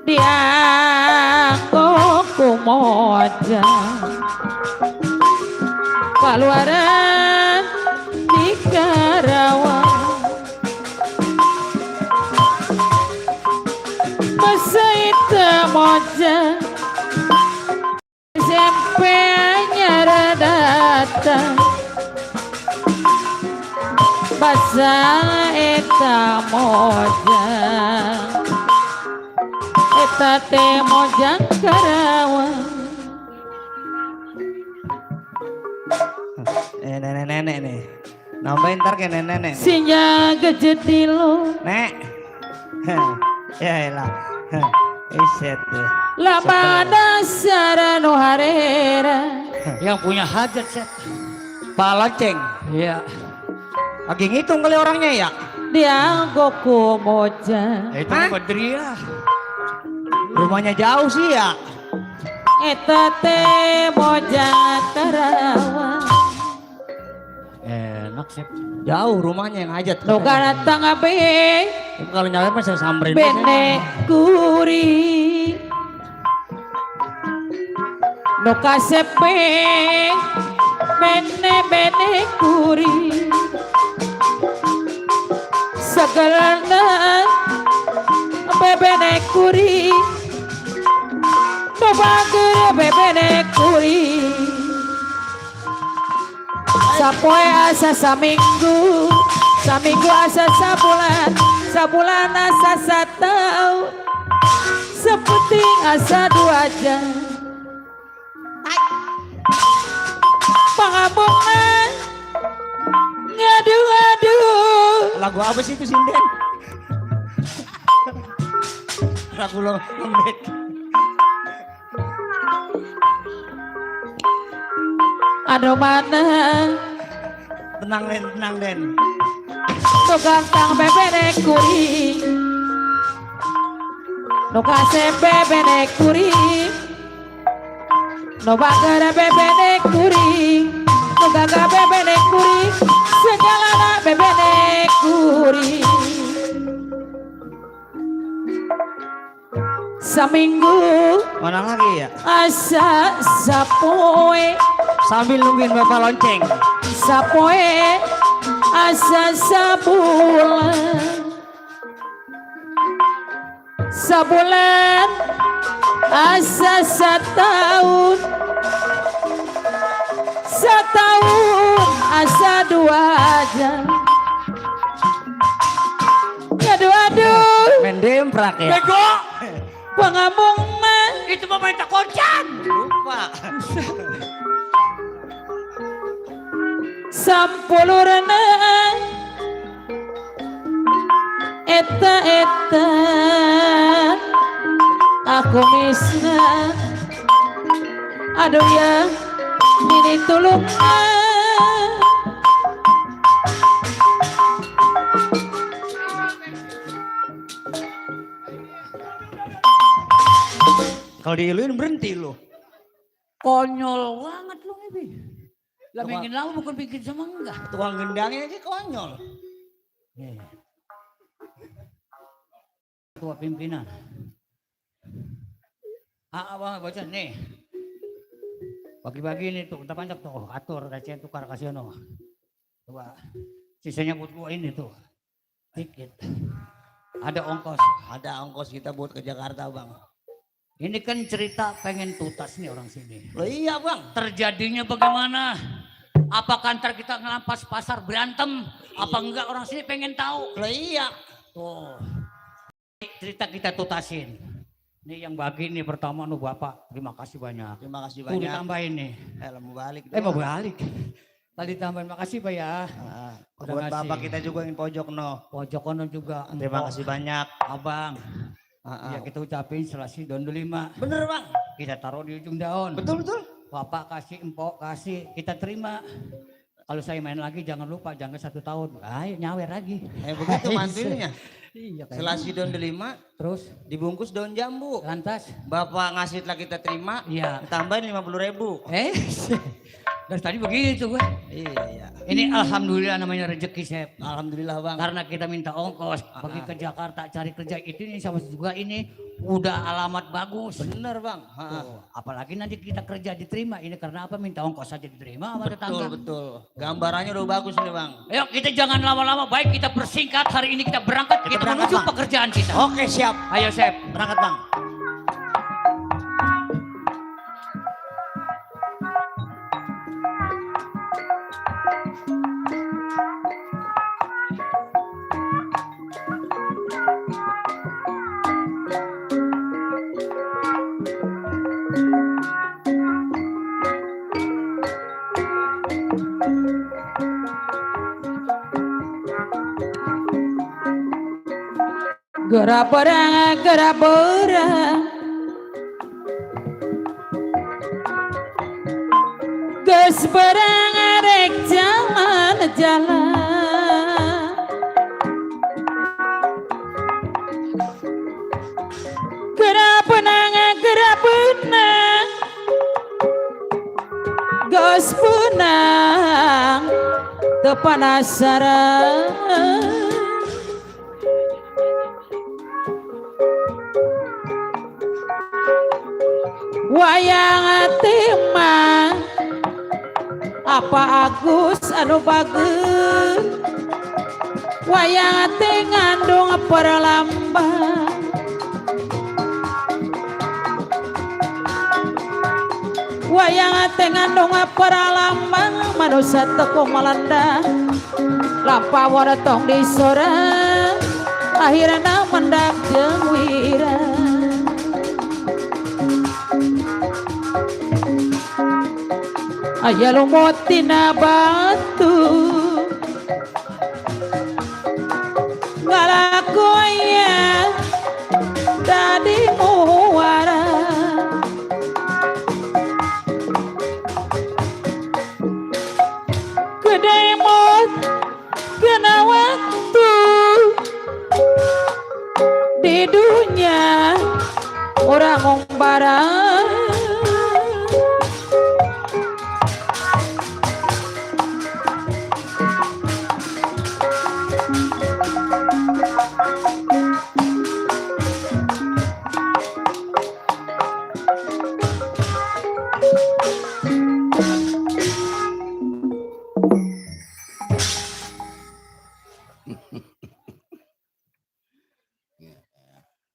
dianggo kumoja kaluaran di Karawang masa itu moja SMP nyara datang basa eta moja eta teh mojang Karawang. Nenek-nenek nih. Nambahin ntar ke nenek-nenek. Sinya gejetilu Nek. Ya elah. Iset tuh. laba dasar anu harera Yang punya hajat set. Pak Lonceng. Iya. Lagi ngitung kali orangnya ya. dianggo kumoja Itu Badriah. Rumahnya jauh sih ya. eta teh mojang Karawang. Enak set. Jauh rumahnya yang hajat. Nu kana tangga be Kalau nyampe mah saya samperin. bene kuri nu kasepe bene kuri segelana bebene kuri nu bageur bebene kuri sapoe asa saminggu saminggu asa sabulan sabulan asa satahun sepenting asa 2 jam pangabungan ngadu-ngadu Lagu apa sih itu sinden? Lagu lo lembek. anu mana Tenang Den, tenang Den. nu gantang bebene kuri nu kasepe bebene kuri nu bageur bebene kuri nu gagah bebene kuri segalana bebene kuri saminggu Mana lagi ya? asa sapoe Sambil nungguin Bapak Lonceng. sapoe asa sabulan sabulan asa setahun setahun asa 2 jam aduh Main demprak ya? Bego. pengamungan Itu pemain takocan. Lupa. sampulurna eta aku misna aduh ya ini tulung Kalau diiluin berhenti lu. Konyol banget lu ini. Lah bikin lama bukan bikin semangga. Tukang gendangnya aja konyol. Ketua pimpinan. Abang baca nih. Bagi-bagi nih tuh, kita panjang tuh, atur, receh tukar kasih no. Coba, sisanya buat gua ini tuh. Dikit. Ada ongkos. Ada ongkos kita buat ke Jakarta bang. Ini kan cerita pengen tutas nih orang sini. Loh iya bang. Terjadinya bagaimana? Apakah ntar kita ngelampas pasar berantem? Apa enggak orang sini pengen tahu? Loh iya. Tuh. Cerita kita tutasin. Nih yang bagi nih pertama nu Bapak. Terima kasih banyak. Terima kasih Tuh banyak. ditambahin nih. Mau balik. Mau balik. Tadi tambahin makasih Pak ya. Udah Buat ngasih. bapak kita juga yang pojok no. Pojok kono juga. Terima kasih banyak. Abang. Ya kita ucapin selasi daun 5. Bener bang. Kita taruh di ujung daun. Betul betul. Bapak kasih, empok kasih, kita terima. Kalau saya main lagi jangan lupa, jangan 1 tahun. Ayo nyawer lagi. Begitu mantunya. Iya, Selasi daun delima, terus dibungkus daun jambu. lantas, Bapak ngasih telah kita terima, iya. tambahin 50.000. Dari tadi begitu gue. Iya. Ini alhamdulillah namanya rezeki, Sep. Alhamdulillah bang. Karena kita minta ongkos pergi ke Jakarta cari kerja itu nih, sama juga ini udah alamat bagus. Bener bang. Tuh, apalagi nanti kita kerja diterima, ini karena apa, minta ongkos saja diterima sama tetangga. Betul. Gambarannya udah bagus nih bang. Ayo kita jangan lama-lama, baik kita persingkat, hari ini kita berangkat, kita berangkat, menuju Bang. pekerjaan kita. Oke siap. Ayo Sep. Berangkat bang. Gerap-gerang, gerap-gerang, geus berang rek jalan-jalan. Gerap-benang, gerap-benang, geus punang teu panasaran. Wayang tema apa Agus anu bageus, wayang teh ngandung perlambang, wayang teh ngandung perlambang, manusia tekung melanda lampah tong disorang, akhirna mendak jeung wira. Aya lumut tina batu ngalaku aya tadi muara, gede mot kena waktu di dunia orang ngombarang.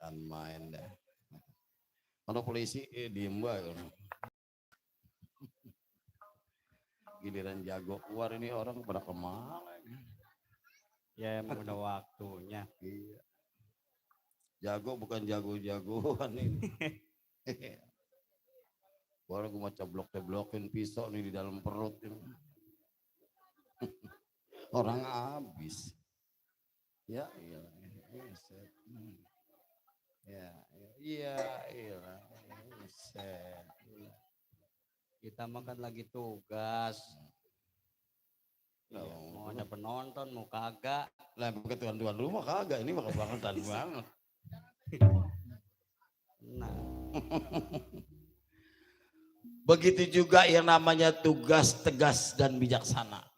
Kan main dah. Kalau polisi diem bae. Giliran jago keluar ini orang pada kemana? Ya emang udah waktunya. Iya. Jago bukan jago-jagoan ini. Baru gue mau ceblok-ceblokin pisau nih di dalam perut ini. Orang habis. Ya iya. Iya. Kita makan lagi tugas. Ya, mau ada penonton, mau kagak. Lah bukan tuan-tuan rumah kagak, ini mah kebangetan banget. Nah. Begitu juga yang namanya tugas tegas dan bijaksana.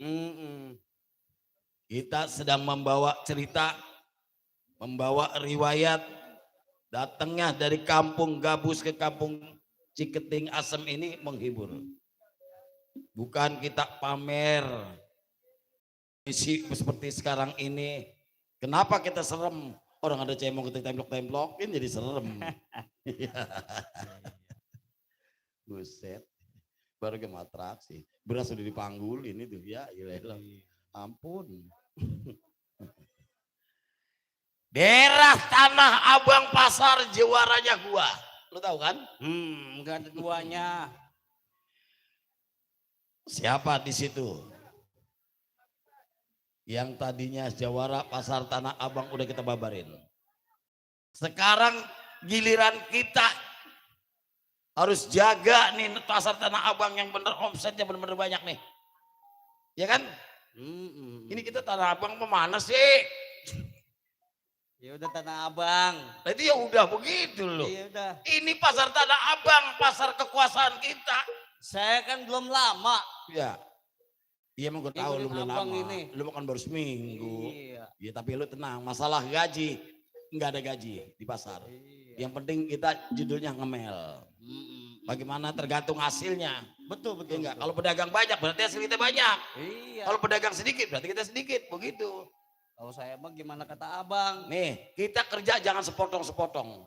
Kita sedang membawa cerita, membawa riwayat datangnya dari kampung Gabus ke kampung Ciketing Asem ini menghibur. Bukan kita pamer isi seperti sekarang ini. Kenapa kita serem? Orang ada cemong kita templok-templokin jadi serem. Buset. Baru ke atraksi. Beras sudah dipanggulin itu ya, ilah. Ampun. Daerah Tanah Abang Pasar juaranya gua. Lu tahu kan? Enggak ada duanya. Siapa di situ? Yang tadinya jawara Pasar Tanah Abang udah kita babarin. Sekarang giliran kita Harus jaga nih pasar Tanah Abang yang bener omsetnya bener-bener banyak nih. Ya kan? Ini kita Tanah Abang mana sih? Ya udah Tanah Abang. Nah itu ya udah begitu loh. Iya udah. Ini pasar Tanah Abang, pasar kekuasaan kita. Saya kan belum lama. Ya. Iya emang gue tahu lu belum Abang lama. ini. Lu kan baru seminggu. Iya. Ya tapi lu tenang, masalah gaji nggak ada gaji di pasar. Iya. Yang penting kita judulnya ngemel. Bagaimana tergantung hasilnya. Betul Ya enggak? Kalau pedagang banyak berarti hasil kita banyak. Iya. Kalau pedagang sedikit berarti kita sedikit, begitu. Kalau saya mah gimana kata abang? Nih, kita kerja jangan sepotong-sepotong.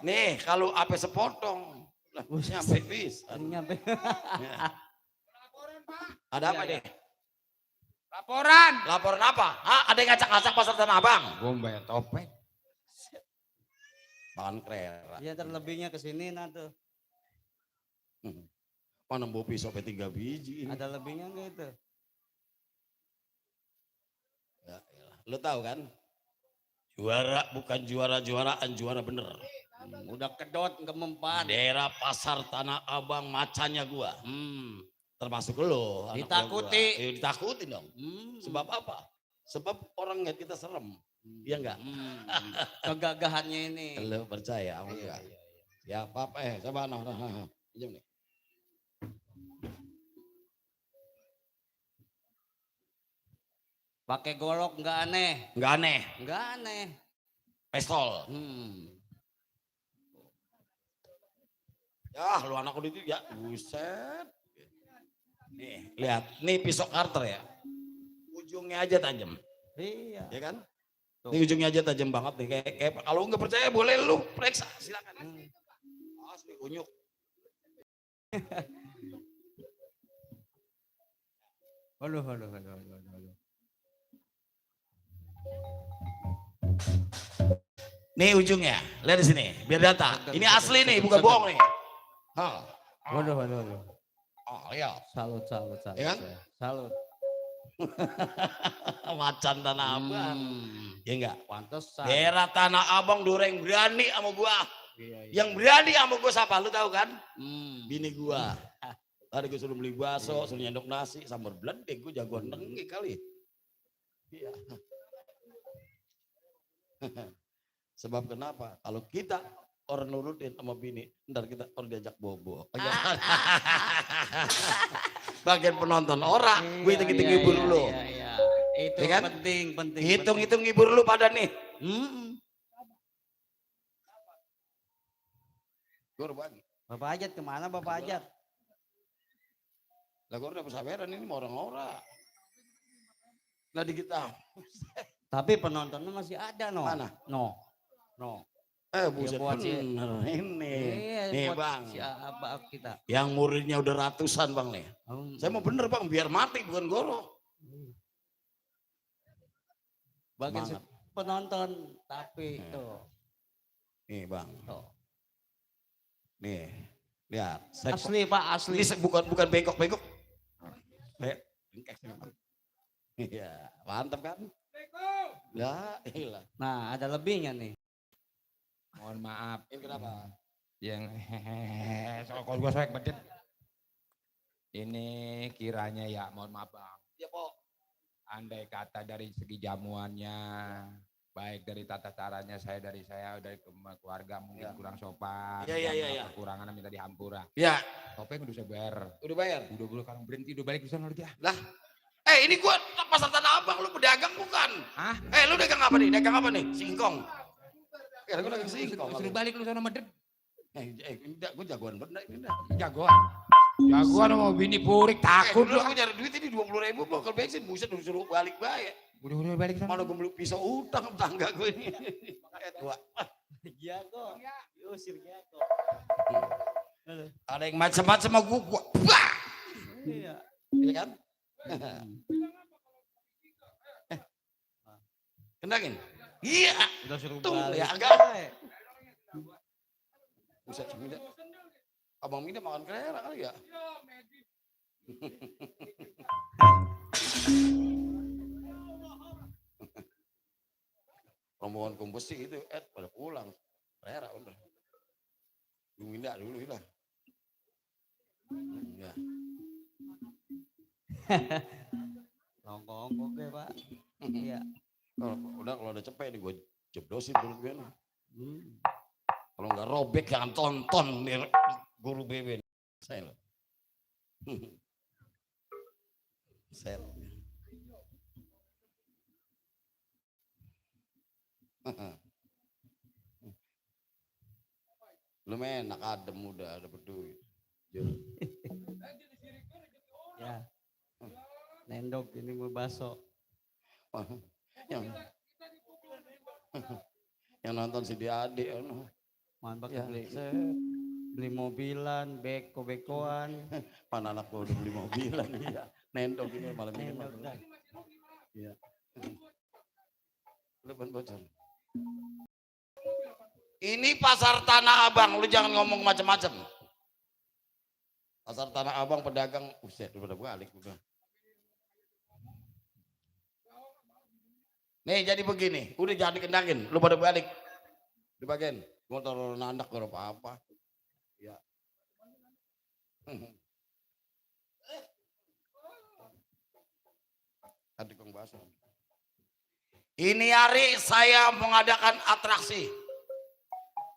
Nih, kalau apa sepotong, lah nyampe bis. Nyampe. Ya. Ada apa nih? Laporan. Laporan apa? Hah, ada yang ngacak-ngacak pasar Tanah Abang? Gue bayar topeng. Makan krera. Iya terlebihnya ke sini nah tuh. Mana bawa pisau sampai 3 biji ini. Ada lebihnya enggak itu? Ya, elah. Lu tahu kan? Juara bukan juara-juaraan, juara bener. Udah kedot nggak mempan. Daerah pasar Tanah Abang macannya gua. Termasuk lo. anak Ditakuti. gua. Ditakutin dong. Sebab apa? Sebab orang ngeliat kita serem. Iya enggak? Kegagahannya ini. Lo percaya sama gua? Ya apa-apa coba pinjam nih. Pakai golok nggak aneh. Enggak aneh. Nggak aneh. Pistol. Ya lu anak itu ya. Buset. Nih lihat. Nih pisau Carter ya. Ujungnya aja tajam. Iya. Ya kan? Tuh. Ini ujungnya aja tajam banget nih. Kayak kalau nggak percaya boleh lu periksa. Silakan. Asli unyuk. Aduh. Nih ujungnya, lihat di sini, biar data. Ini asli nih, bukan bohong nih. Waduh. Oh iya. Salut. Ya kan? Salut. Macan Tanah Abang. Ya enggak? Pantesan. Daerah Tanah Abang doreng berani sama gua. Iya. Yang berani sama gua siapa? Lu tahu kan? Bini gua. Tadi gua suruh beli bakso, suruh nyendok nasi, sambal belendek, gua jagoan nengki kali. Iya. Sebab kenapa? Kalau kita orang nurutin sama bini, ntar kita orang diajak bobo. Bagian penonton orang, gue hitung-hitung ngibur lu. Iya. Itu Ya kan? penting. Hitung-hitung ngibur lu pada nih. Gue bagi. Bapak Ajat kemana Bapak Ajat? Lah gue udah persabaran ini mau orang-orang. Nah di kita. Tapi penontonnya masih ada no. Mana? No. Buset buat bener ini. Iya, Nih buat bang. siapa kita? Yang muridnya udah ratusan bang nih. Saya mau bener bang, biar mati bukan goro. Bagian Semangat. penonton tapi tuh. Nih bang. Tuh. Nih. Lihat. Asli Pak, asli. Ini bukan bengkok-bengkok. Bengkek. Iya, mantap kan? Ya, iyalah. Nah, ada lebihnya nih. Mohon maaf. Ini kenapa? Yang kalau gue soek bedet. Ini kiranya ya mohon maaf bang. Ya po. Andai kata dari segi jamuannya, baik dari tata caranya dari keluarga mungkin kurang sopan. Iya. Kekurangan minta dihampura. Ya. Topeng udah saya bayar. Udah bayar? Udah boleh sekarang berhenti, udah balik di sana dia. Lah. Ini gua pasar Tanah Abang, lu pedagang bukan? Hah? Lu dagang apa nih? Dagang apa nih? Singkong. Ya, gua dagang singkong. Suruh balik lu sana Madrid. Ini gua jagoan bener ini dah. Jagoan. Jagoan mau bini purik takut lu. Gua nyari duit ini 20.000 bakal bensin, buset disuruh balik bayar. Udah balik sana. Mana gua beli pisau utang tetangga gua ini. Tua. Jago. Usir jago. Ada yang macam-macam sama gua. Iya. Iya kan? Kendangin? Iya. Udah suruh Tuh balik. ya agak. Buset Mida. Abang Mida makan krera kali ya? Rombongan komposi itu pada pulang. Krera udah. Mida dulu lah. Ya. Longkong oke Pak. Iya. Kalau udah cepet nih gue jeblosin dulu gue. Kalau nggak robek jangan tonton nih guru BB. Saya loh. Saya. Lu enak adem udah ada berduit. Ya. Nendok ini mau baso. Yang nonton si Diade. Mantap Ya, beli mobilan, beko-bekoan. Mana anak gua udah beli mobilan iya. Nendok ini malam ini. Iya. Lu bocor. Ini pasar Tanah Abang, lu jangan ngomong macam-macam. Pasar Tanah Abang pedagang, uset udah balik udah. Nih jadi begini, udah jangan dikendangin, lu pada balik. Di bagian, mau taruh nandak gak apa-apa. Ya. Adik kong basah. Ini hari saya mengadakan atraksi.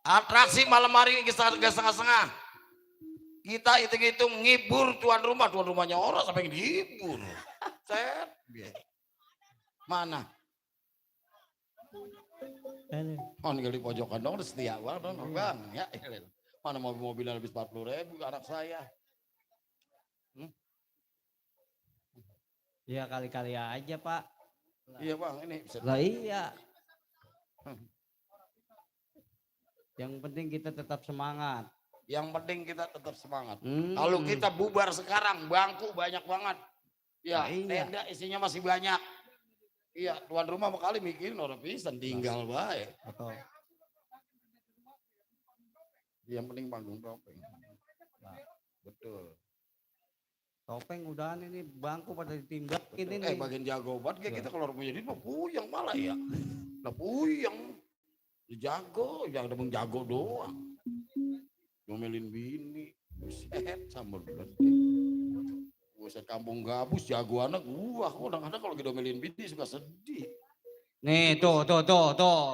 Atraksi malam hari setengah-setengah. Kita hitung-hitung ngibur tuan rumahnya orang sampai ngibur. Set. Mana? Oh tinggal di pojokan dong, udah setia banget dong bang. Ya, mana mobil-mobilan habis 40.000 anak saya. Iya kali-kali aja Pak. Iya bang, ini bisa. Lah iya. Yang penting kita tetap semangat. Yang penting kita tetap semangat. Kalau kita bubar sekarang, bangku banyak banget. Ya, tenda isinya masih banyak. Iya, tuan rumah kali mikirin orang pisan tinggal baik. Betul. Yang penting panggung topeng. Betul. Topeng udahan ini bangku pada ditimbakin ini. Bagian jago banget kita kalau punya duit mah puyeng malah ya. Lah puyeng. Jago, yang ada jago doang. Ngomelin bini, buset sambal belet. Buset kampung gabus jago anak gua. Kadang-kadang kalau ngomelin bini suka sedih. Nih tuh,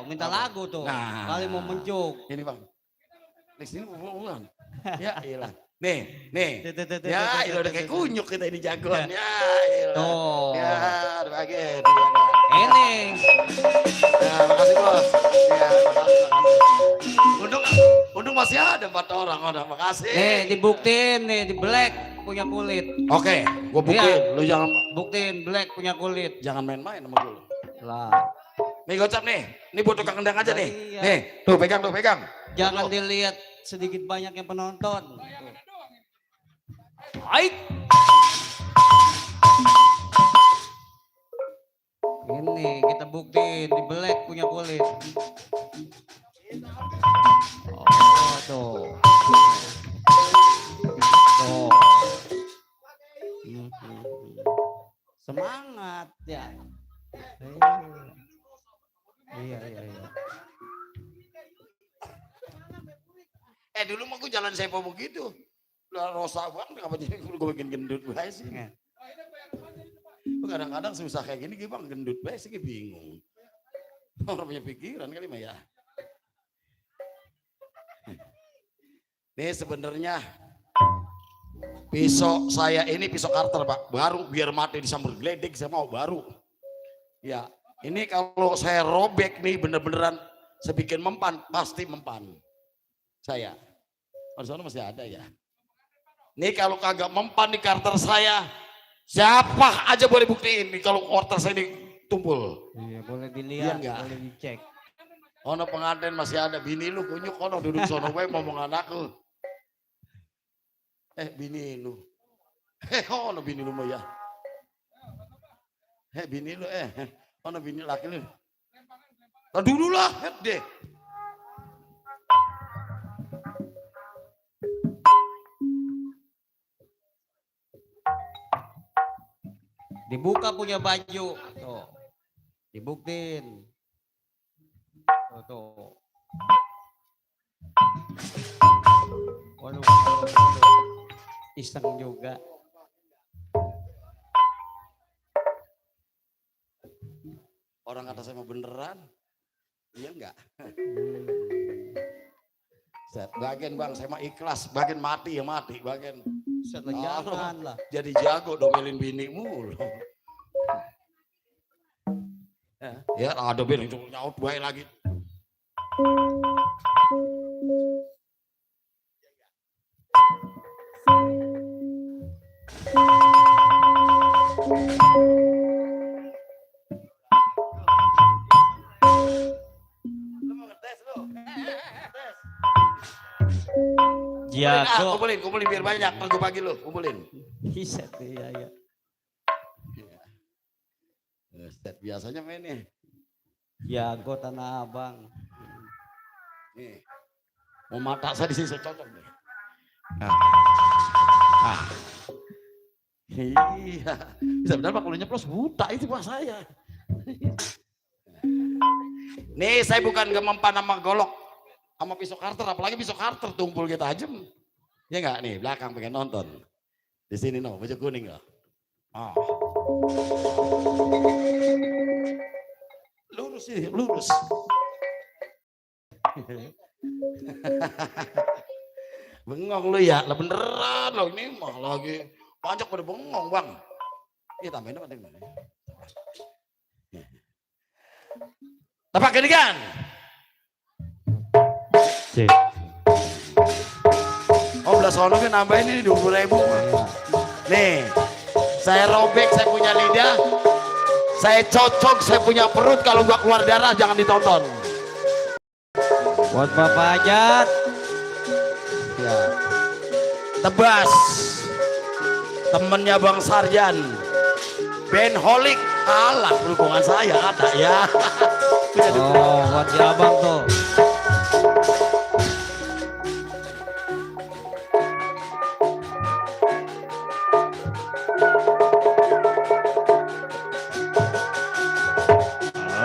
minta lagu tuh. Nah, kali mau menjuk. Ini bang, di sini bukan. Ya iyalah. Nih. Ya, udah kayak kunyuk kita ini jagoan. Ya, tuh. Ya, bagian. Ini. Ya, makasih bos. Ya, Untung masih ada 4 orang, makasih. Nih dibuktiin nih di Black punya kulit. Oke, gua buktiin. Lu jangan buktiin Black punya kulit. Jangan main-main sama gue. Lah. Nih gocap nih. Ini buat tukang kendang aja nih. Iya. Nih, tuh pegang. Jangan dilihat sedikit banyak yang penonton. Baik. Ini kita buktiin di Black punya kulit. Oh, tuh. Semangat ya. Iya. Dulu mah gue jalan sepo begitu. Lah rosa banget, kenapa jadi gue bikin gendut bae sih? Kadang-kadang susah kayak gini, gue bang gendut bae sih, gue bingung. Orang punya pikiran kali mah ya. Nih sebenarnya pisau saya ini pisau Carter pak, baru biar mati disambur geledek saya mau baru. Ya, ini kalau saya robek nih bener-beneran saya bikin mempan, pasti mempan. Saya. Di sana masih ada ya. Nih kalau kagak mempan di Carter saya, siapa aja boleh buktiin nih kalau Carter saya ditumpul. Iya, boleh dilihat, iya boleh dicek. Ono pengantin masih ada, bini lu kunyuk ono duduk sono wae ngomong anakku. Bini lu. Ono bini lu mah ya. Bini lu ono bini laki lu. Lah dulu lah, deh. Dibuka punya baju, tuh. Dibuktiin. Tuh. Waduh. Iseng juga. Orang kata saya mau beneran. Iya enggak? Set, bagian bang, saya mah ikhlas. Bagian mati ya mati. Bagian Jangan lah. jadi jago domelin bini mulu. Ya ada bini itu nyaut baik lagi. Jago. Kumpulin biar banyak. Ntar gue bagi lu, kumpulin. Bisa tuh ya. Set biasanya main nih. Jago Tanah Abang. Nih. Mau mata saya di sini saya cocok nih. Iya. Bisa benar Pak kalau nyeplos buta itu Pak saya. Nih saya bukan mempan sama golok sama pisau karter, apalagi pisau karter tumpul kita tajam. Ya enggak nih belakang pengen nonton. Di sini no, baju kuning loh. Oh. Lurus sih, lurus. Bengong lu ya, lah beneran lo ini mah lagi pajak pada bengong bang. Iya tambahin apa nih? Tapak gedigan. Oh belah sono kan nambahin ini 20.000. Nih, saya robek, saya punya lidah, saya cocok, saya punya perut. Kalau gak keluar darah jangan ditonton. Buat Bapak Ajat. Ya. Tebas, temennya Bang Sarjan, Ben Holik, kalah hubungan saya ada ya. Oh, buat si Abang tuh.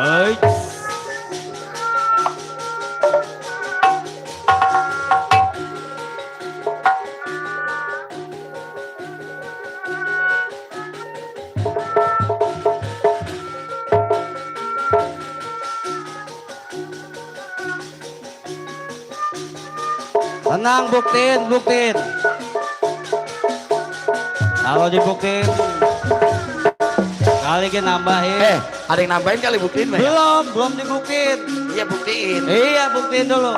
Hai. Tenang, buktiin. Kalau dibuktiin, kali kita nambahin. Ada yang nambahin kali buktiin Bang? Belum dibuktiin. Iya buktiin. Iya, buktiin dulu.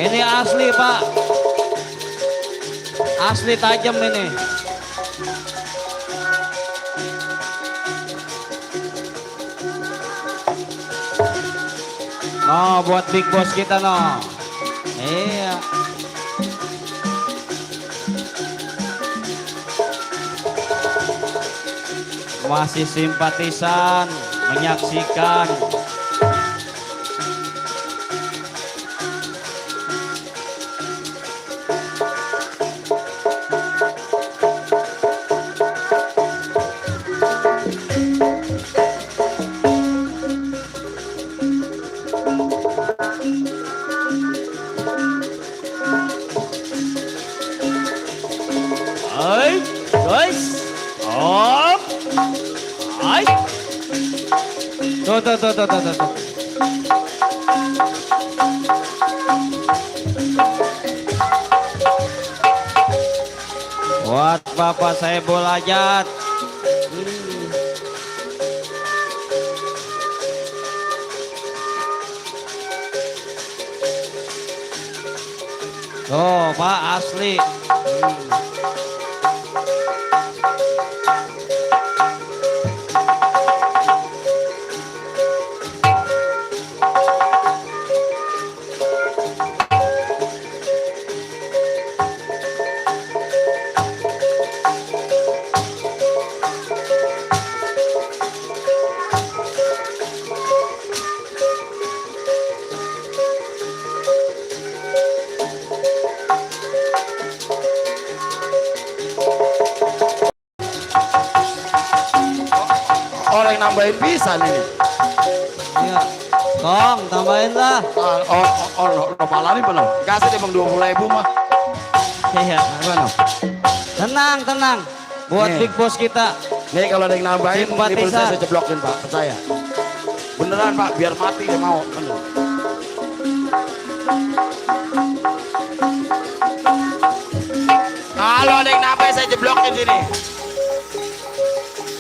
Ini asli Pak, asli tajam ini. Oh buat big boss kita no. Iya. Masih simpatisan menyaksikan. Hai, guys. Op. Hai. Tuh. Buat Bapak saya Ajat. Oh Pak asli. nambahin pisan ini. Iya. Kong, tambahin lah. No pala nih bener. Kasih deh bang 20.000 mah. Iya. Gimana? Tenang, tenang. Buat Nih. big boss kita. Nih kalau ada yang nambahin, ini Simpatisan. saya jeblokin pak, percaya. Beneran pak, biar mati dia mau. Bener. Kalau ada yang nambahin saya jeblokin sini.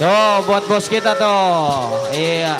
Tuh, buat bos kita tuh. Iya.